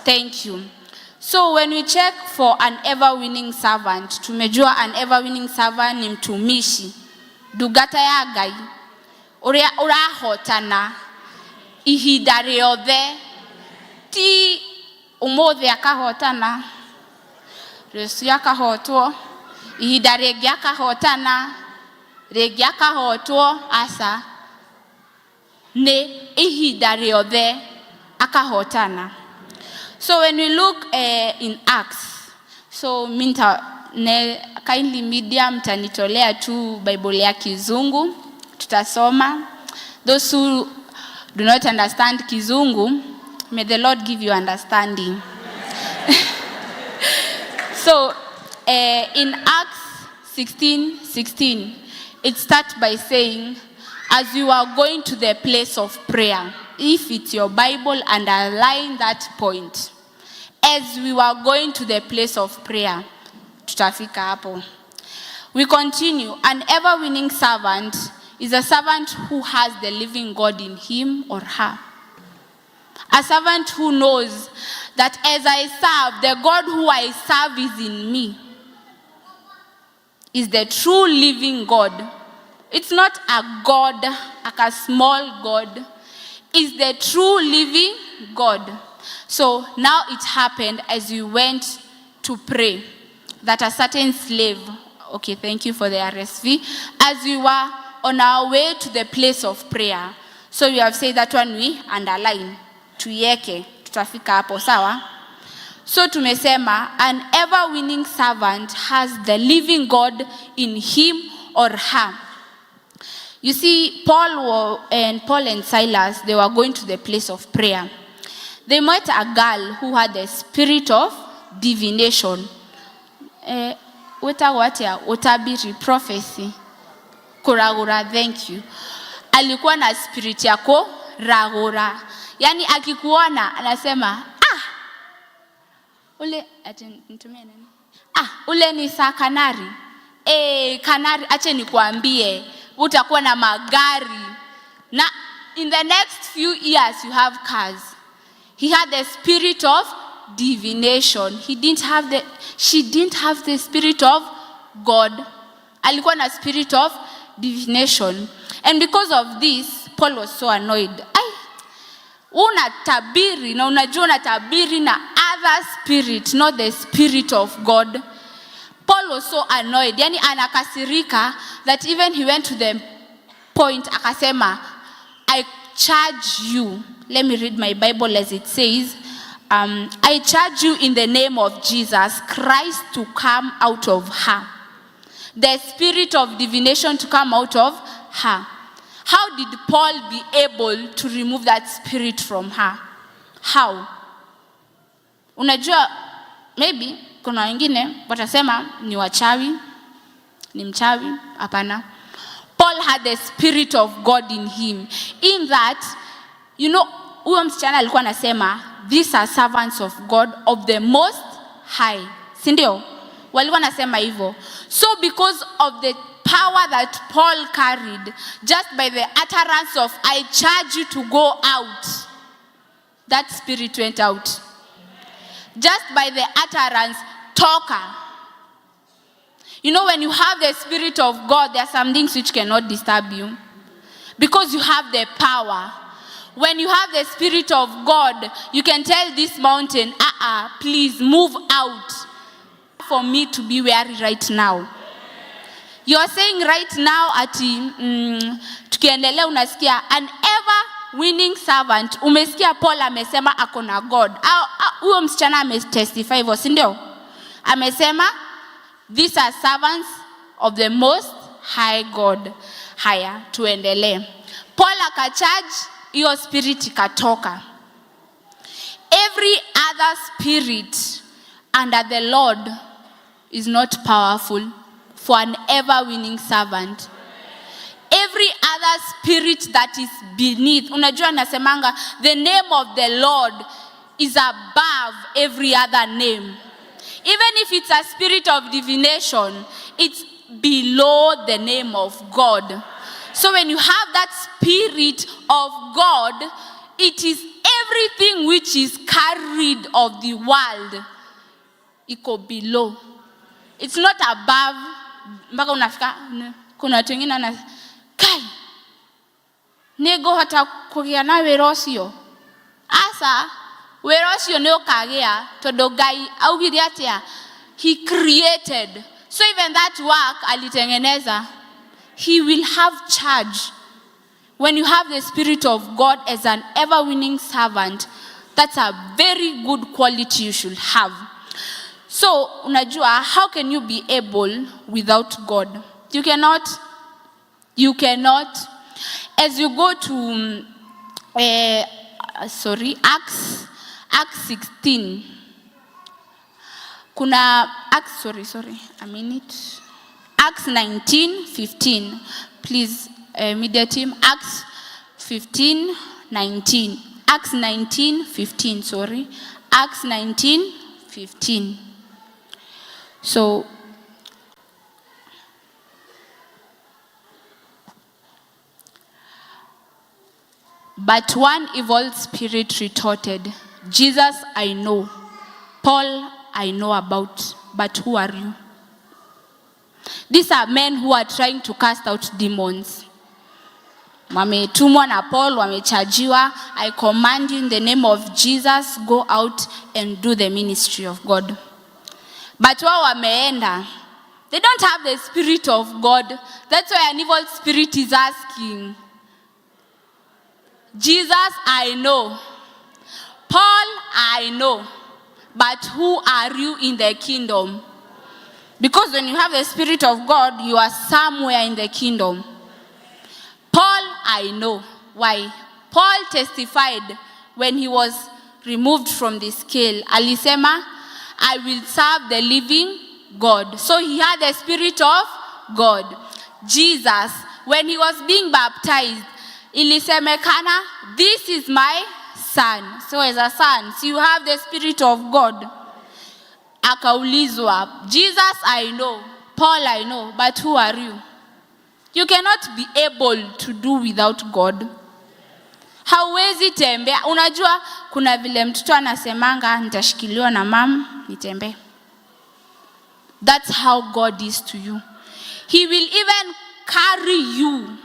Thank you. So when we check for an ever winning servant, tumejua an ever winning servant ni mtumishi, ndungata ya Ngai uria urahotana ihinda riothe, ti umuthi akahotana Rũciũ akahotwo, ihinda rĩngĩ akahotana, rĩngĩ akahotwo, aca. Nĩ ihinda rĩothe akahotana. So when we look in Acts, so mi nita, ne, kindly media mtanitolea tu Bible ya Kizungu, tutasoma. Those who do not understand Kizungu, may the Lord give you understanding. So in Acts 16:16, it starts by saying, as you are going to the place of prayer, if it's your Bible, underline that point. As we were going to the place of prayer, tutafika hapo. We continue. An ever-winning servant is a servant who has the living God in him or her. A servant who knows that as I serve, the God who I serve is in me. Is the true living God. It's not a God, like a small God. It's the true living God. So now it happened as we went to pray that a certain slave, okay, thank you for the RSV, as we were on our way to the place of prayer. So you have said that one we underline, tuieke, tutafika hapo, sawa? So tumesema, an ever-winning servant has the living God in him or her. You see, Paul and Silas, they were going to the place of prayer. They met a girl who had the spirit of divination. Wetagwo atia? Utabiri, prophecy. Kuragura, thank you. Alikuwa na spirit ya kuragura. Yani akikuona anasema, ule, ati nitumie nini? Ule ni sa kanari. Kanari, ache nikuambie, utakuwa na magari. Na in the next few years you have cars. He had the spirit of divination. He didn't have the, she didn't have the spirit of God. Alikuwa na spirit of divination. And because of this, Paul was so annoyed. Ai, unatabiri na unajua unatabiri na other spirit, not the spirit of God. Paul was so annoyed. Yani anakasirika that even he went to the point akasema, I charge you. Let me read my Bible as it says. I charge you in the name of Jesus Christ to come out of her. The spirit of divination to come out of her. How did Paul be able to remove that spirit from her? How? Unajua, maybe kuna wengine watasema ni wachawi, ni mchawi. Hapana. Paul had the spirit of God in him. In that, huyo msichana alikuwa anasema, these are servants of God of the most high. Si ndio? Walikuwa wanasema hivyo. So because of the power that Paul carried, just by the utterance of, I charge you to go out, that spirit went out. Just by the utterance, toka. When you have the spirit of God, there are some things which cannot disturb you. Because you have the power. When you have the spirit of God, you can tell this mountain, please move out for me to be weary right now. You are saying right now, ati, tukiendelea unasikia, an ever winning servant, umesikia Paul amesema ako na God. Huyo msichana ametestify hivyo, si ndio? Amesema, these are servants of the most high God. Haya, tuendelee. Paul akacharge, hiyo spirit ikatoka. Every other spirit under the Lord is not powerful for an ever-winning servant. Every other spirit that is beneath, unajua nasemanga, the name of the Lord is above every other name. Even if it's a spirit of divination, it's below the name of God. So when you have that spirit of God, it is everything which is carried of the world. Iko below. It's not above. Mpaka unafika, kuna watu wengine wana, kai, nĩngũhota kũgĩa na wĩra ũcio? Aca, wĩra ũcio nĩ ũkagĩa, tondũ Ngai augire atĩa? He created. So even that work alitengeneza, he will have charge. When you have the Spirit of God as an ever-winning servant, that's a very good quality you should have. So, unajua, how can you be able without God? You cannot. You cannot. As you go to, sorry, Acts 16. Kuna, Acts, sorry, sorry, a minute. Acts 19:15. Please, media team, Acts 15:19. Acts 19:15, sorry. Acts 19:15. So, but one evil spirit retorted, Jesus I know, Paul I know about, but who are you? These are men who are trying to cast out demons. Wametumwa na Paul, wamechajiwa. I command you in the name of Jesus, go out and do the ministry of God. But wao wameenda. They don't have the Spirit of God. That's why an evil spirit is asking, Jesus I know, Paul I know, but who are you in the kingdom? Because when you have the Spirit of God, you are somewhere in the kingdom. Paul, I know. Why? Paul testified when he was removed from the scale. Alisema, I will serve the living God. So he had the Spirit of God. Jesus, when he was being baptized, ilisemekana, this is my son. So as a son, so you have the Spirit of God. Akaulizwa, Jesus I know, Paul I know, but who are you? You cannot be able to do without God. Hauwezi tembea. Unajua kuna vile mtoto anasemanga nitashikiliwa na mam nitembee. That's how God is to you. He will even carry you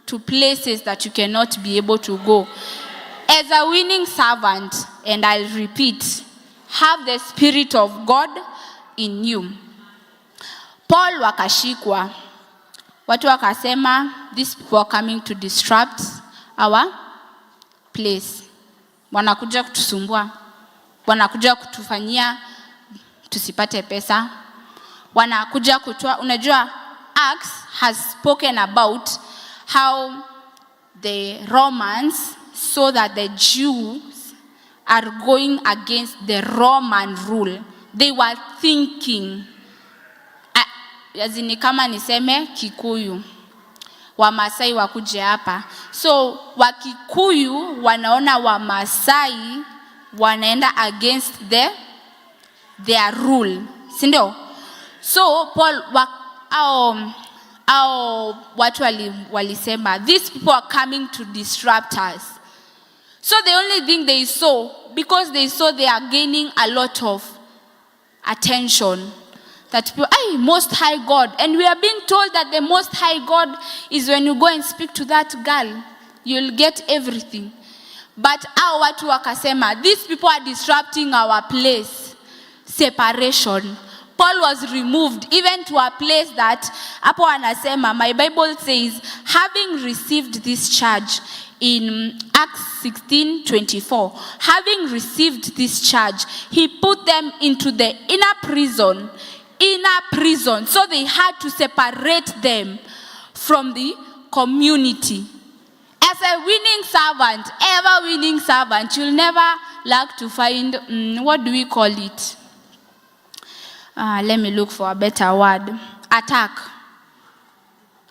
to places that you cannot be able to go. As a winning servant, and I'll repeat, have the Spirit of God in you. Paul wakashikwa. Watu wakasema, these people are coming to disrupt our place. Wanakuja kutusumbua. Wanakuja kutufanyia tusipate pesa. Wanakuja kutoa, unajua Acts has spoken about how the Romans saw that the Jews are going against the Roman rule. They were thinking, ni kama niseme Kikuyu, Wamasai wakuje hapa. So Wakikuyu wanaona Wamasai wanaenda against their rule, si ndio? So Paul au watu walisema these people are coming to disrupt us. So the only thing they saw, because they saw they are gaining a lot of attention, that people, ay, Most High God. And we are being told that the Most High God is when you go and speak to that girl, you'll get everything. But hao watu wakasema, these people are disrupting our place. Separation. Paul was removed even to a place that, hapo anasema, my Bible says, having received this charge in Acts 16:24, having received this charge, he put them into the inner prison. Inner prison. So they had to separate them from the community. As a winning servant, ever winning servant, you'll never lack to find, what do we call it? Let me look for a better word. Attack.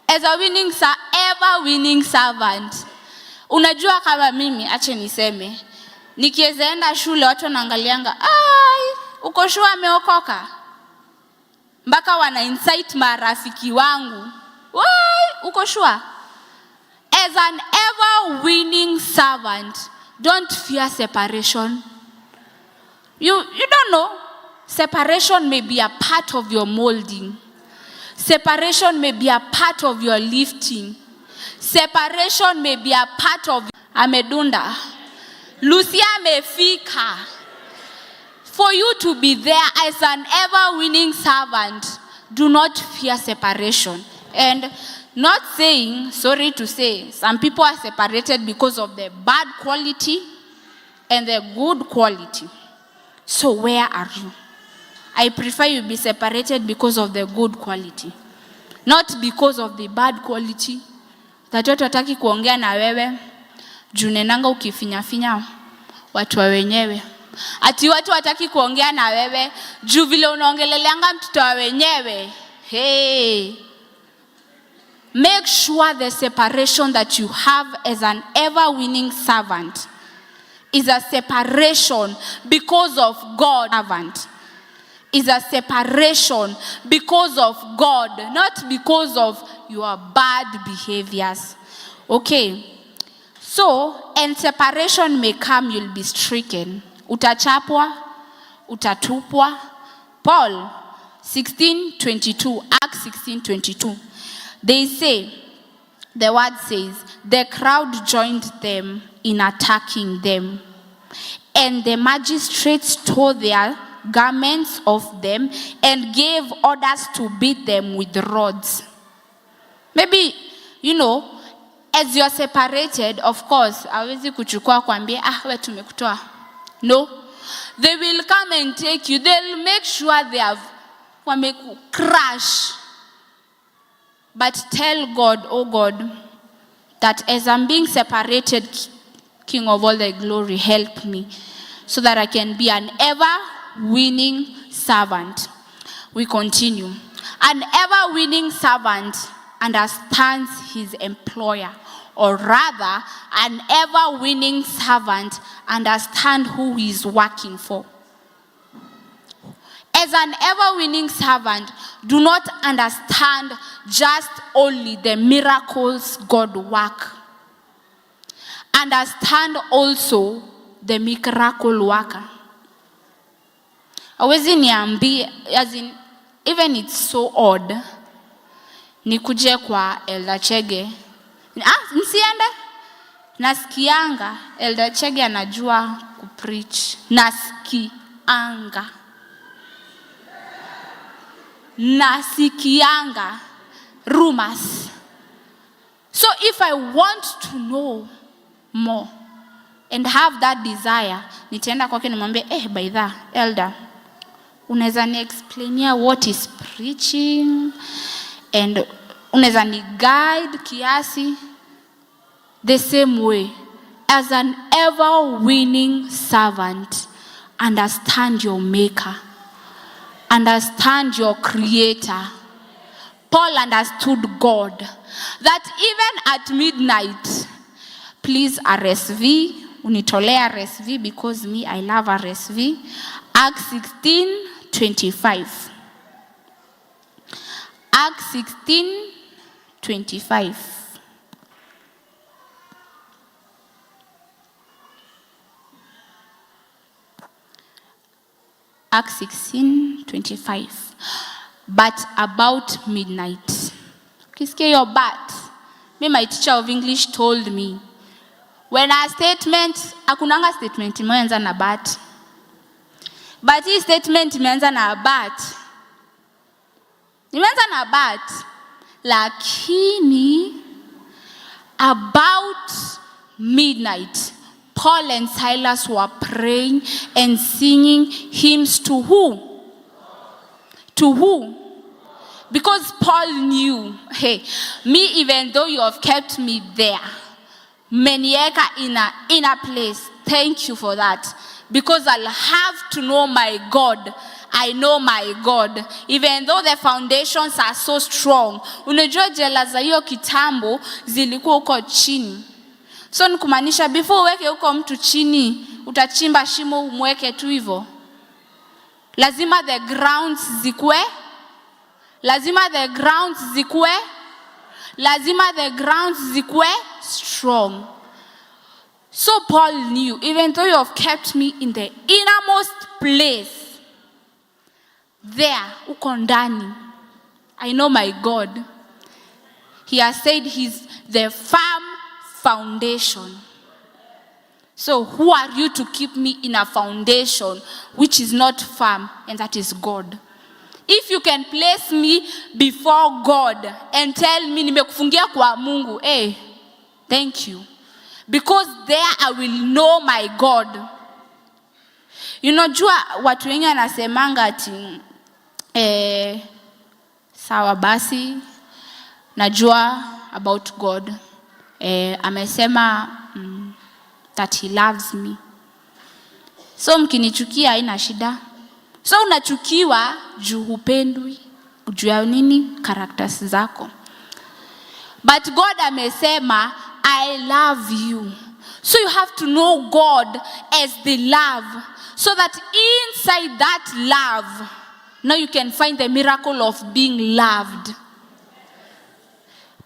As a winning, ever winning servant. Unajua kama mimi, ache niseme, nikiweza enda shule watu wanaangalianga, ai, uko sure ameokoka? Mpaka wana incite marafiki wangu. Wai, uko sure? As an ever winning servant, don't fear separation. You don't know. Separation may be a part of your molding. Separation may be a part of your lifting. Separation may be a part of amedunda. Lucia amefika. For you to be there as an ever winning servant, do not fear separation. And not saying, sorry to say, some people are separated because of the bad quality and the good quality. So where are you? I prefer you be separated because of the good quality, not because of the bad quality. That watu hataki kuongea na wewe juu nenanga ukifinyafinya watu wa wenyewe. Ati watu hataki kuongea na wewe juu vile unaongeleleanga mtoto wa wenyewe. Hey. Make sure the separation that you have as an ever winning servant is a separation because of God. Servant is a separation because of God, not because of your bad behaviors. Okay. So, and separation may come, you'll be stricken. Utachapwa, utatupwa. Paul 16:22, Acts 16:22. They say, the word says, the crowd joined them in attacking them. And the magistrates tore their garments off them and gave orders to beat them with rods. Maybe, as you are separated, of course, hawezi kuchukua kwambie, ah, we tumekutoa. No. They will come and take you. They'll make sure they have wameku crash. But tell God, oh God, that as I'm being separated, King of all the glory, help me so that I can be an ever winning servant. We continue. An ever winning servant understands his employer, or rather, an ever winning servant understands who he is working for. As an ever winning servant, do not understand just only the miracles God work. Understand also the miracle worker. Hawezi niambie, as in, even it's so odd, nikuje kwa Elder Chege. Ah, nsiende? Nasikianga, Elder Chege anajua kupreach. Nasikianga. Nasikianga rumors. So if I want to know more and have that desire, nitaenda kwake nimwambie, by the elder, unaweza ni explainia what is preaching and unaweza ni guide kiasi. The same way, as an ever winning servant, understand your maker, understand your creator. Paul understood God, that even at midnight, please RSV, unitolee RSV because me, I love RSV. Acts 16:25. Acts 16:25. Acts 16:25. But about midnight. Ukisikia hiyo but, me my teacher of English told me, when a statement, hakunanga statement imeanza na but. But hii statement imeanza na but. Imeanza na but. Lakini about midnight, Paul and Silas were praying and singing hymns to who? To who? Because Paul knew, hey, me, even though you have kept me there, mmeniweka in a inner place. Thank you for that. Because I'll have to know my God. I know my God. Even though the foundations are so strong. Unajua jela za hiyo kitambo zilikuwa huko chini. So ni kumaanisha before uweke huko mtu chini, utachimba shimo umweke tu hivyo. Lazima the grounds zikue. Lazima the grounds zikue. Lazima the grounds zikue strong. So Paul knew, even though you have kept me in the innermost place, there, uko ndani, I know my God. He has said he's the firm foundation. So who are you to keep me in a foundation which is not firm, and that is God? If you can place me before God and tell me nimekufungia kwa Mungu, hey, thank you. Because there I will know my God. Unajua watu wengi wanasemanga ati sawa basi najua about God. Amesema that he loves me. So mkinichukia haina shida. So unachukiwa juu hupendwi, juu ya nini? Characters zako. But God amesema I love you. So you have to know God as the love, so that inside that love, now you can find the miracle of being loved.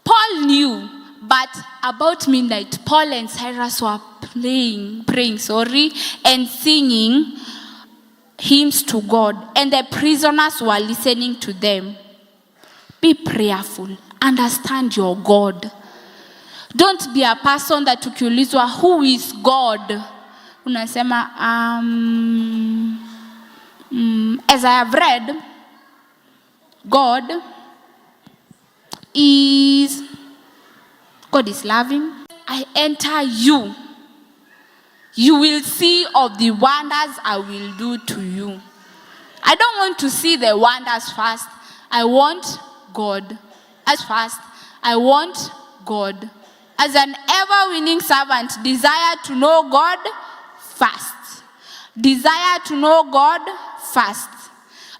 Paul knew, but about midnight, Paul and Silas were praying, and singing hymns to God, and the prisoners were listening to them. Be prayerful. Understand your God. Don't be a person that ukiulizwa who is God, unasema as I have read, God is loving. I enter you. You will see of the wonders I will do to you. I don't want to see the wonders first. I want God as first. I want God. As an ever-winning servant, desire to know God first. Desire to know God first.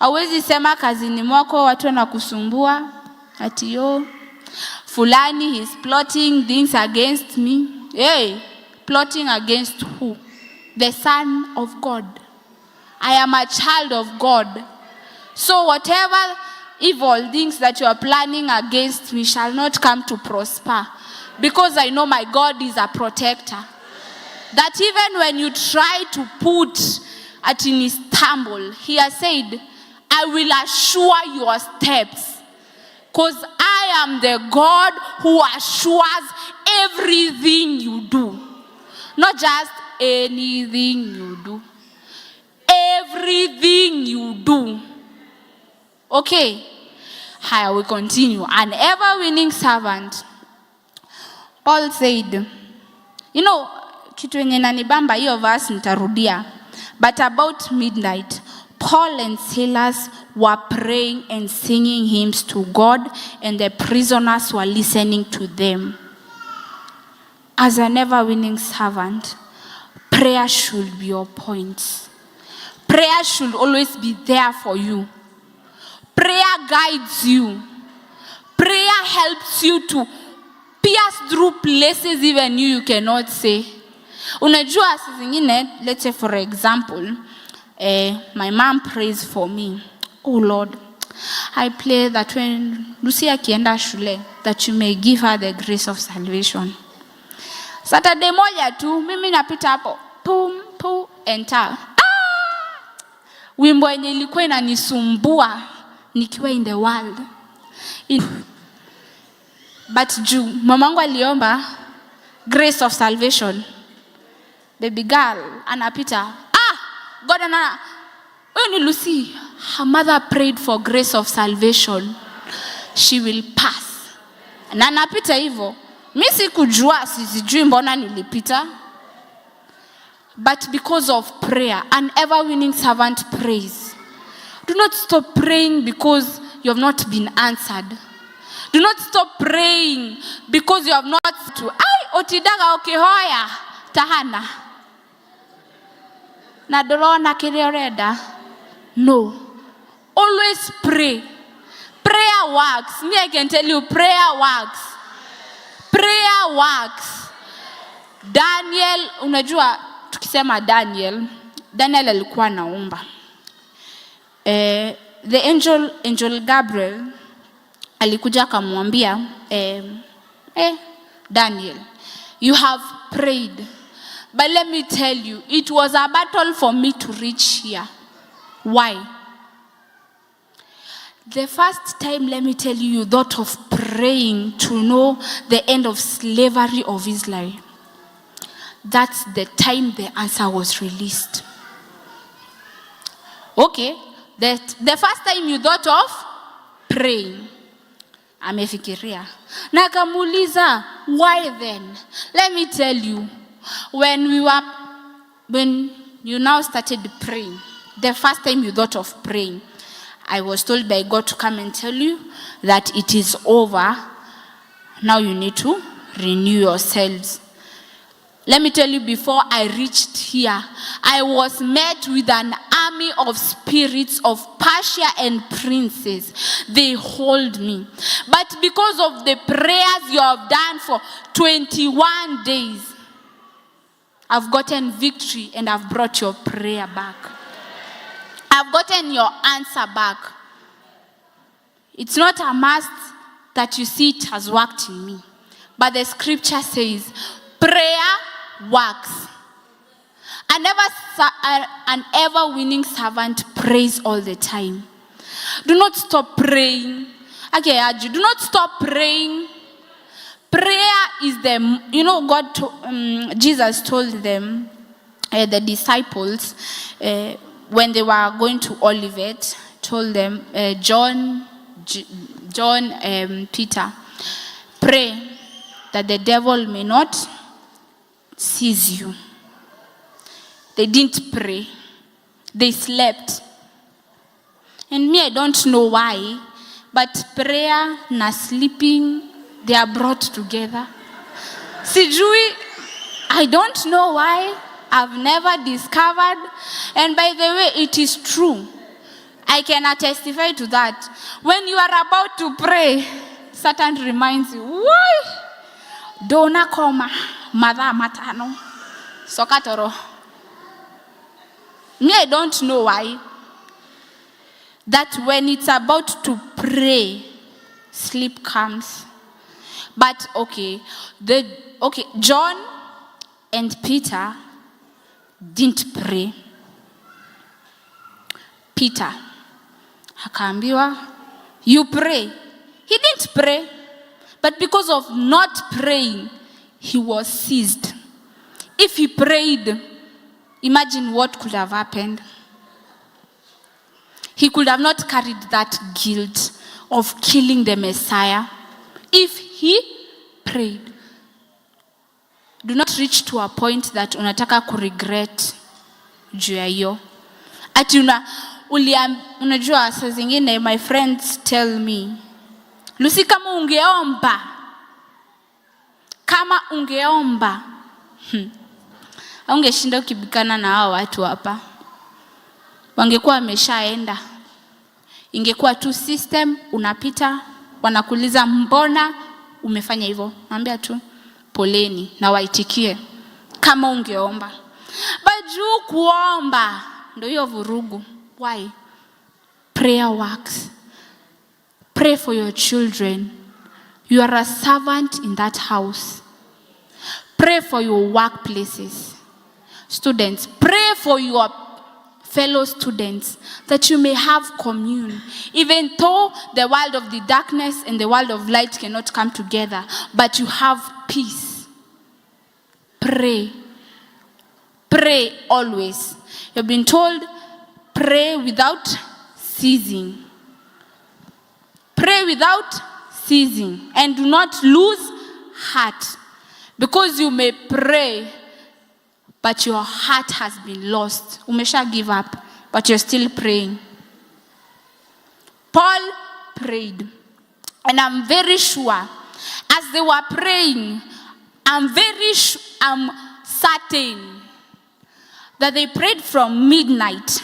Hauwezi sema kazini mwako watu wanakusumbua ati yo fulani is plotting things against me. Hey, plotting against who? The Son of God. I am a child of God. So whatever evil things that you are planning against me shall not come to prosper. Because I know my God is a protector. That even when you try to put at in stumble, he has said, I will assure your steps. Because I am the God who assures everything you do. Not just anything you do. Everything you do. Okay. Here we continue. An ever-winning servant. Paul said, you know, kitu yenye inanibamba hiyo verse nitarudia. But about midnight, Paul and Silas were praying and singing hymns to God, and the prisoners were listening to them. As an ever-winning servant, prayer should be your point. Prayer should always be there for you. Prayer guides you. Prayer helps you to pierce through places even you cannot say. Unajua saa zingine, let's say for example, my mom prays for me. Oh Lord, I pray that when Lucy akienda shule, that you may give her the grace of salvation. Saturday moja tu, mimi napita hapo, pum, pum, enter. Wimbo yenye ilikuwa inanisumbua nikiwa in the world. But juu mamangu aliomba grace of salvation. Baby girl anapita. God ana, huyu ni Lucy. Her mother prayed for grace of salvation. She will pass. Na anapita hivyo. Mimi sikujua, sijui mbona nilipita. But because of prayer, an ever-winning servant prays. Do not stop praying because you have not been answered. Do not stop praying because you have not to. Ai, otidaga ukihoya tahana. Na ndurona kiria urenda. No. Always pray. Prayer works. Me, I can tell you, prayer works. Prayer works. Daniel, unajua tukisema Daniel alikuwa anaomba. The angel Gabriel alikuja akamwambia, Daniel, you have prayed. But let me tell you, it was a battle for me to reach here. Why? The first time, let me tell you, you thought of praying to know the end of slavery of Israel. That's the time the answer was released. Okay, the first time you thought of praying, amefikiria na akamuuliza, why then? Let me tell you, when you now started praying, the first time you thought of praying, I was told by God to come and tell you that it is over. Now you need to renew yourselves. Let me tell you, before I reached here, I was met with an army of spirits of Persia and princes. They hold me. But because of the prayers you have done for 21 days, I've gotten victory and I've brought your prayer back. I've gotten your answer back. It's not a must that you see it has worked in me. But the scripture says, prayer works. An ever-winning servant prays all the time. Do not stop praying. Okay, Aju, do not stop praying. Prayer is the, you know, God, Jesus told them, the disciples, when they were going to Olivet, told them, John, Peter, pray that the devil may not seize you. They didn't pray. They slept. And me, I don't know why, but prayer na sleeping, they are brought together. Sijui, I don't know why. I've never discovered. And by the way, it is true. I can testify to that. When you are about to pray, Satan reminds you, why? Dona koma, mother matano, sokatoro. Me, I don't know why. That when it's about to pray, sleep comes. But okay, John and Peter didn't pray. Peter akaambiwa, you pray. He didn't pray. But because of not praying, he was seized. If he prayed, imagine what could have happened. He could have not carried that guilt of killing the Messiah if he prayed. Do not reach to a point that unataka kuregret juu ya hiyo. Ati unajua saa zingine my friends tell me, Lucy, kama ungeomba, ungeshinda ukibikana na hao watu hapa. Wangekuwa wameshaenda. Ingekuwa tu system unapita, wanakuuliza mbona umefanya hivyo? Naambia tu poleni na waitikie kama ungeomba. But juu kuomba ndio hiyo vurugu. Why? Prayer works. Pray for your children. You are a servant in that house. Pray for your workplaces. Students, pray for your fellow students that you may have commune. Even though the world of the darkness and the world of light cannot come together, but you have peace. Pray. Pray always. You've been told, pray without ceasing. Pray without ceasing and do not lose heart. Because you may pray, but your heart has been lost. Umesha give up, but you're still praying. Paul prayed. And I'm very sure, as they were praying, I'm certain that they prayed from midnight.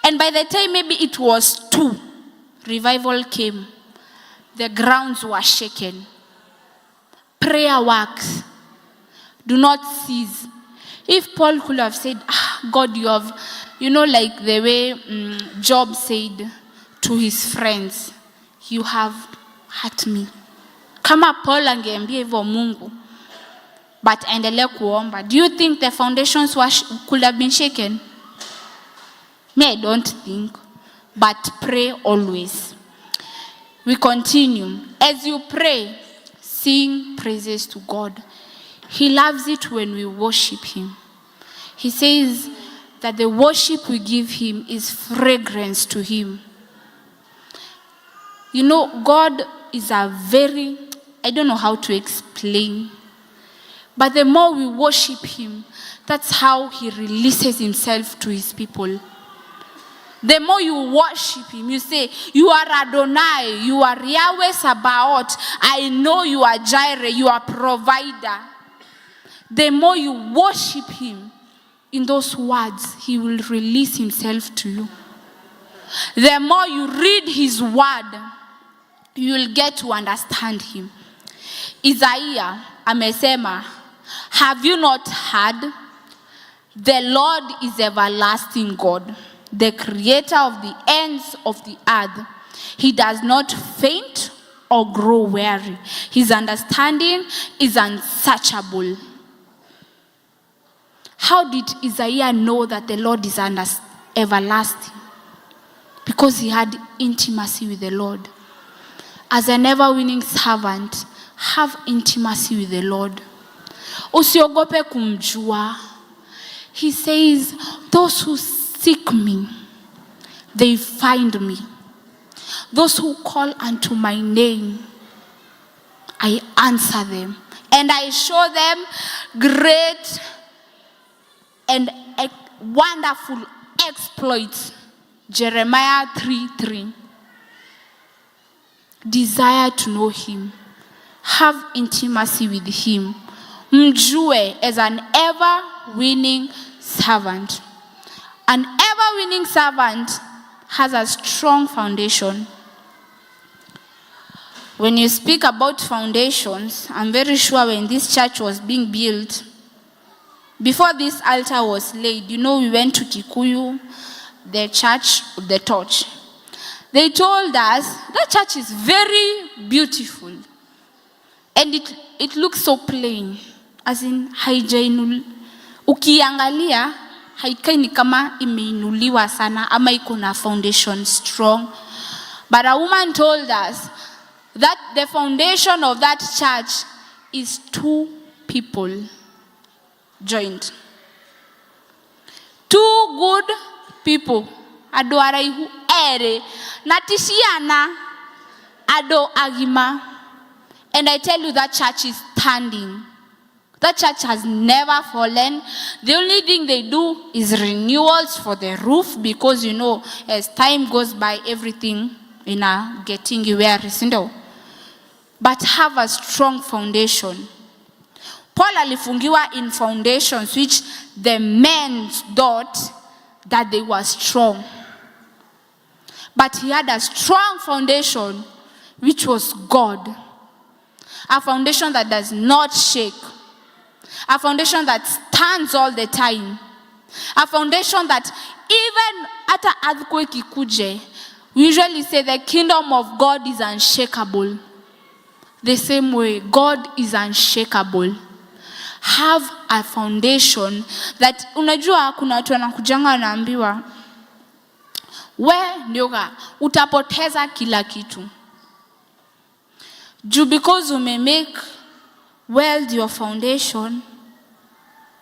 And by the time maybe it was 2, revival came. The grounds were shaken. Prayer works. Do not cease. If Paul could have said, God, you have, you know, like the way Job said to his friends, you have hurt me. Kama Paul angeambia hivyo Mungu, but endelee kuomba. Do you think the foundations could have been shaken? Me, I don't think. But pray always. We continue. As you pray, sing praises to God. He loves it when we worship him. He says that the worship we give him is fragrance to him. You know, God is a very, I don't know how to explain, but the more we worship him, that's how he releases himself to his people. The more you worship him, you say, You are Adonai, you are Yahweh Sabaoth, I know you are Jireh, you are provider. The more you worship him, in those words, he will release himself to you. The more you read his word, you will get to understand him. Isaiah amesema, Have you not heard? The Lord is everlasting God, the creator of the ends of the earth. He does not faint or grow weary. His understanding is unsearchable. How did Isaiah know that the Lord is everlasting? Because he had intimacy with the Lord. As an ever winning servant, have intimacy with the Lord. Usiogope kumjua. He says, Those who seek me, they find me. Those who call unto my name, I answer them. And I show them great and wonderful exploits. Jeremiah 3:3. Desire to know him. Have intimacy with him. Mjue as an ever winning servant. An ever winning servant has a strong foundation. When you speak about foundations, I'm very sure when this church was being built, before this altar was laid, you know, we went to Kikuyu, the church of the torch. They told us that church is very beautiful and it looks so plain, as in haijainul ukiangalia haikai ni kama imeinuliwa sana ama iko na foundation strong. But a woman told us that the foundation of that church is two people joined. Two good people. Andũ araihu erĩ na ti ciana, andũ agima. And I tell you that church is standing. That church has never fallen. The only thing they do is renewals for the roof because you know as time goes by everything ina getting weary, si ndio? But have a strong foundation. Paul alifungiwa in foundations which the men thought that they were strong. But he had a strong foundation which was God. A foundation that does not shake. A foundation that stands all the time. A foundation that even hata earthquake ikuje, we usually say the kingdom of God is unshakable. The same way, God is unshakable. Have a foundation that unajua kuna watu wanakujanga wanaambiwa we nioga utapoteza kila kitu juu because ume make wealth your foundation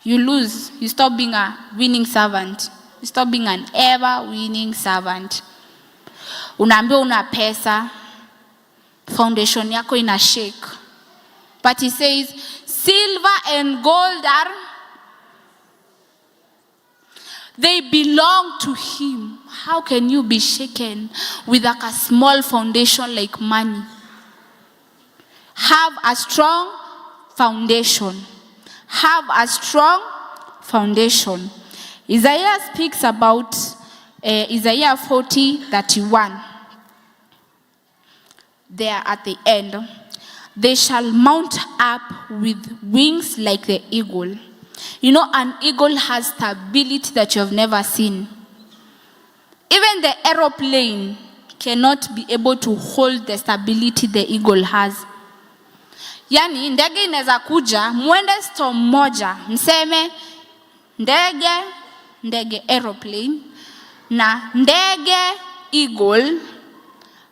you lose you stop being a winning servant you stop being an ever winning servant unaambiwa una pesa foundation yako ina shake but he says silver and gold are they belong to him how can you be shaken with like a small foundation like money have a strong foundation have a strong foundation Isaiah speaks about Isaiah 40:31 there at the end. They shall mount up with wings like the eagle. You know, an eagle has stability that you have never seen. Even the aeroplane cannot be able to hold the stability the eagle has. Yani ndege inaweza kuja mwende storm moja, mseme ndege ndege aeroplane na ndege eagle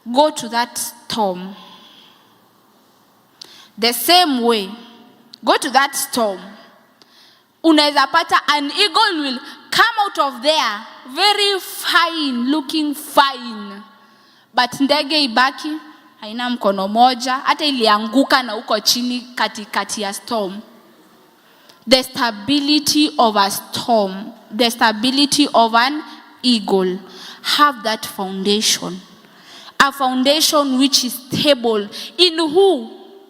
go to that storm. The same way, Go to that storm. Unaweza pata an eagle will come out of there very fine, looking fine. But ndege ibaki haina mkono moja, hata ilianguka na uko chini katikati ya storm. The stability of a storm, the stability of an eagle, have that foundation. A foundation which is stable in who?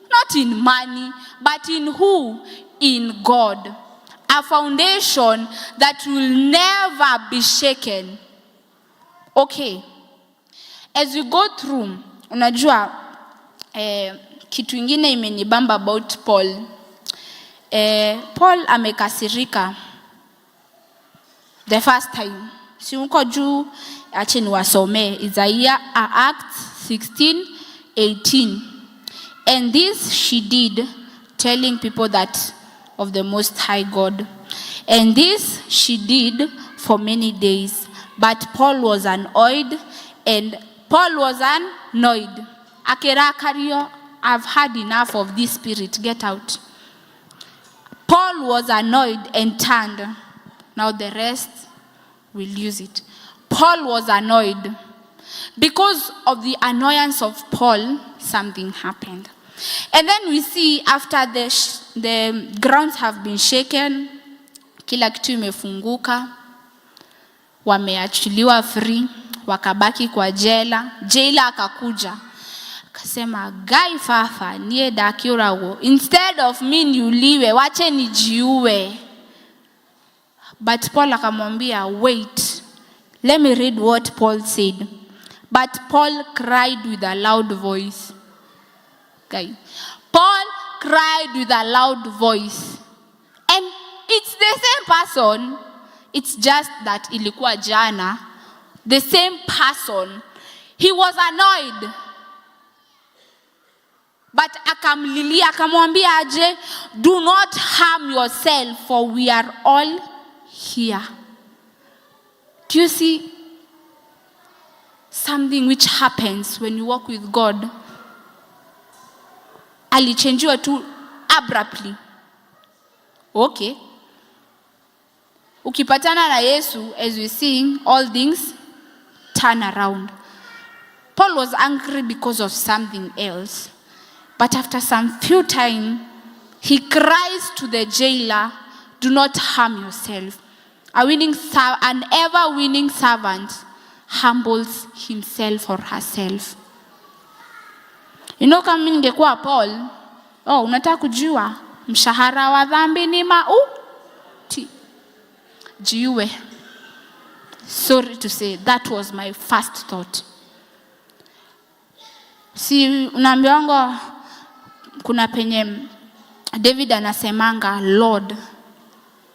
Not in money, but in who? In God. A foundation that will never be shaken. Okay. As we go through, unajua kitu ingine imenibamba about Paul. Paul amekasirika the first time. Si uko juu, ache niwasomee Isaiah, Acts 16:18. And this she did, telling people that of the Most High God. And this she did for many days. But Paul was annoyed, and Paul was annoyed. Akirakario, I've had enough of this spirit, get out. Paul was annoyed and turned. Now the rest will use it. Paul was annoyed. Because of the annoyance of Paul, something happened. And then we see after the grounds have been shaken, kila kitu imefunguka, wameachiliwa free, wakabaki kwa jela. Jailer akakuja akasema, Gai fafa nie dakiurago, instead of me niuliwe, wache nijiue. But Paul akamwambia, wait, let me read what Paul said. But Paul cried with a loud voice. Okay. Paul cried with a loud voice. And it's the same person. It's just that ilikuwa jana. The same person. He was annoyed. But akamlilia, akamwambia aje, do not harm yourself, for we are all here. Do you see something which happens when you walk with God? Alichenjiwa tu abruptly. Okay. Ukipatana na Yesu, as we sing, all things turn around. Paul was angry because of something else. But after some few time, he cries to the jailer, do not harm yourself. An ever-winning servant humbles himself or herself. You know, kama mimi ningekuwa Paul, oh, unataka kujua mshahara wa dhambi ni mauti. Jiue. Sorry to say, that was my first thought. Si unaambiwanga kuna penye David anasemanga, Lord,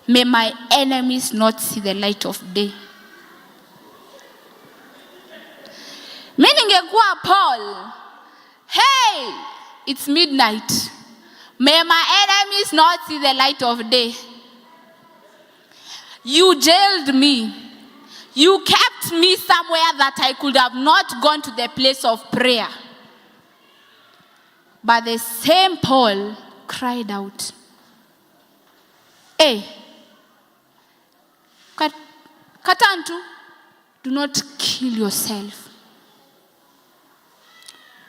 may my enemies not see the light of day. Mimi ningekuwa Paul, hey, it's midnight. May my enemies not see the light of day. You jailed me. You kept me somewhere that I could have not gone to the place of prayer. But the same Paul cried out, hey, Katantu, do not kill yourself.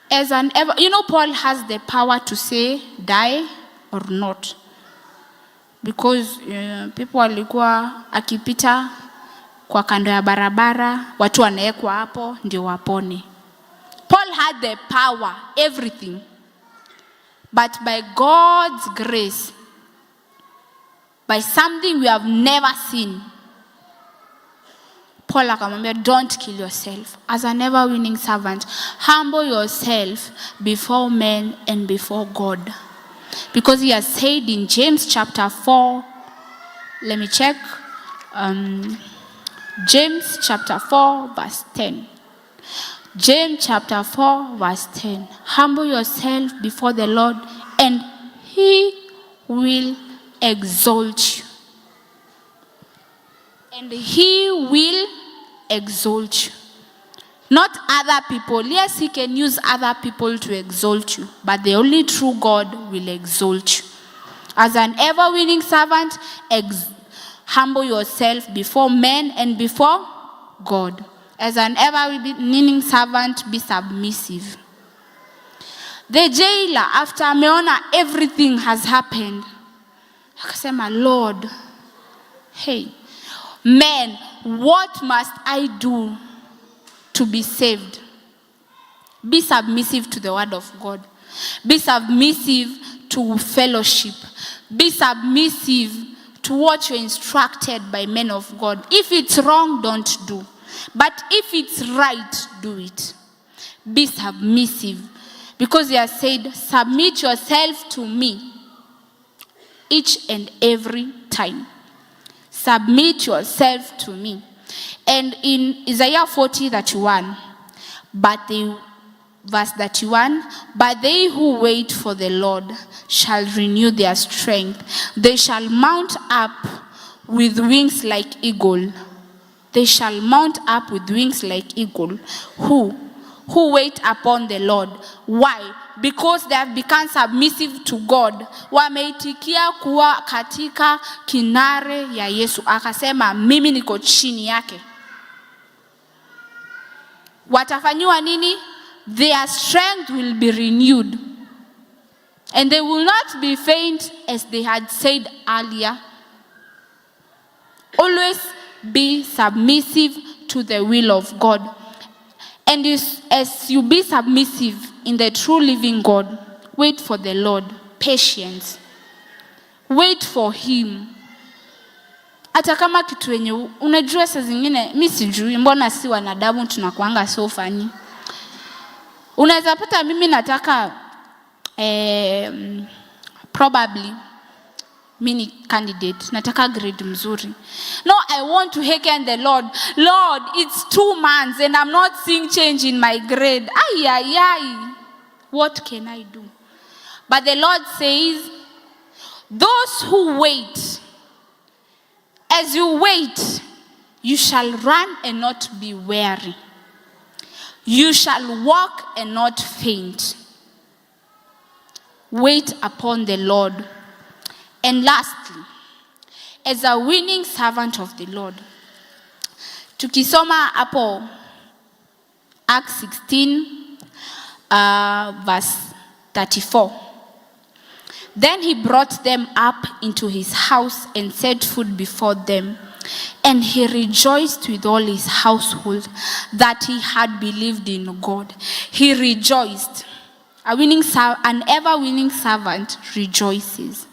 As an ever, you know, Paul has the power to say die or not. Because people walikuwa akipita kwa kando ya barabara, watu wanaekwa hapo ndio wapone. Paul had the power, everything. But by God's grace, by something we have never seen, Paul akamwambia, don't kill yourself. As an ever-winning servant, humble yourself before men and before God. Because he has said in James chapter 4, let me check. James chapter 4 verse 10. James chapter 4 verse 10. Humble yourself before the Lord and he will exalt you. And he will exalt you. Not other people. Yes, he can use other people to exalt you, but the only true God will exalt you. As an ever winning servant, humble yourself before men and before God. As an ever winning servant, be submissive. The jailer, after ameona everything has happened, akasema, Lord, hey, man, what must I do to be saved? Be submissive to the word of God. Be submissive to fellowship. Be submissive to what you're instructed by men of God. If it's wrong, don't do. But if it's right, do it. Be submissive. Because he has said, submit yourself to me each and every time. Submit yourself to me. And in Isaiah 40:31, verse 31, but they who wait for the Lord shall renew their strength. They shall mount up with wings like eagle. They shall mount up with wings like eagle. Who? Who wait upon the Lord. Why? Because they have become submissive to God. Wameitikia kuwa katika kinare ya Yesu. Akasema mimi niko chini yake. Watafanyiwa nini? Their strength will be renewed. And they will not be faint as they had said earlier. Always be submissive to the will of God. And as you be submissive in the true living God, wait for the Lord. Patience. Wait for him. Hata kama kitu yenye unajua saa zingine mi sijui mbona si wanadamu tunakuanga so funny. Unaweza pata mimi nataka probably mi ni candidate, nataka grade mzuri. No, I want to hearken the Lord. Lord, it's 2 months and I'm not seeing change in my grade. Ay, ay, ay. What can I do? But the Lord says, those who wait, as you wait, you shall run and not be weary. You shall walk and not faint. Wait upon the Lord. And lastly, as a winning servant of the Lord, tukisoma hapo Acts 16, verse 34. Then he brought them up into his house and set food before them. And he rejoiced with all his household that he had believed in God. He rejoiced. An ever-winning servant rejoices.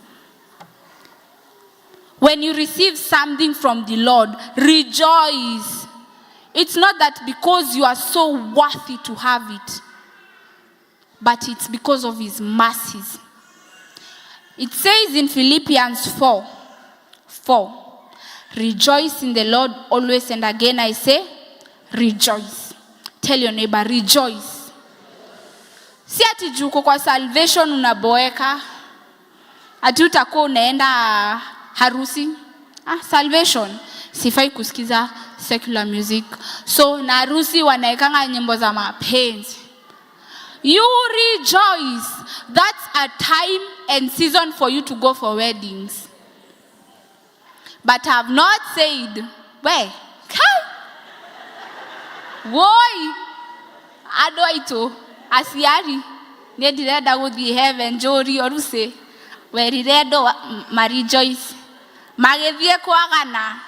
When you receive something from the Lord, rejoice. It's not that because you are so worthy to have it, but it's because of his mercies. It says in Philippians 4:4, rejoice in the Lord always, and again I say, rejoice. Tell your neighbor, rejoice. Si ati juu uko kwa salvation unaboeka, ati utakuwa unaenda harusi. Salvation, sifai kusikiza secular music. So na harusi wanaekanga nyimbo za mapenzi. You rejoice. That's a time and season for you to go for weddings. But I have not said, where? Kai? Woi! Andũ aitũ, aciari, niĩ ndirenda gũthiĩ heaven njũri oruse. Werire andũ ma rejoice. Magĩthiĩ kwagana.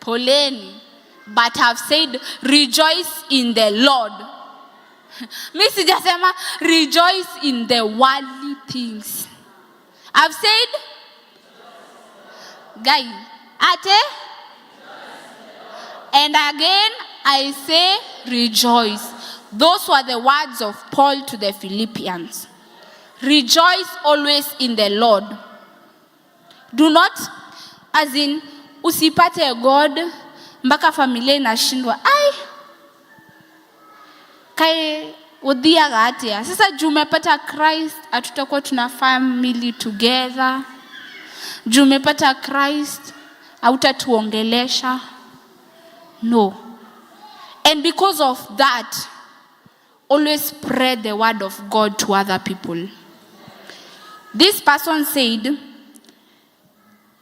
Poleni. But have said, rejoice in the Lord. Mi sijasema rejoice in the worldly things. I've said, guy, ate, and again I say rejoice. Those were the words of Paul to the Philippians. Rejoice always in the Lord. Do not, as in, usipate God mpaka familia inashindwa. Ai, kai uthiaga atia? Sasa juu umepata Christ, hatutakuwa tuna family together. Juu umepata Christ, hautatuongelesha. No. And because of that, always spread the word of God to other people. This person said,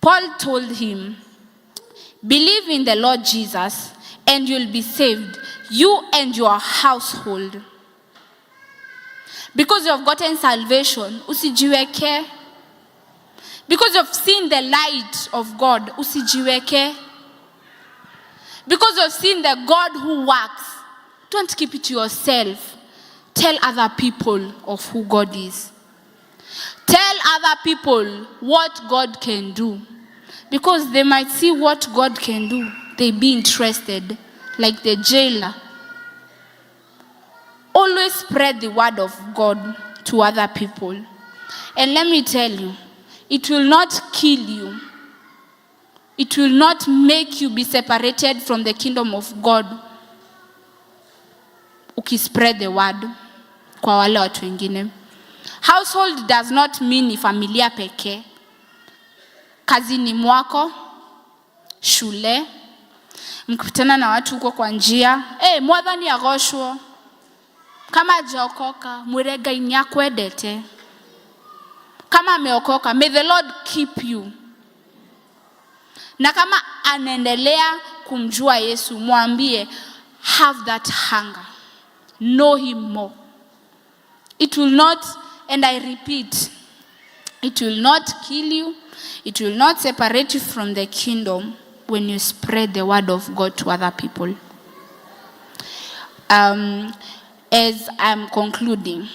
Paul told him, Believe in the Lord Jesus and you'll be saved, you and your household. Because you have gotten salvation, usijiweke. Because you've seen the light of God, usijiweke. Because you've seen the God who works, don't keep it to yourself. Tell other people of who God is. Tell other people what God can do. Because they might see what God can do. They be interested, like the jailer. Always spread the word of God to other people. And let me tell you, it will not kill you. It will not make you be separated from the kingdom of God. Ukispread the word kwa wale watu wengine. Household does not mean ni familia pekee. Kazini mwako, shule, mkikutana na watu huko kwa njia, hey, mwathani agoshwo. Kama hajaokoka, mwire Ngai nĩakwendete. Kama ameokoka, may the Lord keep you. Na kama anaendelea kumjua Yesu, mwambie have that hunger. Know him more. It will not, and I repeat, it will not kill you. It will not separate you from the kingdom when you spread the word of God to other people. As I'm concluding,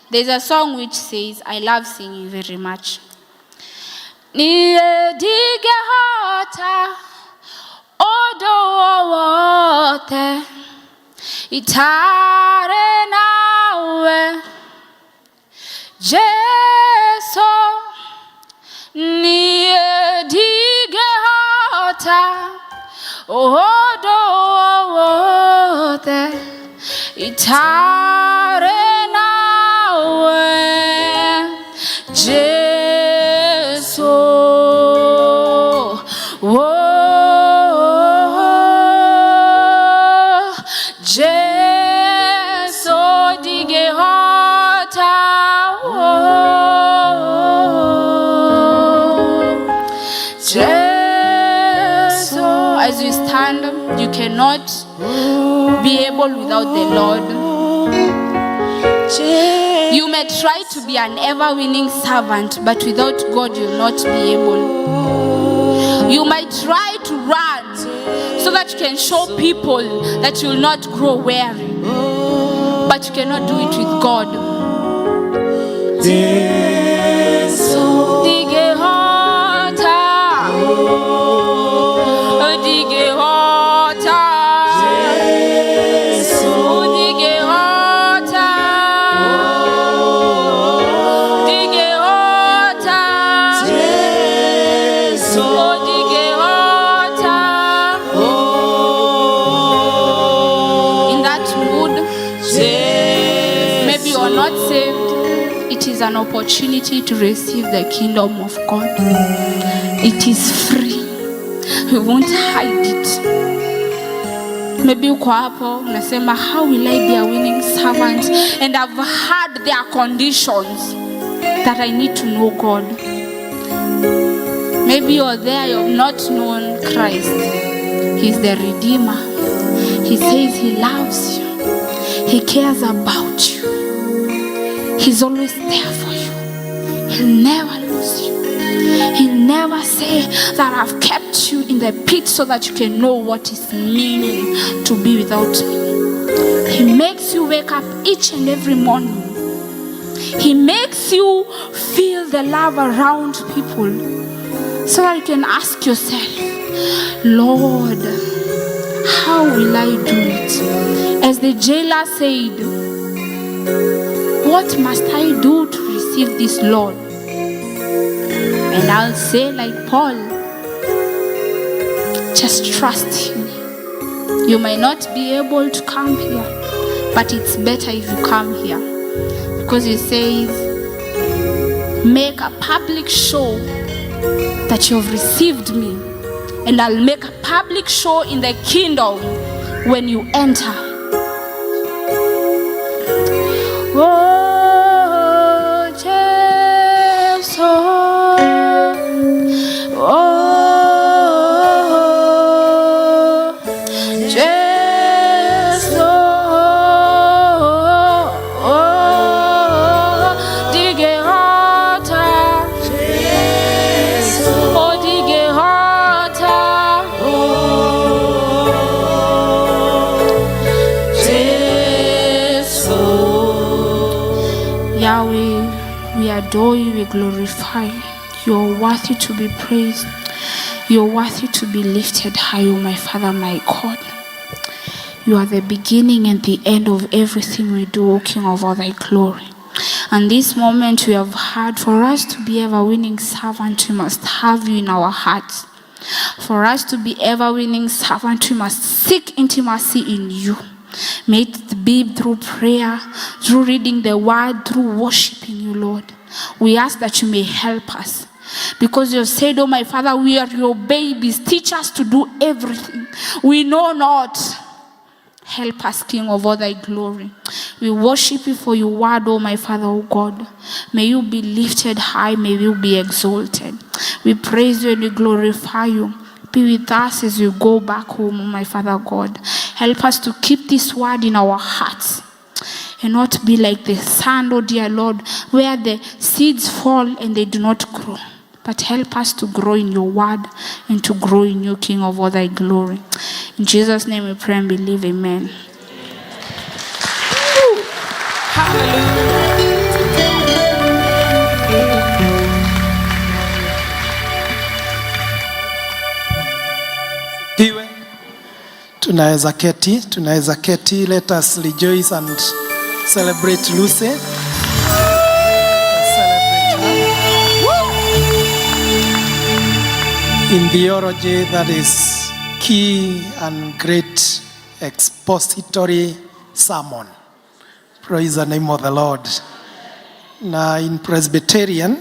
there's a song which says, I love singing very much. Niĩ ndingĩhota ũndũ wowothe itarĩ nawe Jesu niĩ ndingĩhota ũndũ wowothe itarĩ nawe Jesu. Oh, Jesu ndingĩhota. Oh, Jesu. As you stand, you cannot be able without the Lord. You may try to be an ever-winning servant, but without God, you'll not be able. You might try to run so that you can show people that you'll not grow weary, but you cannot do it with God. Ndingĩhota, ndingĩhota, ndingĩhota, ndingĩhota, ndingĩhota. In that mood, maybe you are not saved. It is an opportunity to receive the kingdom of God. It is free. We won't hide it. Maybe uko hapo unasema, how will I be a winning servant? And I've heard there are conditions that I need to know God. Maybe you're there, you've not known Christ. He's the Redeemer. He says he loves you. He cares about you. He's always there for you. He'll never lose you. He'll never say that I've kept you in the pit so that you can know what is meaning to be without me. He makes you wake up each and every morning. He makes you feel the love around people so that you can ask yourself, Lord, how will I do it? As the jailer said, what must I do to receive this, Lord? And I'll say like Paul, just trust him. You may not be able to come here, but it's better if you come here. Because he says, make a public show that you have received me, and I'll make a public show in the kingdom when you enter. Oh, Jesus. Yahweh, we adore you, we glorify you. You're worthy to be praised. You're worthy to be lifted high, O my Father, my God. You are the beginning and the end of everything we do, O King of all thy glory. And this moment we have had, for us to be ever winning servant, we must have you in our hearts. For us to be ever winning servant, we must seek intimacy in you. May it be through prayer, through reading the word, through worshiping you, Lord. We ask that you may help us. Because you have said, Oh, my Father, we are your babies. Teach us to do everything. We know not. Help us, King of all thy glory. We worship you for your word, O my Father, O God. May you be lifted high, may you be exalted. We praise you and we glorify you. Be with us as we go back home, O my Father God. Help us to keep this word in our hearts and not be like the sand, O dear Lord, where the seeds fall and they do not grow. But help us to grow in your word and to grow in you, King of all thy glory. In Jesus' name we pray and believe. Amen. Tunaweza keti, tunaweza keti. Let us rejoice and celebrate Lucy. In theology, that is key and great expository sermon. Praise the name of the Lord. Na in Presbyterian,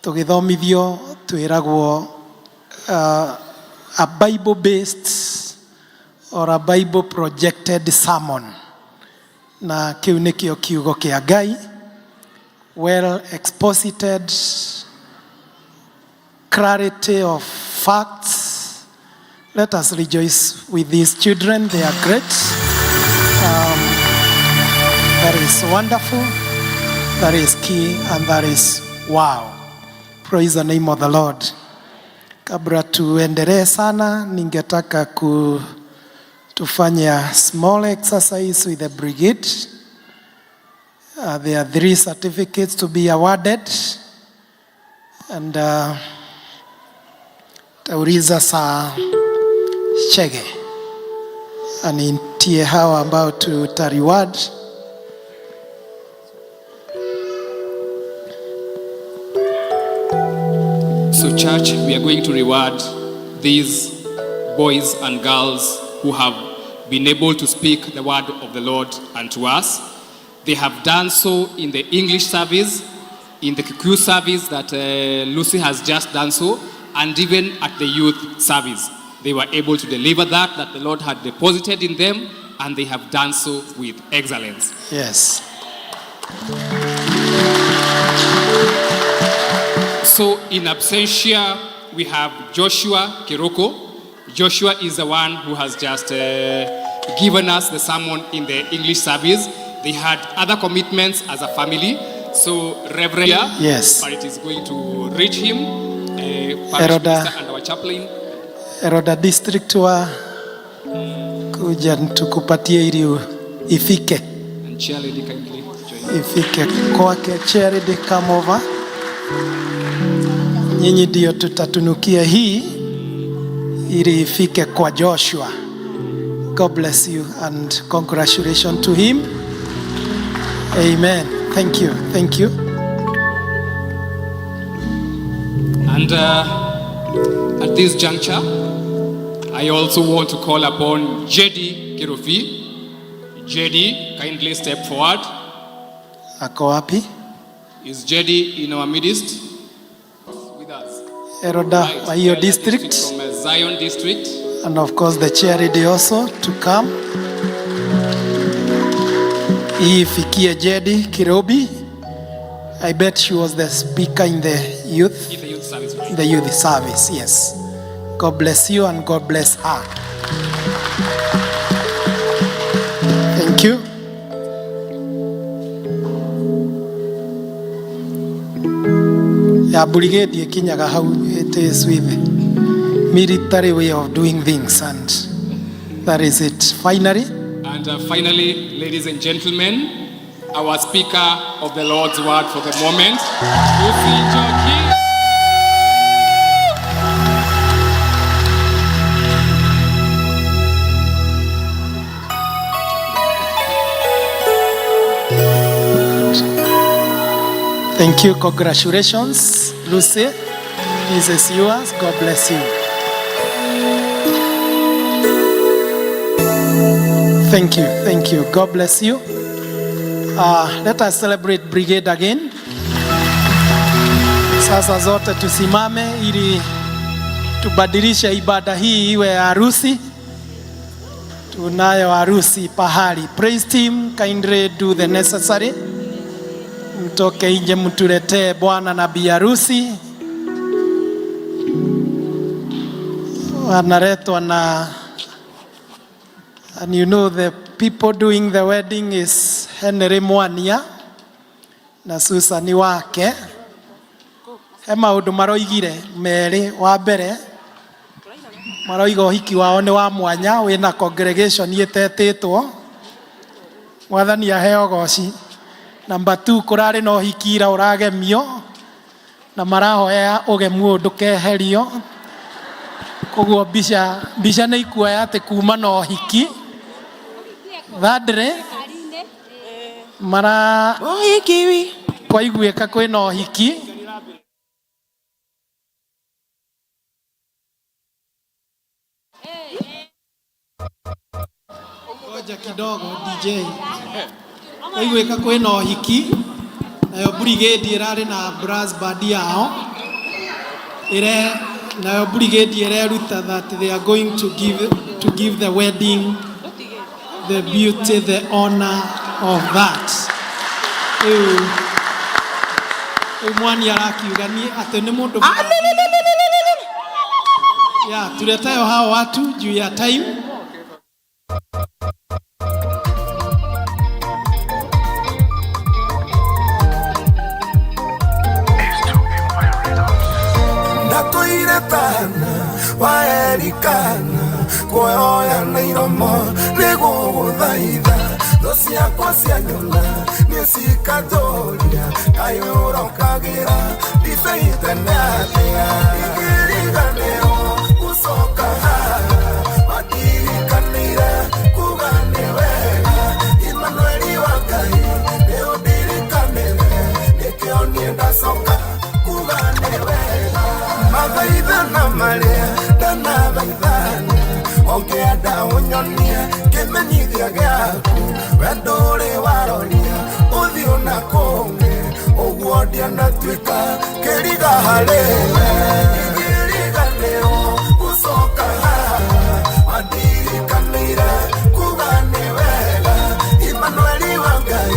tũgĩthomithio twĩragwo a Bible based or a Bible projected sermon. Na kĩu nĩkĩo kiugo kĩa Ngai, well exposited, clarity of facts. Let us rejoice with these children. They are great. That is wonderful. That is key, and that is wow. Praise the name of the Lord. Kabla tuendelee sana, ningetaka ku tufanye small exercise with the brigade. There are three certificates to be awarded and tauliza saa Chege anitie hawa ambao tuta reward. So, church, we are going to reward these boys and girls who have been able to speak the word of the Lord unto us. They have done so in the English service, in the Kikuyu service that Lucy has just done so, and even at the youth service. They were able to deliver that the Lord had deposited in them, and they have done so with excellence. Yes. So in absentia, we have Joshua Kiroko. Joshua is the one who has just given us the sermon in the English service. They had other commitments as a family. So Reverend, Yes. but it is going to reach him, parish Eroda. minister and our chaplain. Eroda district wa kuja tukupatie ili ifike And chair lady kindly join. ifike kwake. Charity, come over. Nyinyi ndio tutatunukia hii ili ifike kwa Joshua. God bless you and congratulations to him. Amen. Thank you. Thank you. And at this juncture, I also want to call upon Jedi Kirufi. Jedi, kindly step forward. Ako wapi? Is Jedi in our midst? With us. Eroda wa hiyo Elder district From Zion district. and of course the charity also to come. Hii ifikie Jedi Kirobi. I bet she was the speaker in the youth. In the youth service. In the youth service, yes. God bless you and God bless her. Thank you. Ya brigade ikinyaga hau, it is with military way of doing things, and that is it. Finally. And finally, ladies and gentlemen, our speaker of the Lord's word for the moment, Lucy Njoki. Thank you. Congratulations, Lucy. This is yours. God bless you. Thank you. Thank you. God bless you. Let us celebrate brigade again. Sasa zote tusimame ili tubadilishe ibada hii iwe ya harusi. Tunayo harusi pahali. Praise team, kindly do the necessary. Mtoke nje mtuletee bwana na bi harusi. Wanaletwa na, and you know the people doing the wedding is Henry Mwania na Susan wake. He maũndũ maroigire merĩ, wa mbere maroiga ũhiki wao nĩ wa mwanya wĩna congregation ĩtetĩtwo, mwathani aheo goci. Number 2, kũrarĩ na ũhiki ira ũragemio na marahoya ũgemu ũyũ ndũkeherio, koguo mbica nĩ ikuoya atĩ kuma na ũhiki. Thirdly, mara kwaiguĩka kwĩna ũhiki. Ngoja kidogo DJ. Kwaiguĩka kwĩna ũhiki nayo brigade ĩrarĩ na brass band yao ĩre, nayo brigade ĩreruta that they are going to give the wedding the beauty, the honor of that. Rĩu mwani arakiuga niĩ atĩ nĩ mũndũ ya tuletayo hao watu juu ya time. Ndatũire tana waerikana kuoya na iromo nĩgũgũthaitha thũ ciakwa cianyona nĩ cikatũria kaĩ ũrokagĩra ndibei tene atĩa ingĩriganĩrwo gũcoka haha watirikanĩire kuga nĩ wega Imanueli wa Ngai nĩ ũndirikanĩre nĩkĩo niĩ ndacoka kuga nĩ wega mathaithana marĩa ndanathaithana ũngĩenda ũnyonie kĩmenyithia gĩaku wendo ũrĩ waroria ũthiũ na kũngĩ ũguo ndianatuĩka kĩriga harĩ we ingĩriganĩrwo gũcoka haha wandirikanĩire kuga nĩ wega Imanueli wa Ngai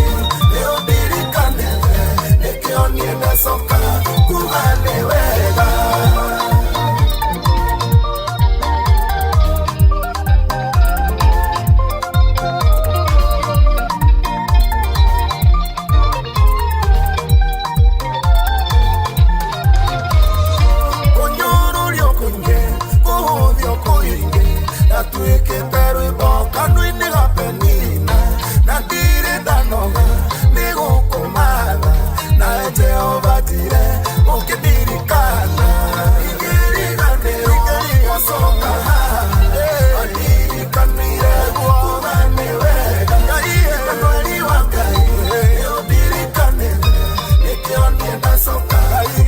nĩ ũndirikanĩte nĩkĩo niĩ ndacoka kuga nĩ wega. Kũnyũrũrio kũingĩ kũhũthio kũingĩ ndatuĩkĩte rwĩmbo kanua-inĩ ga Penina na ndirĩ ndanoga nĩ gũkũmatha nawe Jehova njire ũkĩndirikana ingĩriganĩrwo gũcoka haha wandirikanire kuga nĩ wega Imanueli wa Ngai nĩ ũndirikanĩte nĩkĩo niĩ ndacoka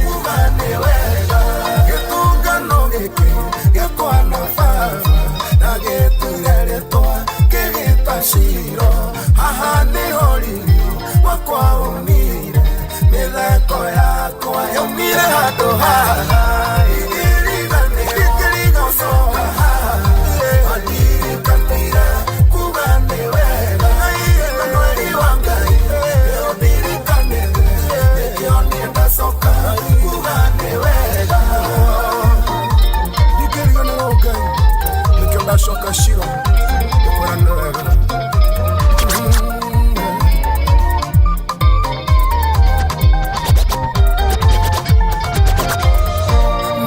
kuga nĩ wega gĩtũngano gĩkĩ gĩakwa na baba na gĩtuire rĩtwa kĩgĩta Shilo haha nĩho riri wakwa umire mĩtheko yakwa yaumire handũ haha ingĩriganĩrwo haha wandirikanĩire kuga nĩ wega Imanueli wa Ngai nĩ ũndirikanĩte nĩkĩo niĩ ndacoka kuga nĩ wega ndingĩriganĩrwo Ngai nĩkĩo ndacoka Shilo ngĩkwĩra nĩ wega.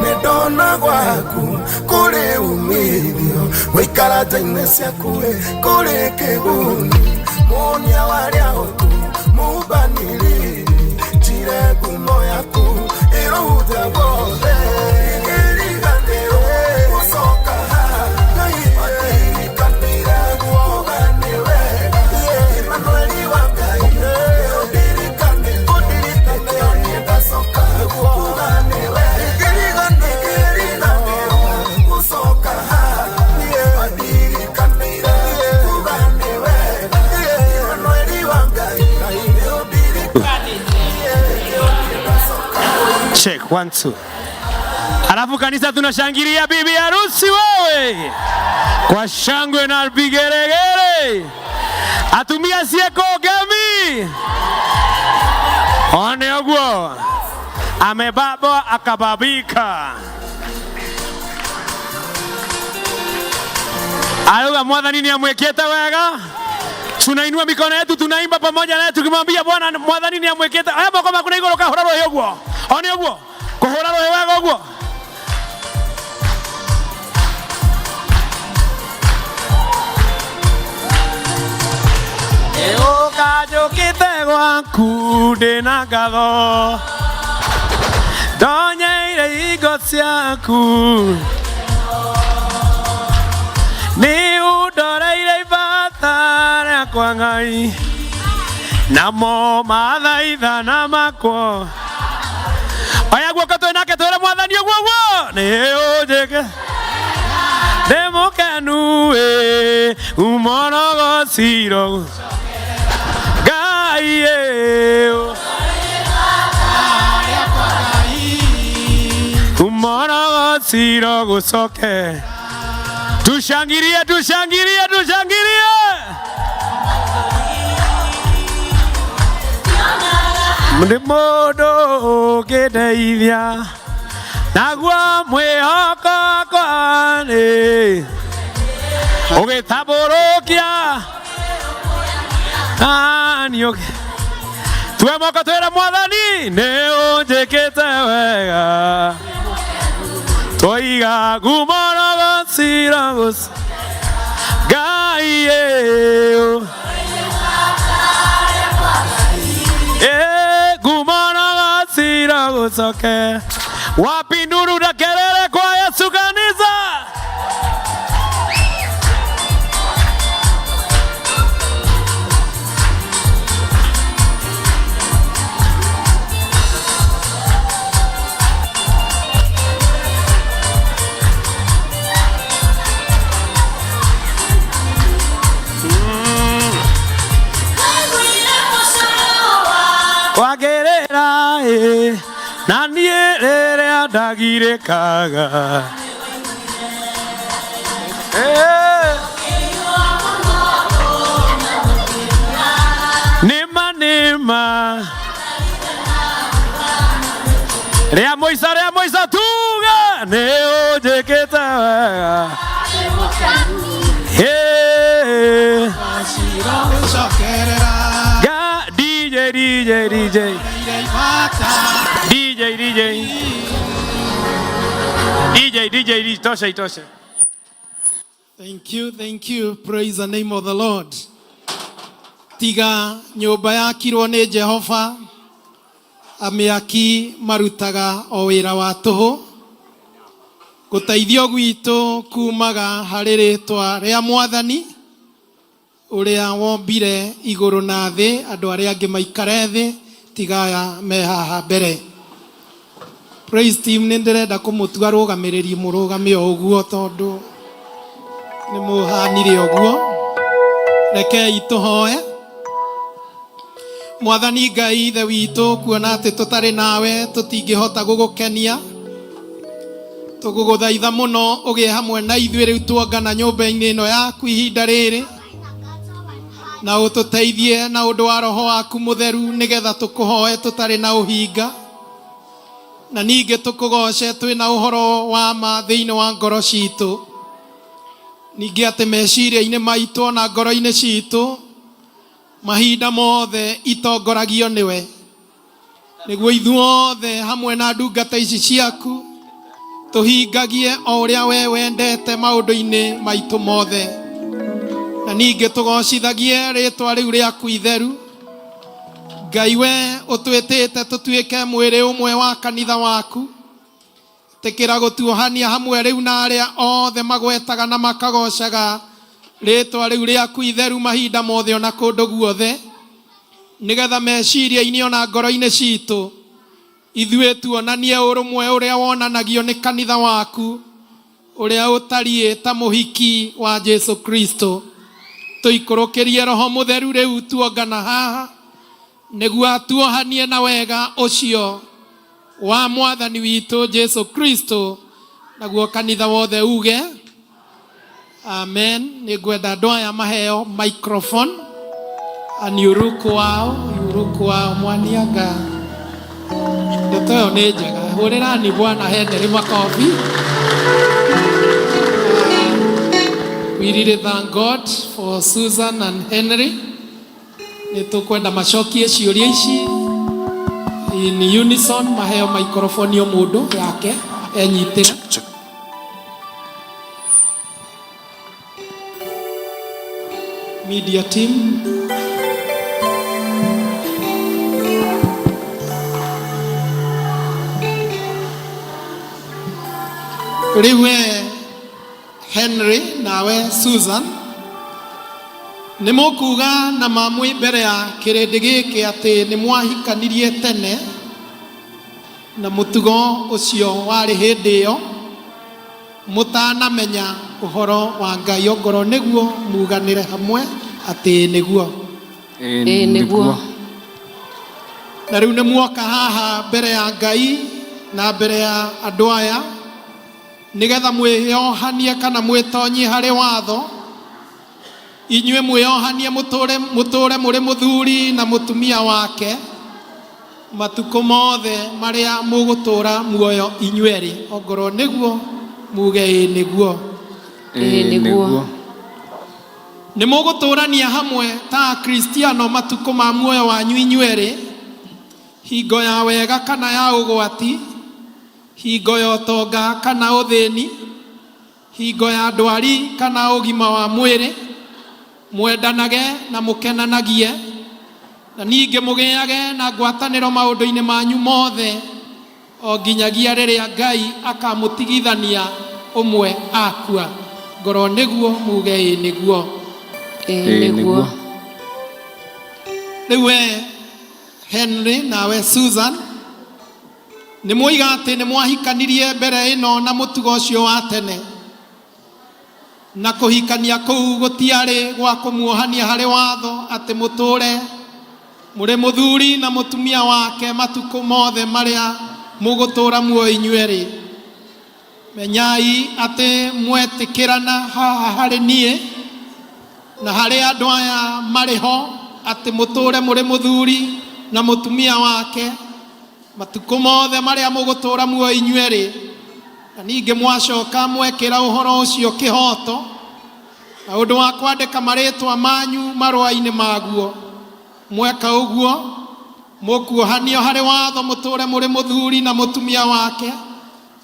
Nĩndona gwaku kũrĩ umithio gũikara nja-inĩ ciaku kũrĩ kĩguni muonia warĩa ũtu. Check one two. Alafu kanisa tunashangilia bibi harusi wewe kwa shangwe na vigeregere. Atumia sieko gemi one oguo amebabwa akababika Auga mwathani ni amwekete wega. Tunainua mikono yetu tunaimba pamoja naye tukimwambia Bwana mwathani ni amwekete. Aya moko maku na iguru kahura rũhĩ ũguo. One ũguo. Kũhũra rũhĩ wega ũguo. Ũka njũkĩte gwaku ndĩna ngatho ndonyeire hingo ciaku nĩ ũndoreire ibata rĩakwa Ngai namo mathaithana makwo oya guoko twĩ nake twĩre mwathani ũguo guo nĩ ũnjĩke ndĩ mũkenu ĩ umorogociro Ngai ĩ umorogociro gũcoke tushangilie tushangilie tushangilie nĩ mũndũ ũngĩndeithia naguo mwĩhoko wakwa nĩ ũgĩtambũrũkia nani ũngĩ tue moko twĩre mwathani nĩ ũnjĩkĩte wega twoiga ngumo rogociro Ngai ĩ ngumo rogociro gũcoke wapi nduru na kelele kwa Yesu kanisa wagĩrĩra ĩ na niĩ rĩrĩa ndagirĩkaga Eh. nĩma nĩma rĩa mũico rĩa mũico tuga nĩ ũnjĩkĩte wega Hey. Ga DJ DJ DJ DJ DJ DJ DJ tosha itoshe. Thank you, thank you. Praise the name of the Lord. Tiga nyũmba yakirwo nĩ Jehova, amĩaki marutaga o wĩra wa tũhũ. Gũteithio gwitũ kumaga harĩ rĩtwa rĩa Mwathani ũrĩa wombire igũrũ na thĩ, andũ arĩa angĩ maikare thĩ, tiga aya me haha mbere. Praise team nĩ ndĩrenda kũmũtua rũgamĩrĩri mũrũgame o ũguo tondũ nĩ mũhanire ũguo. Rekei tũhoe. Mwathani Ngai ithe witũ kuona atĩ tũtarĩ nawe tũtingĩhota gũgũkenia tũgũgũthaitha mũno ũgĩe hamwe na ithuĩ rĩu tuongana nyũmba-inĩ ĩno yaku ihinda rĩrĩ na ũtũteithie na ũndũ wa roho waku mũtheru nĩgetha tũkũhoe tũtarĩ na ũhinga na ningĩ tũkũgoce twĩna ũhoro wa ma thĩinĩ wa ngoro citũ ningĩ atĩ meciria-inĩ maitũ ona ngoro-inĩ citũ mahinda mothe itongoragio nĩwe nĩguo ithuothe hamwe na ndungata ici ciaku tũhingagie o ũrĩa we wendete maũndũ-inĩ maitũ mothe na ningĩ tũgocithagie rĩtwa rĩu rĩaku itheru Ngai we ũtwĩtĩte tũtuĩke mwĩrĩ ũmwe wa kanitha waku tĩkĩra gũtuohania hamwe rĩu na arĩa othe magwetaga na makagocaga rĩtwa rĩu rĩaku itheru mahinda mothe ona kũndũ guothe nĩgetha meciria-inĩ ona ngoro-inĩ citũ ithuĩ tuonanie ũrũmwe ũrĩa wonanagio nĩ kanitha waku ũrĩa ũtariĩ ta mũhiki wa Jesu Kristo tũikũrũkĩrie roho mũtheru rĩu tuongana haha nĩguo atuohanie na wega ũcio wa mwathani witũ Jesu Kristo, naguo kanitha wothe uge amen. Nĩ ngwenda andũ aya maheo microphone aniuruku wao yuruku wao mwanianga ndeto ĩyo nĩ njega hũrĩrani bwana Henry makobi. We really thank God for Susan and Henry. Nĩ tũkwenda macokie ciũria ici in unison, maheo microphone o mũndũ yake enyitĩre. Media team. Rĩu we Henry nawe Susan nĩ mũkuga na ma mwĩ mbere ya kĩrĩndĩ gĩkĩ atĩ nĩ mwahikanirie tene na mũtugo ũcio warĩ hĩndĩ ĩyo mũtanamenya ũhoro wa Ngai ongorwo nĩguo muganĩre hamwe atĩ nĩguo. Ĩĩ nĩguo. Na rĩu nĩ muoka haha mbere ya Ngai na mbere ya andũ aya nĩgetha mwĩyohanie kana mwĩtonyie harĩ watho inyuĩ mwĩyohanie mũtũre mũtũre mũrĩ mũthuri na mũtumia wake matukũ mothe marĩa mũgũtũra muoyo inyuerĩ ongorwo nĩguo muge ĩĩ nĩguo. Ĩĩ nĩguo. Nĩ mũgũtũrania hamwe ta Akristiano matukũ ma muoyo wanyu inyuerĩ hingo ya wega kana ya ũgwati, hingo ya ũtonga kana ũthĩni, hingo ya ndwari kana ũgima wa mwĩrĩ, mwendanage na mũkenanagie, na ningĩ mũgĩage na ngwatanĩro maũndũ-inĩ manyu mothe o nginyagia rĩrĩa Ngai akamũtigithania ũmwe akua. Ngorwo nĩguo muge ĩĩ nĩguo. Ĩĩ nĩguo. Rĩu we Henry nawe Susan nĩ mwoiga atĩ nĩ mwahikanirie mbere ĩno na mũtugo ũcio wa tene, na kũhikania kũu gũtiarĩ gwa kũmuohania harĩ watho atĩ mũtũre mũrĩ mũthuri na mũtumia wake matukũ mothe marĩa mũgũtũra muoyo inyuerĩ. Menyai atĩ mwetĩkĩrana haha harĩ niĩ na harĩ andũ aya marĩ ho atĩ mũtũre mũrĩ mũthuri na mũtumia wake matukũ mothe marĩa mũgũtũra muoyo inyuerĩ, na ningĩ mwacoka mwekĩra ũhoro ũcio kĩhoto na ũndũ wa kwandĩka marĩtwa manyu marũa-inĩ maguo. Mweka ũguo mũkuohanio harĩ watho mũtũre mũrĩ mũthuri na mũtumia wake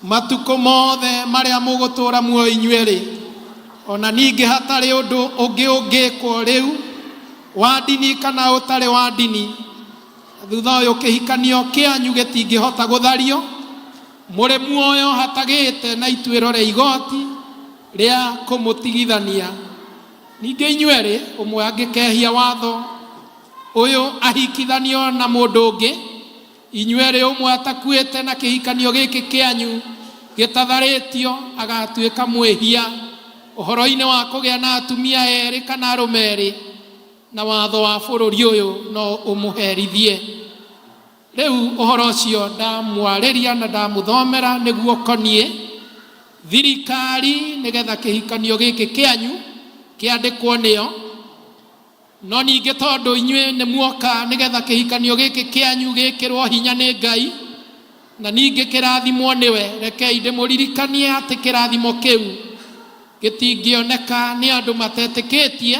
matukũ mothe marĩa mũgũtũra muoyo inyuerĩ. Ona ningĩ hatarĩ ũndũ ũngĩ ũngĩkwo rĩu wa ndini kana ũtarĩ wa ndini, thutha ũyũ kĩhikanio kĩanyu gĩtingĩhota gũthario mũrĩ muoyo hatagĩte na ituĩro rĩa igoti rĩa kũmũtigithania. Ningĩ inyuerĩ ũmwe angĩkehia watho ũyũ ahikithanio na mũndũ ũngĩ, inyuerĩ ũmwe atakuĩte na kĩhikanio gĩkĩ kĩanyu gĩtatharĩtio agatuĩka mwĩhia ũhoro-inĩ wa kũgĩa na atumia erĩ kana arũme erĩ, na watho wa bũrũri ũyũ no ũmũherithie. Rĩu ũhoro ũcio ndamwarĩria na ndamũthomera nĩguo ũkoniĩ thirikari nĩgetha kĩhikanio gĩkĩ kĩanyu kĩandĩkwo nĩo. No ningĩ tondũ inyuĩ nĩ muoka nĩgetha kĩhikanio gĩkĩ kĩanyu gĩkĩrwo hinya nĩ Ngai na ningĩ kĩrathimwo nĩwe, rekei ndĩmũririkanie atĩ kĩrathimo kĩu gĩtingĩoneka nĩ andũ matetĩkĩtie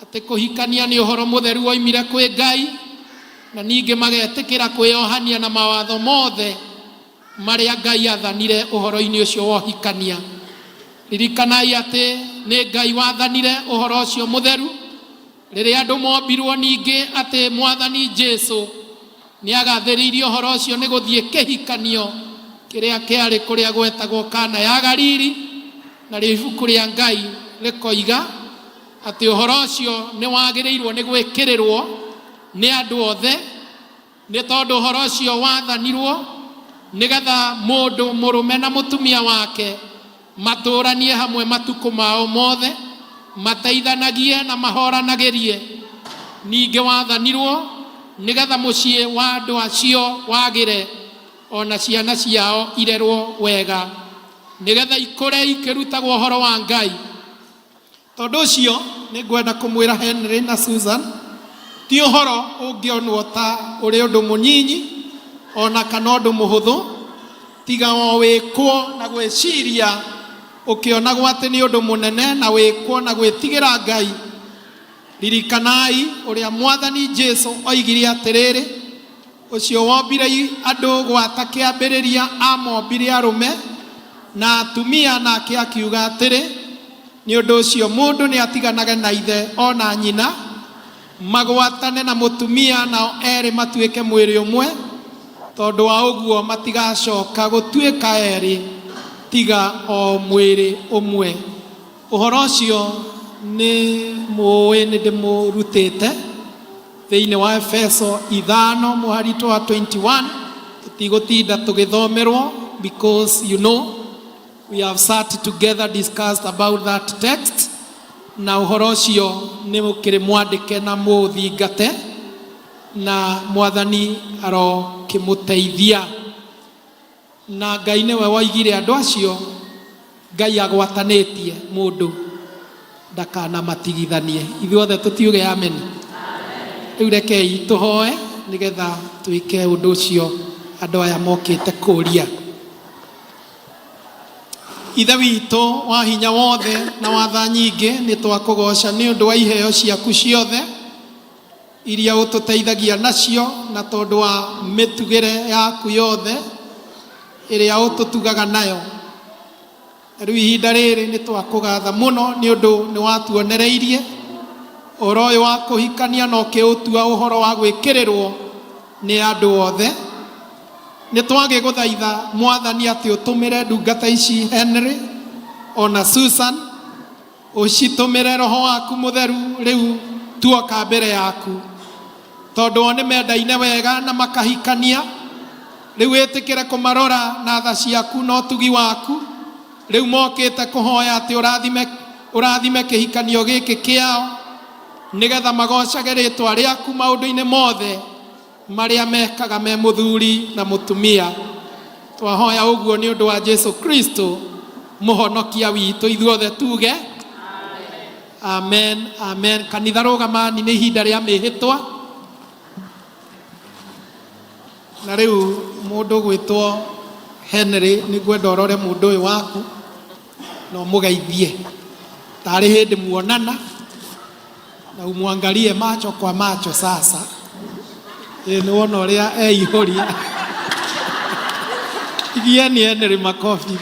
atĩ kũhikania nĩ ũhoro mũtheru woimire kwĩ Ngai, na ningĩ magetĩkĩra kwĩyohania na mawatho mothe marĩa Ngai athanire ũhoro-inĩ ũcio wa ũhikania. Ririkanai atĩ nĩ Ngai wathanire ũhoro ũcio mũtheru rĩrĩa andũ mombirwo, ningĩ atĩ Mwathani Jesu nĩ agathĩrĩirie ũhoro ũcio nĩ gũthiĩ kĩhikanio kĩrĩa kĩarĩ kũrĩa gwetagwo Kana ya Galili, narĩo ibuku rĩa Ngai rĩkoiga atĩ ũhoro ũcio nĩ wagĩrĩirwo nĩ gwĩkĩrĩrwo nĩ andũ othe, nĩ tondũ ũhoro ũcio wathanirwo nĩgetha mũndũ mũrũme na mũtumia wake matũranie hamwe matukũ mao mothe, mateithanagie na mahoranagĩrie. Ningĩ wathanirwo nĩgetha mũciĩ wa andũ acio wagĩre. Ona ciana ciao irerwo wega nĩgetha ikũre ikĩrutagwo ũhoro wa Ngai. Tondũ ũcio nĩ ngwenda kũmwĩra Henry na Susan, ti ũhoro ũngĩonwo ta ũrĩ ũndũ mũnyinyi ona kana ũndũ mũhũthũ, tiga o wĩkwo na gwĩciria ũkĩonagwo atĩ nĩ ũndũ mũnene, na wĩkwo na gwĩtigĩra Ngai. Ririkanai ũrĩa Mwathani Jesu oigire atĩrĩrĩ, ũcio wombire andũ gwata kĩambĩrĩria amombire arũme na atumia, nake akiuga atĩrĩ, nĩ ũndũ ũcio mũndũ nĩ atiganage na ithe ona nyina, magwatane na mũtumia, nao erĩ matuĩke mwĩrĩ ũmwe. Tondũ wa ũguo matigacoka gũtuĩka erĩ, tiga o mwĩrĩ ũmwe. Ũhoro ũcio nĩ mũĩ, nĩ ndĩmũrutĩte thĩinĩ wa Efeso 5 mũharito wa 21. Tũtigũtinda tũgĩthomerwo because you know we have sat together, discussed about that text, na ũhoro ũcio nĩ ũkĩrĩ mwandĩke na mũũthingate, na Mwathani arokĩmũteithia. Na Ngai nĩwe woigire andũ acio Ngai agwatanĩtie, mũndũ ndakanamatigithanie. Ithuothe tũtiuge amen. Rĩu rekei tũhoe nĩgetha twĩke ũndũ ũcio andũ aya mokĩte kũria. Ithe witũ wa hinya wothe na wa tha nyingĩ, nĩ twakũgoca nĩ ũndũ wa iheo ciaku ciothe iria ũtũteithagia nacio, na tondũ wa mĩtugĩre yaku yothe ĩrĩa ũtũtugaga nayo. Rĩu ihinda rĩrĩ nĩ twakũgatha mũno nĩ ũndũ nĩ watuonereirie ũhoro ũyũ wa kũhikania na ũkĩũtua ũhoro wa gwĩkĩrĩrwo nĩ andũ othe. Nĩ twagĩgũthaitha Mwathani atĩ ũtũmĩre ndungata ici Henry ona Susan, ũcitũmĩre roho waku mũtheru rĩu tuoka mbere yaku, tondũ o nĩ mendaine wega na makahikania. Rĩu wĩtĩkĩre kũmarora na tha ciaku na ũtugi waku. Rĩu mokĩte kũhoya atĩ ũrathime, ũrathime kĩhikanio gĩkĩ kĩao, nĩgetha magocage rĩtwa rĩaku maũndũ-inĩ mothe marĩa mekaga me mũthuri na mũtumia. Twahoya ũguo nĩ ũndũ wa Jesu Kristo mũhonokia witũ. Ithuothe tuge amen, amen. Kanitha rũgamani, nĩ ihinda rĩa mĩhĩtwa. Na rĩu mũndũ gwĩtwo Henry, nĩ ngwenda ũrore mũndũ ũyũ waku na ũmũgeithie tarĩ hĩndĩ muonana, na umwangalie macho kwa macho. Sasa ĩ nĩ wona ũrĩa eihũria. Pigieni Henry makofi.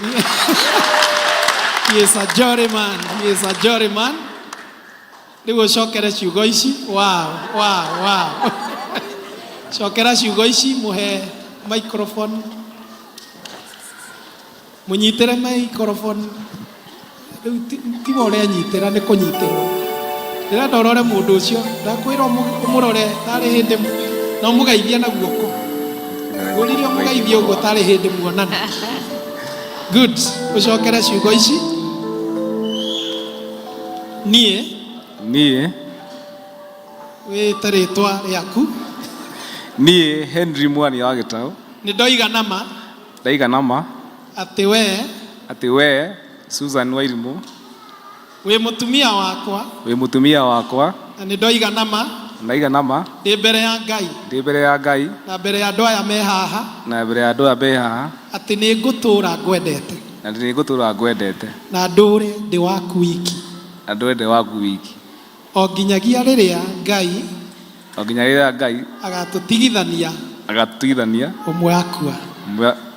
He is a jolly man, he is a jolly man. Rĩu ũcokere ciugo ici. Wow. Cokera ciugo ici, mũhe microphone, mũnyitĩre microphone. Rĩu tiga ũrĩa nyitĩra, nĩ kũnyitĩrwo. Ndĩrenda ũrore mũndũ ũcio, ndakwĩra ũmũrore tarĩ hĩndĩ, na ũmũgeithie na guoko. Ngũririe ũmũgeithie ũguo tarĩ hĩndĩ muonana. Good. Ũcokere ciugo ici: niĩ, Niĩ, wĩte rĩtwa rĩaku. Niĩ Henry Mwania wa Gĩtaũ, nĩ ndoiga nama ndaiga nama atĩ wee atĩ wee Susan Wairimũ wĩ mũtumia wakwa, wĩ mũtumia wakwa, na nĩ ndoiga nama ndaiga nama ndĩ mbere ya Ngai ndĩ mbere ya Ngai na mbere ya andũ aya me haha na mbere ya andũ aya me haha atĩ nĩ ngũtũũra ngwendete na nĩ ngũtũũra ngwendete na ndũũre ndĩ waku wiki na ndũre ndĩ waku wiki o nginyagia rĩrĩa Ngai o nginya rĩrĩa Ngai agatũtigithania agatũtigithania ũmwe akua.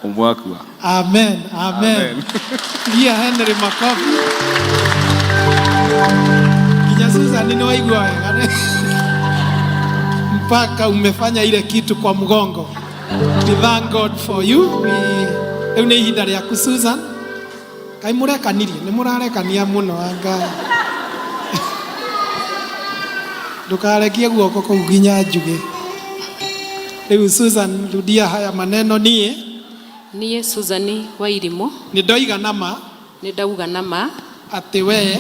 Ũmwe akua. Amen, amen. Pigia Henry makofi. Nginya Susan nĩ waigua wega ne? Mpaka umefanya ile kitu kwa mgongo. We thank God for you. Rĩu nĩ ihinda rĩaku Susan. Kaĩ mũrekanirie? Nĩ mũrarekania mũno anga. Ndũkarekie guoko kũu nginya njuge. Rĩu Susan, rudia haya maneno: niĩ, Niĩ Susan Wairimũ, nĩ ndoiga nama nĩ ndauga nama atĩ wee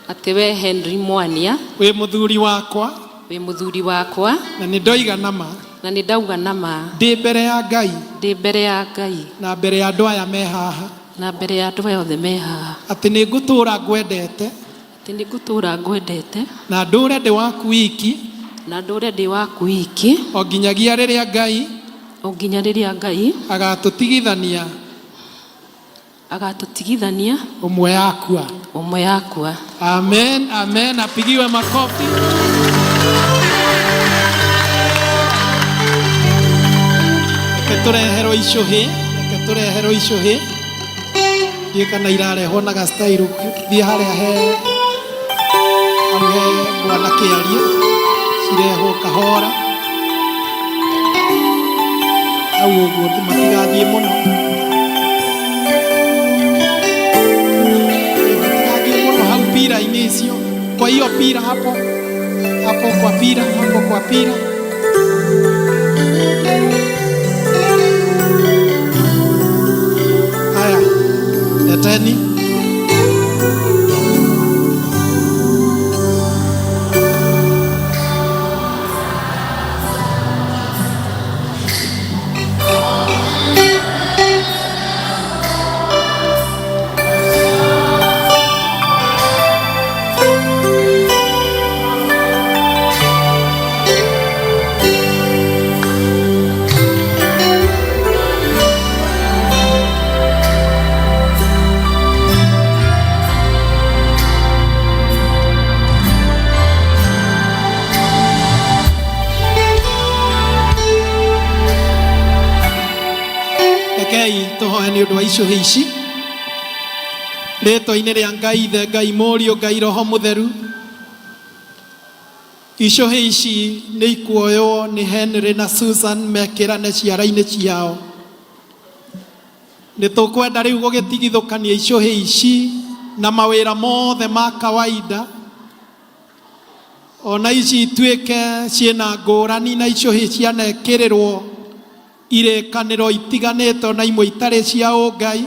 atĩ we Henry Mwania wĩ mũthuri wakwa wĩ mũthuri wakwa na nĩ ndoiga nama na Na nĩ ndauga na ma. Ndĩ mbere ya Ngai. Ndĩ mbere ya Ngai. Na mbere ya andũ aya me haha. Na mbere ya andũ aya othe me haha. Atĩ nĩ ngũtũũra ngwendete. Atĩ nĩ ngũtũũra ngwendete. Na ndũũre ndĩ waku wiki. Na ndũũre ndĩ waku wiki. O nginyagia rĩrĩa Ngai. O nginya rĩrĩa Ngai. Agatũtigithania. Agatũtigithania. Ũmwe yakua. Ũmwe yakua. Amen, amen. Apigiwe makofi. Reke tũreherwo icũhĩ, reke tũreherwo icũhĩ. Ndiũĩ kana irarehwo na gastairũ. Thiĩ harĩa he hau he mwana kĩarie, cirehwo kahora. Hau ũguo matigathiĩ mũno. Matigathiĩ mũno hau pira-inĩ icio. Kwa hiyo pira hapo, hapo kwa pira, hapo kwa pira. Haya, leteni. Rekei tũhoe nĩ ũndũ wa icũhĩ ici. Rĩtwa-inĩ rĩa Ngai Ithe, Ngai Mũriũ, Ngai Roho Mũtheru. Icũhĩ ici nĩ ikuoywo nĩ Henry na Susan mekĩrane ciara-inĩ ciao. Nĩ tũkwenda rĩu gũgĩtigithũkania icũhĩ ici na mawĩra mothe ma kawaida. Ona ici ituĩke ciĩna ngũrani na icũhĩ cianekĩrĩrwo irĩkanĩro itiganĩte ona imwe itarĩ cia ũngai.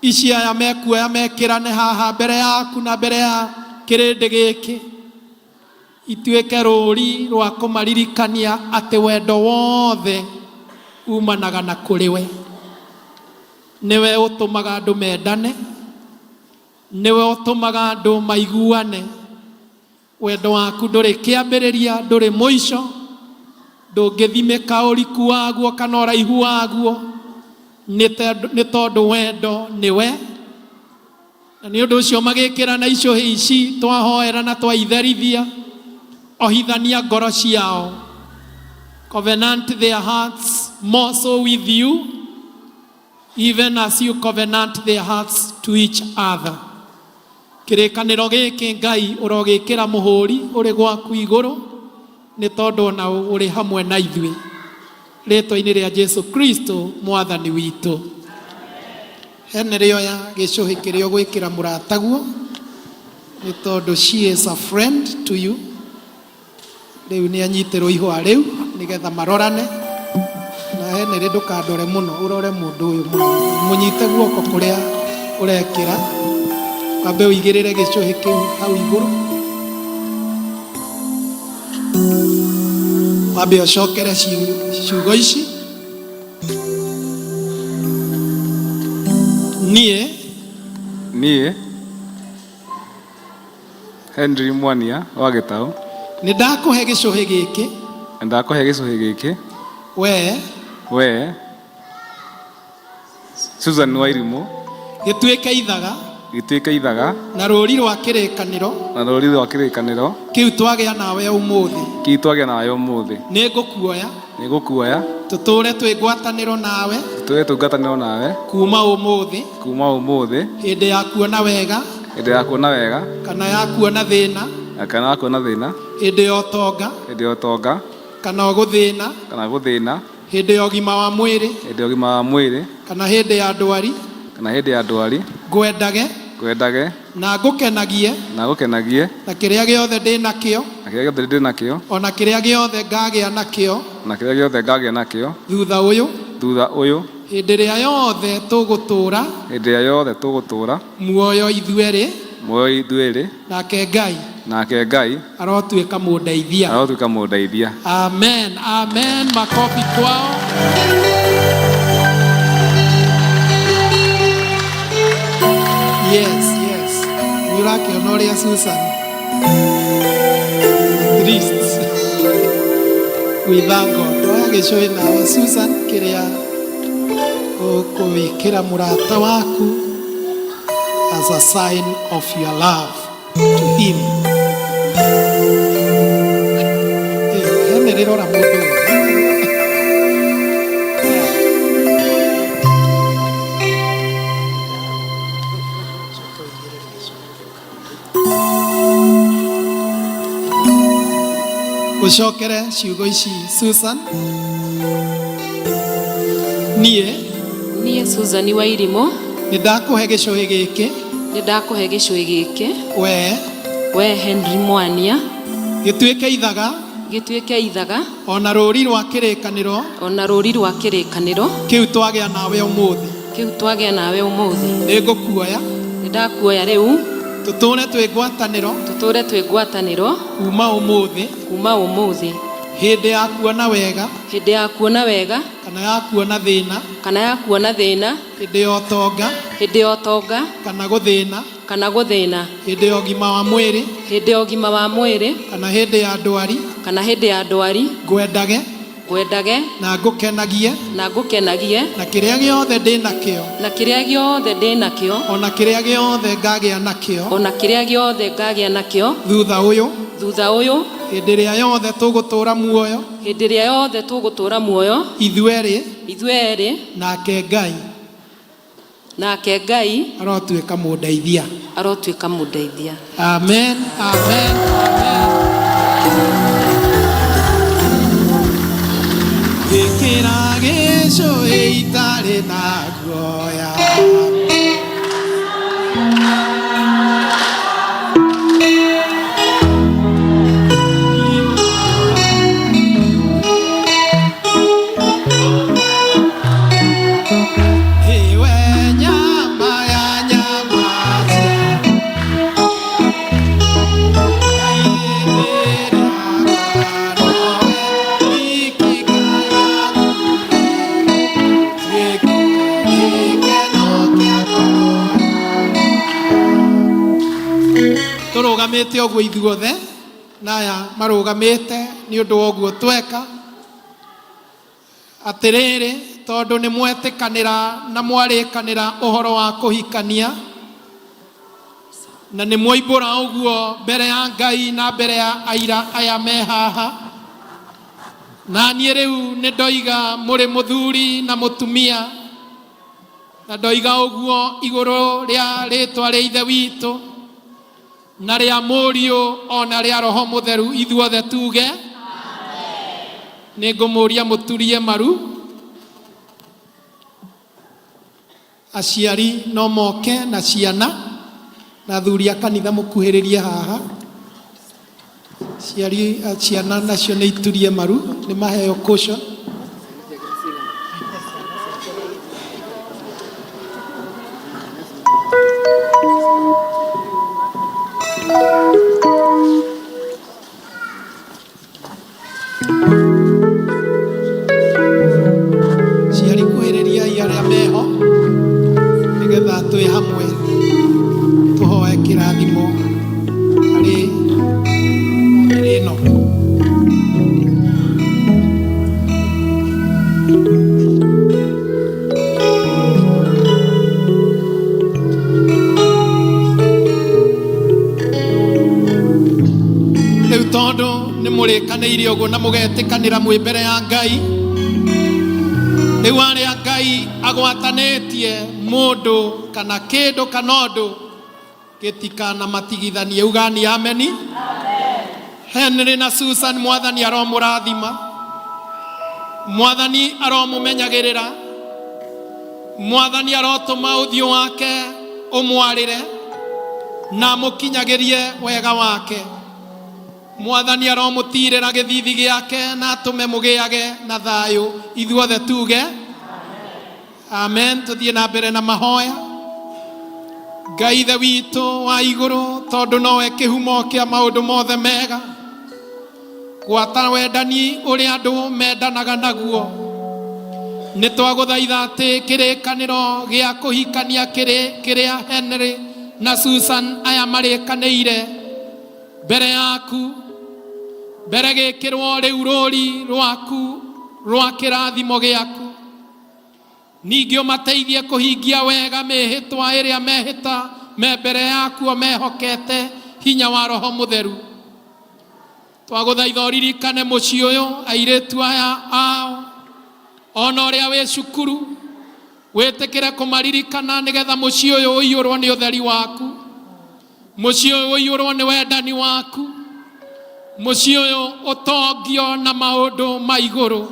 Ici aya mekuoya mekĩrane haha mbere yaku na mbere ya kĩrĩndĩ gĩkĩ. Ituĩke rũri rwa kũmaririkania atĩ wendo wothe umanaga na kũrĩ we. Nĩwe ũtũmaga andũ mendane, nĩwe ũtũmaga andũ maiguane. Wendo waku ndũrĩ kĩambĩrĩria, ndũrĩ mũico, ndũngĩthimĩka ũriku waguo kana ũraihu waguo, nĩ tondũ wendo nĩwe. Na nĩ ũndũ ũcio magĩkĩra na icũhĩ ici twahoera na twaitherithia, ohithania ngoro ciao. Covenant their hearts more so with you, even as you covenant their hearts to each other. Kĩrĩkanĩro gĩkĩ Ngai ũrogĩkĩra mũhũri ũrĩ gwaku igũrũ, nĩ tondũ ona ũrĩ hamwe na ithuĩ. Rĩtwa-inĩ rĩa Jesu Kristo mwathani witũ. Henry oya gĩcũhĩ kĩrĩa ũgwĩkĩra mũrataguo, nĩ tondũ she is a friend to you. Rĩu nĩ anyitĩrwo ihũa rĩu nĩgetha marorane. Na Henry ndũkandore mũno, ũrore mũndũ ũyũ mũno. Mũnyite guoko kũrĩa ũrekĩra, wambe ũigĩrĩre gĩcũhĩ kĩu hau igũrũ. Wambe ũcokere ciugo ici. Niĩ Niĩ Henry Mwania wa Gĩtaũ nĩ ndakũhe gĩcũhĩ gĩkĩ ndakũhe gĩcũhĩ gĩkĩ we we Susan Wairimũ gĩtuĩke ithaga gĩtuĩke ithaga na rũri rwa kĩrĩkanĩro na rũri rwa kĩrĩkanĩro kĩu twagĩa nawe ũmũthĩ. Kĩu twagĩa nawe ũmũthĩ. Nĩ ngũkuoya Nĩ ngũkuoya tũtũũre twĩ ngwatanĩro nawe tũtũũre twĩ ngwatanĩro nawe kuma ũmũthĩ kuma ũmũthĩ hĩndĩ ya kuona wega hĩndĩ ya kuona wega kana ya kuona thĩna na kana ya kuona thĩna hĩndĩ ya ũtonga hĩndĩ ya ũtonga kana gũthĩna kana gũthĩna hĩndĩ ya ũgima wa mwĩrĩ hĩndĩ ya ũgima wa mwĩrĩ kana hĩndĩ ya ndwari kana hĩndĩ ya ndwari ngwendage ngwendage na ngũkenagie na ngũkenagie na kĩrĩa gĩothe ndĩ nakĩo na kĩrĩa gĩothe ndĩ nakĩo ona kĩrĩa gĩothe ngagĩa nakĩo na kĩrĩa gĩothe ngagĩa nakĩo thutha ũyũ thutha ũyũ hĩndĩ ĩrĩa yothe tũgũtũũra hĩndĩ ĩrĩa yothe tũgũtũũra muoyo ithuerĩ muoyo ithuerĩ nake Ngai. Nake Ngai arotuĩka mũndeithia. Arotuĩka mũndeithia. Amen, amen. Makofi kwao. Yes, yes. Nĩ ũrakĩona ũrĩa Susan. At least we thank God. Oya gĩcũhĩ nawe Susan kĩrĩa ũkũwĩkĩra mũrata waku as a sign of your love to him. Henry rora mũndũ ũyũ. Ũcokere ciugo ici Susan. Niĩ Niĩ Susan Wairimũ nĩ ndakũhe gĩcũhĩ gĩkĩ nĩ ndakũhe gĩcũhĩ gĩkĩ we we Henry Mwania gĩtuĩke ithaga gĩtuĩke ithaga ona rũri rwa kĩrĩkanĩro ona rũri rwa kĩrĩkanĩro kĩu twagĩa nawe ũmũthĩ kĩu twagĩa nawe ũmũthĩ. Nĩ ngũkuoya nĩ ndakuoya rĩu tũtũre twĩ ngwatanĩro tũtũre twĩ ngwatanĩro kuma ũmũthĩ kuma ũmũthĩ hĩndĩ ya kuona wega hĩndĩ ya kuona wega kana ya kuona thĩna kana ya kuona thĩna hĩndĩ ya ũtonga hĩndĩ ya ũtonga kana gũthĩna kana gũthĩna hĩndĩ ya ũgima wa mwĩrĩ hĩndĩ ya ũgima wa mwĩrĩ kana hĩndĩ ya ndwari kana hĩndĩ ya ndwari ngwendage ngwendage na ngũkenagie na ngũkenagie na kĩrĩa gĩothe ndĩ nakĩo na kĩrĩa gĩothe ndĩ nakĩo ona kĩrĩa gĩothe ngagĩa nakĩo ona kĩrĩa gĩothe ngagĩa nakĩo thutha ũyũ thutha ũyũ hĩndĩ ĩrĩa yothe tũgũtũũra muoyo hĩndĩ ĩrĩa yothe tũgũtũũra muoyo ithuerĩ ithuerĩ nake Ngai nake Ngai arotuĩka mũndeithia. Arotuĩka mũndeithia. Amen, amen, amen. Gĩkĩra gĩcũhĩ itarĩ na guoya. Iwe nyama ya nyama Tũrũgamĩte ũguo ithuothe na aya marũgamĩte nĩ ũndũ wa ũguo tweka atĩrĩrĩ tondũ nĩ mwetĩkanĩra na mwarĩkanĩra ũhoro wa kũhikania na nĩ mwoimbũra ũguo mbere ya Ngai na mbere ya aira aya me haha na niĩ rĩu nĩ ndoiga mũrĩ mũthuri na mũtumia na ndoiga ũguo igũrũ rĩa rĩtwa rĩa Ithe witũ na rĩa Mũriũ ona rĩa Roho Mũtheru ithuothe tuge nĩ ngũmũria mũturie maru aciari no moke na ciana na athuri a kanitha mũkuhĩrĩrie haha aciari ciana nacio nĩ iturie maru nĩ maheo caution. Ciari kuhĩrĩriai arĩa meho nĩgetha twĩ hamwe tũhoe kĩrathimo harĩ bamĩrĩ ĩno. Rĩu tondũ nĩ mũrĩkanĩire ũguo na mũgetĩkanĩra mwĩ mbere ya Ngai rĩu arĩa Ngai agwatanĩtie mũndũ kana kĩndũ kana ũndũ gĩtikanamatigithanie ugani ameni. Henry na Susan mwathani aromũrathima mwathani aromũmenyagĩrĩra mwathani arotũma ũthiũ wake ũmwarĩre na amũkinyagĩrie wega wake mwathani aromũtirĩra gĩthithi gĩake na atũme mũgĩage na thayũ ithuothe tuge amen. Tũthiĩ na mbere na mahoya. Ngai ithe witũ wa igũrũ, tondũ nowe kĩhumo kĩa maũndũ mothe mega, gwata wendani ũrĩa andũ mendanaga naguo, nĩ twagũthaitha atĩ kĩrĩkanĩro gĩa kũhikania kĩrĩa Henry na Susan aya marĩkanĩire mbere yaku, mbere gĩkĩrwo rĩu rũri rwaku rwa kĩrathimo gĩaku. Ningĩ ũmateithie kũhingia wega mĩhĩtwa ĩrĩa mehĩta me mbere yaku o mehokete hinya wa Roho Mũtheru. Twagũthaitha ũririkane mũciĩ ũyũ, airĩtu aya ao, ona ũrĩa wĩ cukuru, wĩtĩkĩre kũmaririkana nĩgetha mũciĩ ũyũ ũiyũrwo nĩ ũtheri waku, mũciĩ ũyũ ũiyũrwo nĩ wendani waku, mũciĩ ũyũ ũtongio na maũndũ ma igũrũ,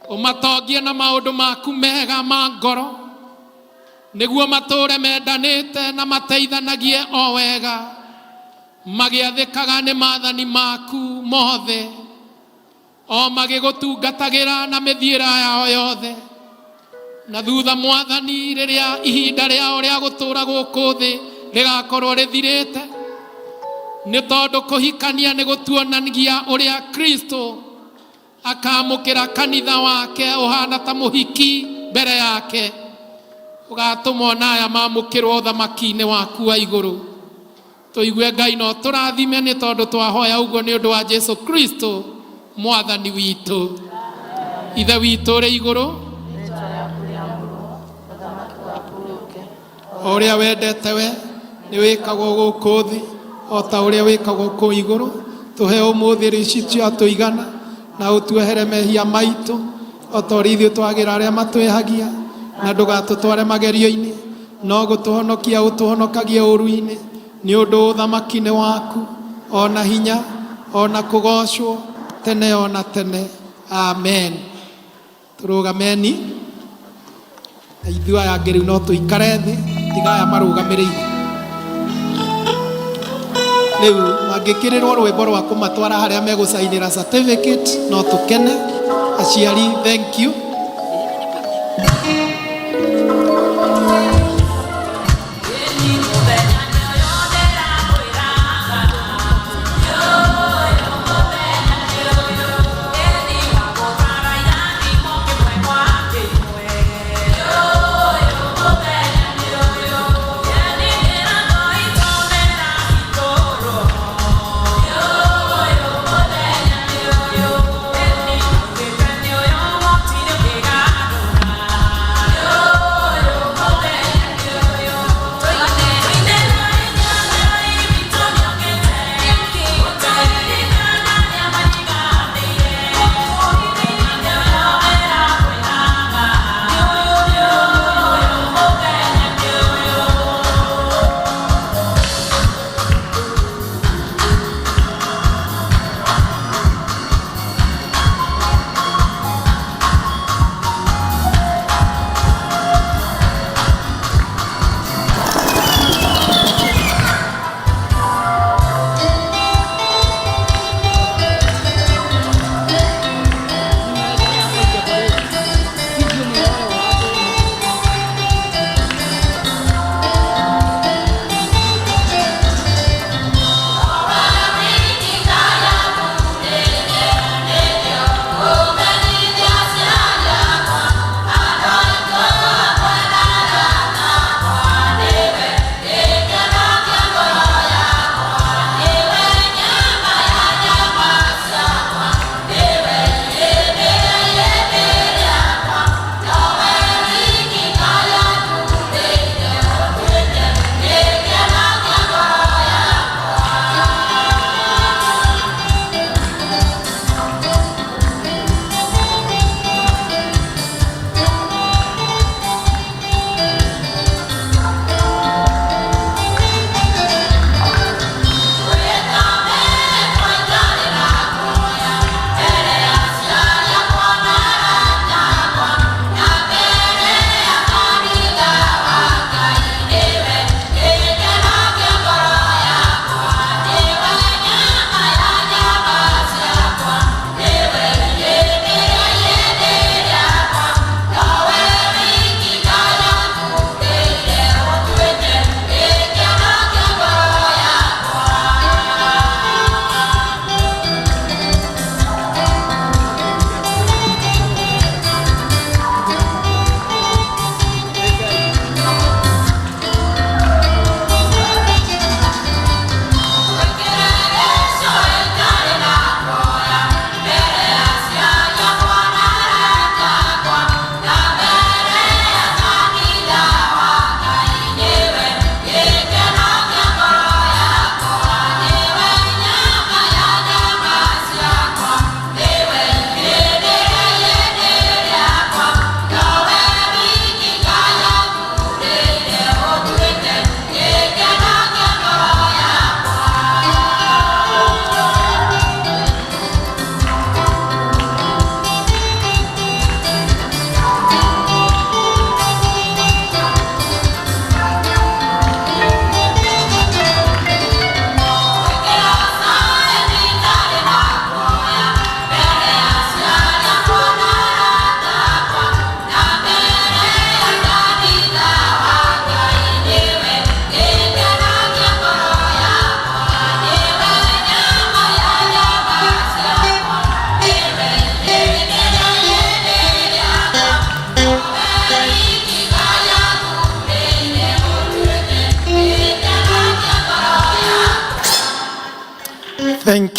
ũmatongie na maũndũ maku mega ma ngoro, nĩguo matũũre mendanĩte na mateithanagie o wega, magĩathĩkaga nĩ maathani maku mothe, o magĩgũtungatagĩra na mĩthiĩre yao yothe. Na thutha Mwathani, rĩrĩa ihinda rĩao rĩa gũtũũra gũkũ thĩ rĩgakorwo rĩthirĩte, nĩ tondũ kũhikania nĩ gũtuonania ũrĩa Kristo akamũkĩra kanitha wake ũhana ta mũhiki mbere yake, ũgatũma ona aya mamũkĩrwo ũthamaki-inĩ waku wa igũrũ. Tũigue Ngai no tũrathime, nĩ tondũ twahoya ũguo nĩ ũndũ wa Jesu Kristo Mwathani witũ. Ithe witũ ũrĩ igũrũ, o ũrĩa wendete we nĩ wĩkagwo gũkũ thĩ o ta ũrĩa wĩkagwo kũu igũrũ. Tũhe ũmũthĩ irio ici cia tũigana, na ũtuohere mehia maitũ o ta ũrĩa ithuĩ twagĩra arĩa matwĩhagia, na ndũgatũtware magerio-inĩ, no gũtũhonokia ũtũhonokagie ũũru-inĩ, nĩ ũndũ ũthamaki nĩ waku, ona hinya, ona kũgocwo tene ona tene. Amen. Tũrũgameni na ithuĩ aya angĩ rĩu no tũikare thĩ, tiga aya marũgamĩrĩire. Rĩu mangĩkĩrĩrwo rwĩmbo rwa kũmatwara harĩa megũcainĩra certificate, no tũkene. Aciari, thank you.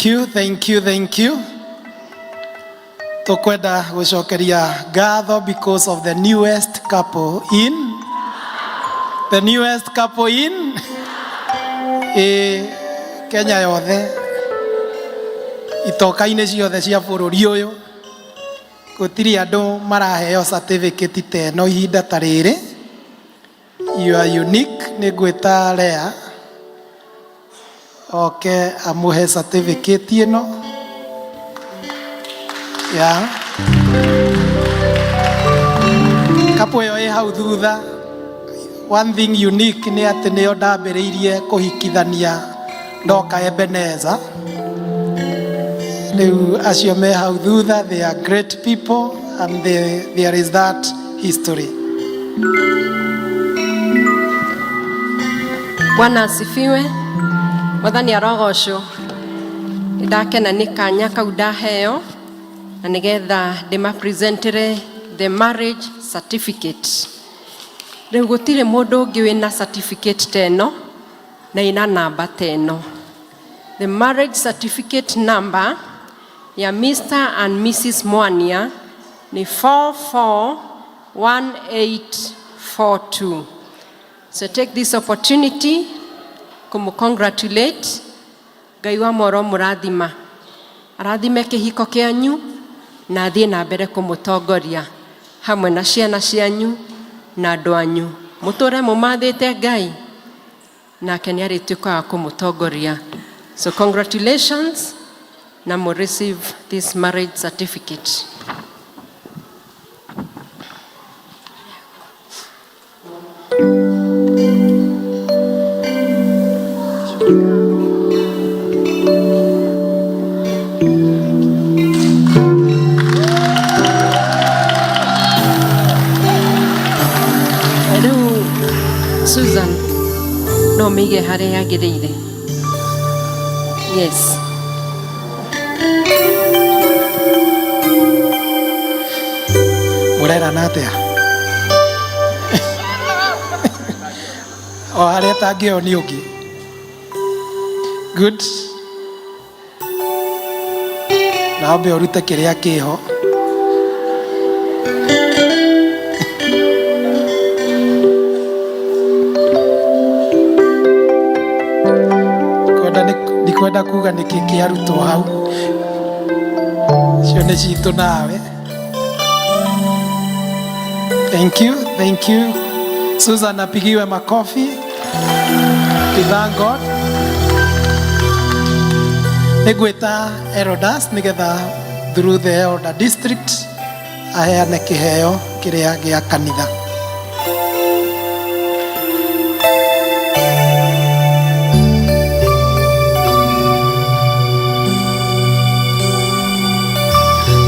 Thank you, thank you, thank you. Tukwenda gucokeria ngatho because of the newest couple in the newest couple in ĩ Kenya yothe itoka-inĩ ciothe cia bũrũri ũyũ gũtirĩ andũ maraheo certificate ta ĩno ihinda ta rĩrĩ. You are unique. Nĩ ngwĩta Lea oke amũhe certificate ĩno ya kapo ĩyo ĩ hau thutha. One thing unique nĩ atĩ nĩo ndambĩrĩirie kũhikithania ndoka Ebeneza. Rĩu acio me hau thutha, they are great people and there is that history. Bwana asifiwe. Mwathani arogocwo. Ndakena nĩ kanya kau ndaheo na nĩgetha ndĩmapresentere the marriage certificate. Rĩu gũtirĩ mũndũ ũngĩ wĩna certificate ta ĩno na ĩna namba ta ĩno. The marriage certificate number ya Mr. and Mrs. Mwania ni 441842. So take this opportunity kũmũ-congratulate. Ngai wa moro mũrathima, arathime kĩhiko kĩanyu na athiĩ na mbere kũmũtongoria hamwe na ciana cianyu na andũ anyu. Mũtũre mũmathĩte Ngai nake nĩ arĩtuĩka wa kũmũtongoria. So congratulations na mũ receive this marriage certificate. Rĩu Susan no mĩige harĩa yagĩrĩire. Yes. Mũrerana atĩa? O harĩa tangĩo nĩ ũngĩ. Good. Na wambe ũrute kĩrĩa kĩho. Kwenda ndikwenda kuga nĩkĩ kĩarutwo hau. Icio nĩ citũ nawe. Thank you, thank you. Susan apigiwe makofi. We thank God. Nĩngwĩta Erodas nĩgetha through the Elder District aheane kĩheo kĩrĩa gĩa kanitha.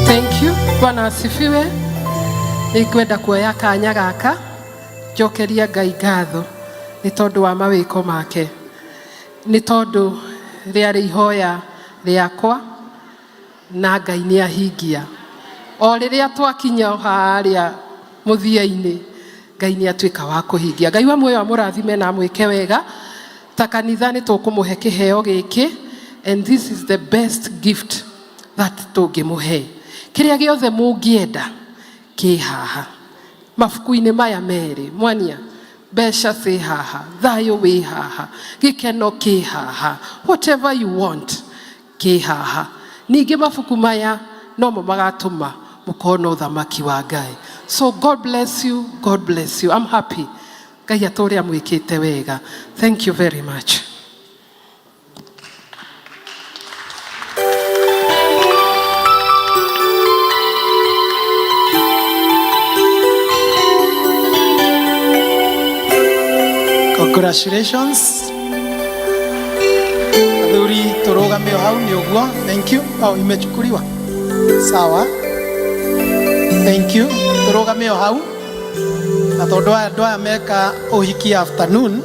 Thank you. Bwana asifiwe. Nĩngwenda kuoya kanya gaka njokerie Ngai ngatho nĩ tondũ wa mawĩko make, nĩ tondũ rĩarĩ ihoya rĩakwa na Ngai nĩ ahingia. O rĩrĩa twakinya harĩa mũthia-inĩ, Ngai nĩ atuĩka wa kũhingia. Ngai wa muoyo amũrathime na amwĩke wega. Ta kanitha nĩ tũkũmũhe kĩheo gĩkĩ, and this is the best gift that tũngĩmũhe. Kĩrĩa gĩothe mũngĩenda kĩ haha mabuku-inĩ maya merĩ. Mwania, mbeca ciĩ haha, thayũ wĩ haha, gĩkeno kĩ haha, whatever you want kĩ haha. Ningĩ mabuku maya nomo magatũma mũkorwo na ũthamaki wa Ngai. So God bless you, God bless you. I'm happy. Ngai atũre amwĩkĩte wega. Thank you very much. Congratulations. Athuri tũrũgame o hau nĩ ũguo. Thank you. Oh, imechukuliwa. Sawa. Thank you. Tũrũgame o hau. Na tondũ aya andũ aya meka ũhiki afternoon,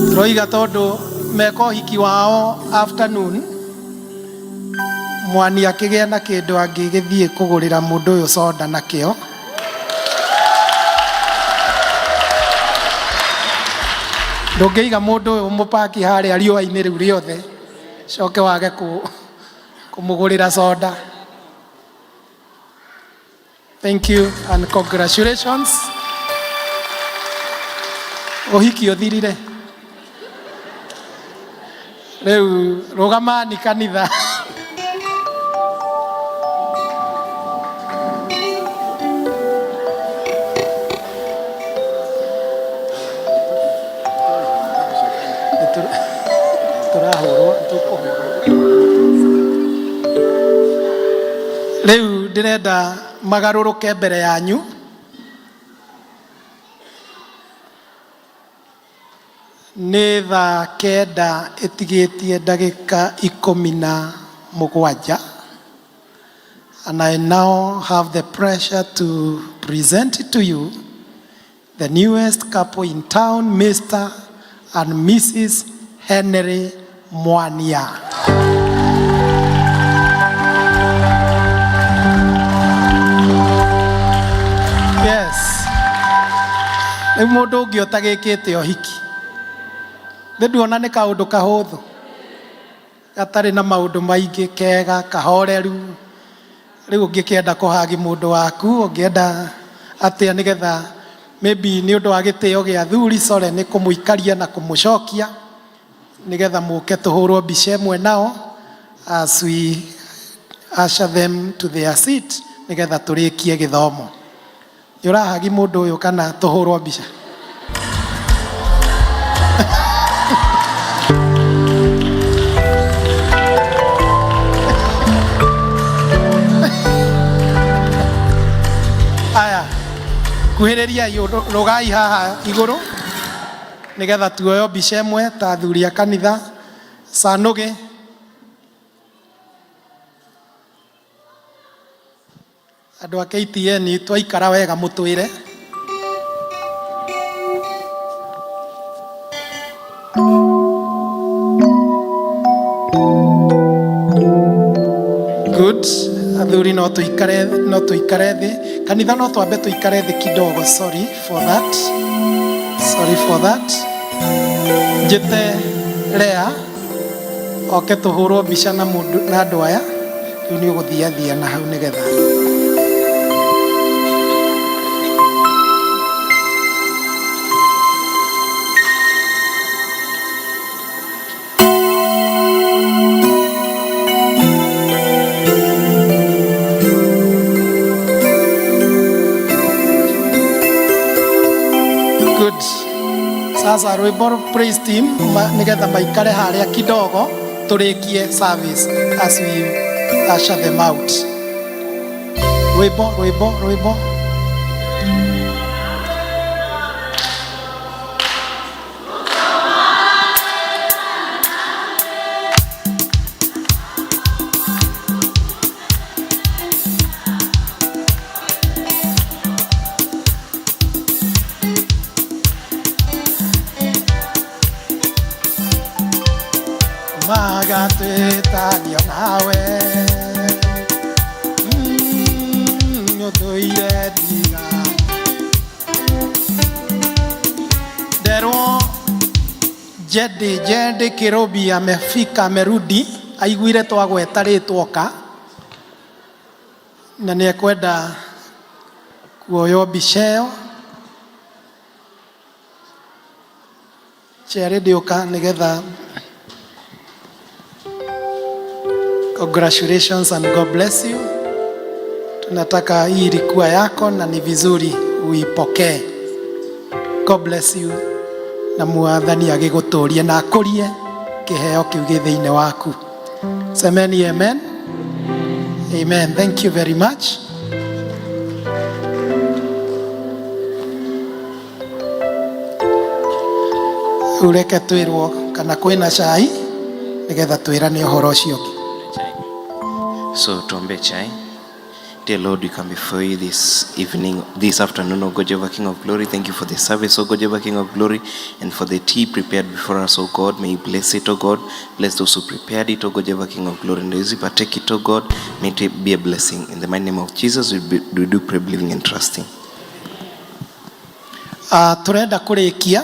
tũroiga tondũ meka ũhiki wao afternoon, mwani akĩgĩa na kĩndũ angĩgĩthiĩ kũgũrĩra mũndũ ũyũ soda nakĩo. Ndũngĩiga mũndũ ũyũ mũpaki harĩa riũa-inĩ rĩu rĩothe coke wage kũmũgũrĩra soda. Thank you and congratulations. Ũhiki ũthirire. Rĩu rũgamani kanitha. Tũrahũrwo tũkũhũrwo. Rĩu ndĩrenda magarũrũke mbere yanyu. Nĩ thaa kenda ĩtigĩtie ndagĩka 17. And I now have the pleasure to present to you the newest couple in town, Mr. and Mrs. Henry Mwania. Yes. Rĩu mũndũ ũngĩ ũtagĩkĩte ũhiki. Nĩ nduona nĩ kaũndũ kahũthũ. Gatarĩ na maũndũ maingĩ, kega, kahoreru. Rĩu ũngĩkĩenda kũhagi mũndũ waku, ũngĩenda atĩa nĩgetha maybe nĩ ũndũ wa gĩtĩo gĩa athuri, sorry, nĩ kũmũikaria na kũmũcokia nĩgetha mũke tũhũrwo mbica ĩmwe nao as we usher them to their seat nĩgetha tũrĩkie gĩthomo. Nĩ ũrahagi mũndũ ũyũ kana tũhũrwo mbica? Aya, kuhĩrĩriai, rũgai haha igũrũ nĩgetha tuoyo mbica ĩmwe ta athuri a kanitha. Sanũgĩ. Andũ a KTN twaikara wega mũtwĩre. Good. Athuri no tuikare, no tuikare thĩ. Kanitha no twambe tuikare thĩ kidogo. Sorry for that. Sorry for that. Njĩte Lea oke tũhũrwo mbica na mũndũ na andũ aya. Rĩu nĩ ũgũthiathia na hau nĩgetha. Good. Sasa rwĩmbo praise team nĩgetha maikare harĩa kidogo tũrĩkie service as we usher them out. Rwĩmbo, rwĩmbo, rwĩmbo. Magatwĩtanio nawe. Ũthũire ndiga nderwo Jedi Jedi Kirobi amefika, amerudi, aiguire twagweta rĩtwoka na nĩ ekwenda kuoywo mbica ĩyo. Cherry ndĩũka nĩgetha. Congratulations and God bless you. Tunataka hii ilikuwa yako na ni vizuri uipokee. God bless you na mwathani agĩgũtũrie na akũrie kĩheo kĩu gĩ thĩinĩ waku. Semeni amen. Amen. Thank you very much. Rĩu reke twĩrwo kana kwĩna cai nĩgetha twĩrane ũhoro ũcio ũngĩ. So tuombe chai. Dear Lord, we come before you this evening, this afternoon, O God, Jehovah King of Glory. Thank you for the service, O God, Jehovah King of Glory, and for the tea prepared before us, O God. May you bless it, O God. Bless those who prepared it, O God, Jehovah King of Glory. And as we partake it, O God, may it be a blessing. In the mighty name of Jesus, we do pray, believing and trusting. Turenda kũrĩkia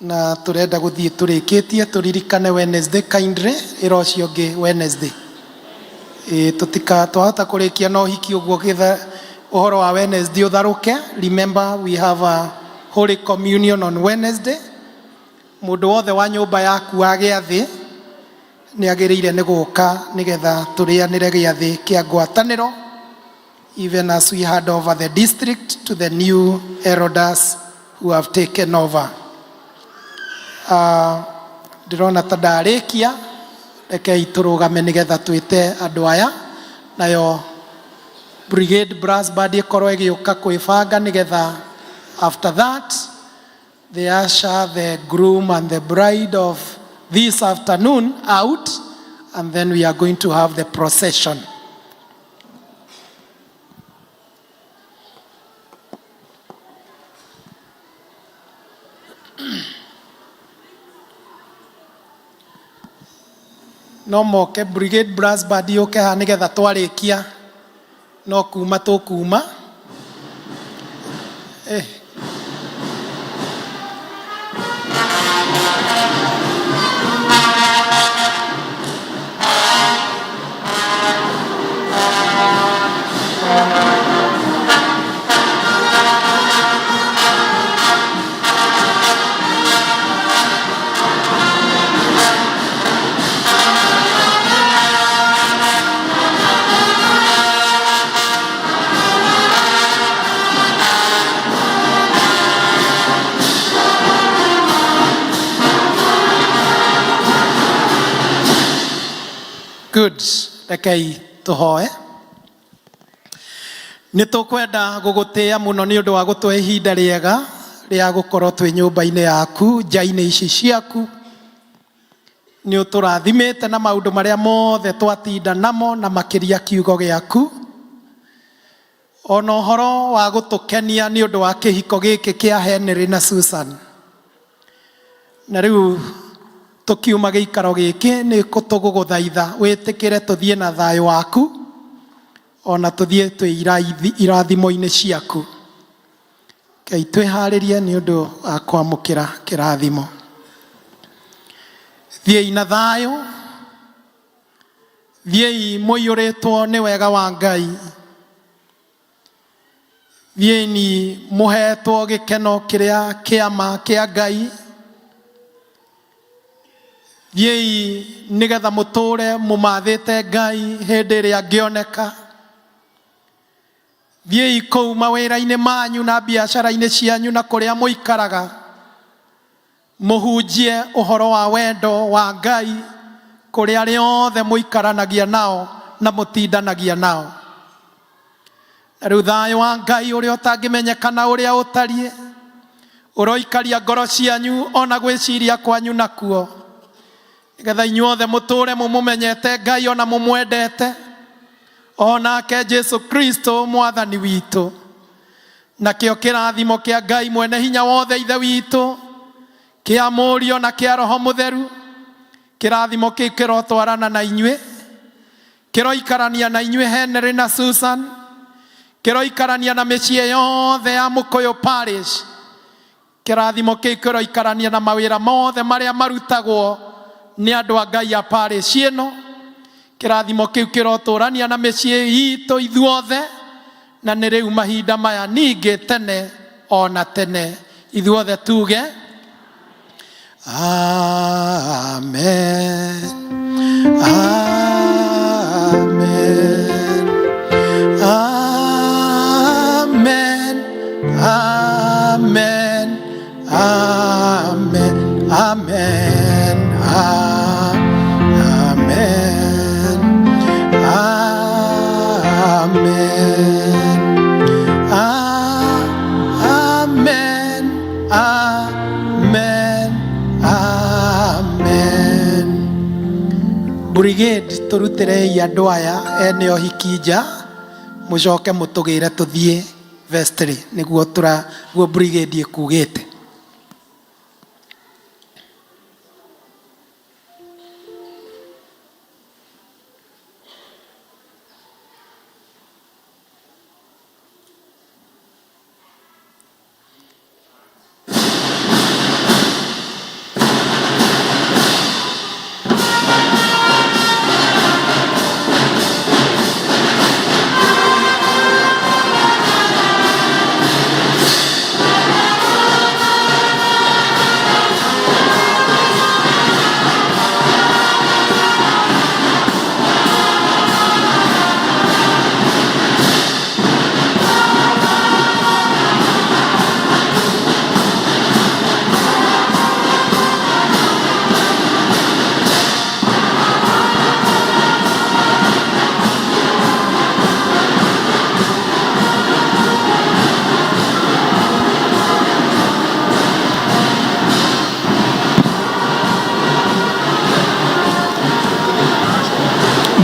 Na tũrenda gũthiĩ tũrĩkĩtie tũririkane Wednesday kindly ĩra ũcio ũngĩ Wednesday. Ĩ tũtika twahota kũrĩkia na ũhiki ũguo gĩtha ũhoro wa Wednesday ũtharũke. Remember we have a Holy Communion on Wednesday. Mũndũ wothe wa nyũmba yaku wa gĩathĩ nĩ agĩrĩire nĩ gũka nĩgetha tũrĩanĩre gĩathĩ kĩa ngwatanĩro even as we hand over the district to the new elders who have taken over. Ndĩrona ta ndarĩkia, rekei tũrũgame nĩgetha twĩte andũ aya, nayo brigade brass band ĩkorwo ĩgĩũka kwĩbanga nĩgetha after that they usher the groom and the bride of this afternoon out, and then we are going to have the procession. No moke brigade brass band yũke haha nĩgetha twarĩkia no kuma tũkuma eh. Good. Rekei tũhoe. Nĩ tũkwenda gũgũtĩĩa mũno nĩ ũndũ wa gũtũhe ihinda rĩega rĩa gũkorwo twĩ nyũmba-inĩ yaku, nja-inĩ ici ciaku. Nĩ ũtũrathimĩte na maũndũ marĩa mothe twatinda namo na makĩria kiugo gĩaku. Ona ũhoro wa gũtũkenia nĩ ũndũ wa kĩhiko gĩkĩ kĩa Henry na Susan. Na rĩu tũkiuma gĩikaro gĩkĩ nĩ tũgũgũthaitha wĩtĩkĩre tũthiĩ na thayũ waku ona tũthiĩ twĩ irathimo-inĩ ciaku. Ngai twĩharĩrie nĩ ũndũ wa kwamũkĩra kĩrathimo. Thiĩi na thayũ, thiĩi mũiyũrĩtwo nĩ wega wa Ngai, thiĩni mũhetwo gĩkeno kĩrĩa kĩama kĩa Ngai, thiĩi nĩgetha mũtũre mũmathĩte Ngai hĩndĩ ĩrĩa angĩoneka. Thiĩi kũu mawĩra-inĩ manyu na biacara-inĩ cianyu na kũrĩa mũikaraga, mũhunjie ũhoro wa wendo wa Ngai kũrĩ arĩa othe mũikaranagia nao na mũtindanagia nao. Na rĩu thayũ wa Ngai ũrĩa ũtangĩmenyekana ũrĩa ũtariĩ ũroikaria ngoro cianyu ona gwĩciria kwanyu nakuo, nĩgetha inyuothe mũtũre mũmũmenyete Ngai ona mũmwendete, onake Jesu Kristo mwathani witũ. Nakĩo kĩrathimo kĩa Ngai mwene hinya wothe Ithe witũ, kĩa Mũriũ na kĩa Roho Mũtheru, kĩrathimo kĩu kĩrotwarana na inyuĩ, kĩroikarania na inyuĩ Henry na Susan, kĩroikarania na mĩciĩ yothe ya Mũkũyũ Parish, kĩrathimo kĩu kĩroikarania na mawĩra mothe marĩa marutagwo nĩ andũ a Ngai a parish ĩno, kĩrathimo kĩu kĩrotũrania na mĩciĩ itũ ithuothe, na nĩ rĩu mahinda maya ningĩ tene ona tene ithuothe tuge amen. Amen. Amen. Amen. Amen. Amen. Amen. Amen. Amen. Amen. Amen. Brigade tũrutĩrei andũ aya ene ũhiki nja, mũcoke mũtũgĩre tũthiĩ vestry nĩguo tũra guo brigade ĩkugĩte.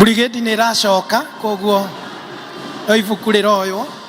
Brigade nĩ ĩracoka, koguo no ibuku rĩroywo.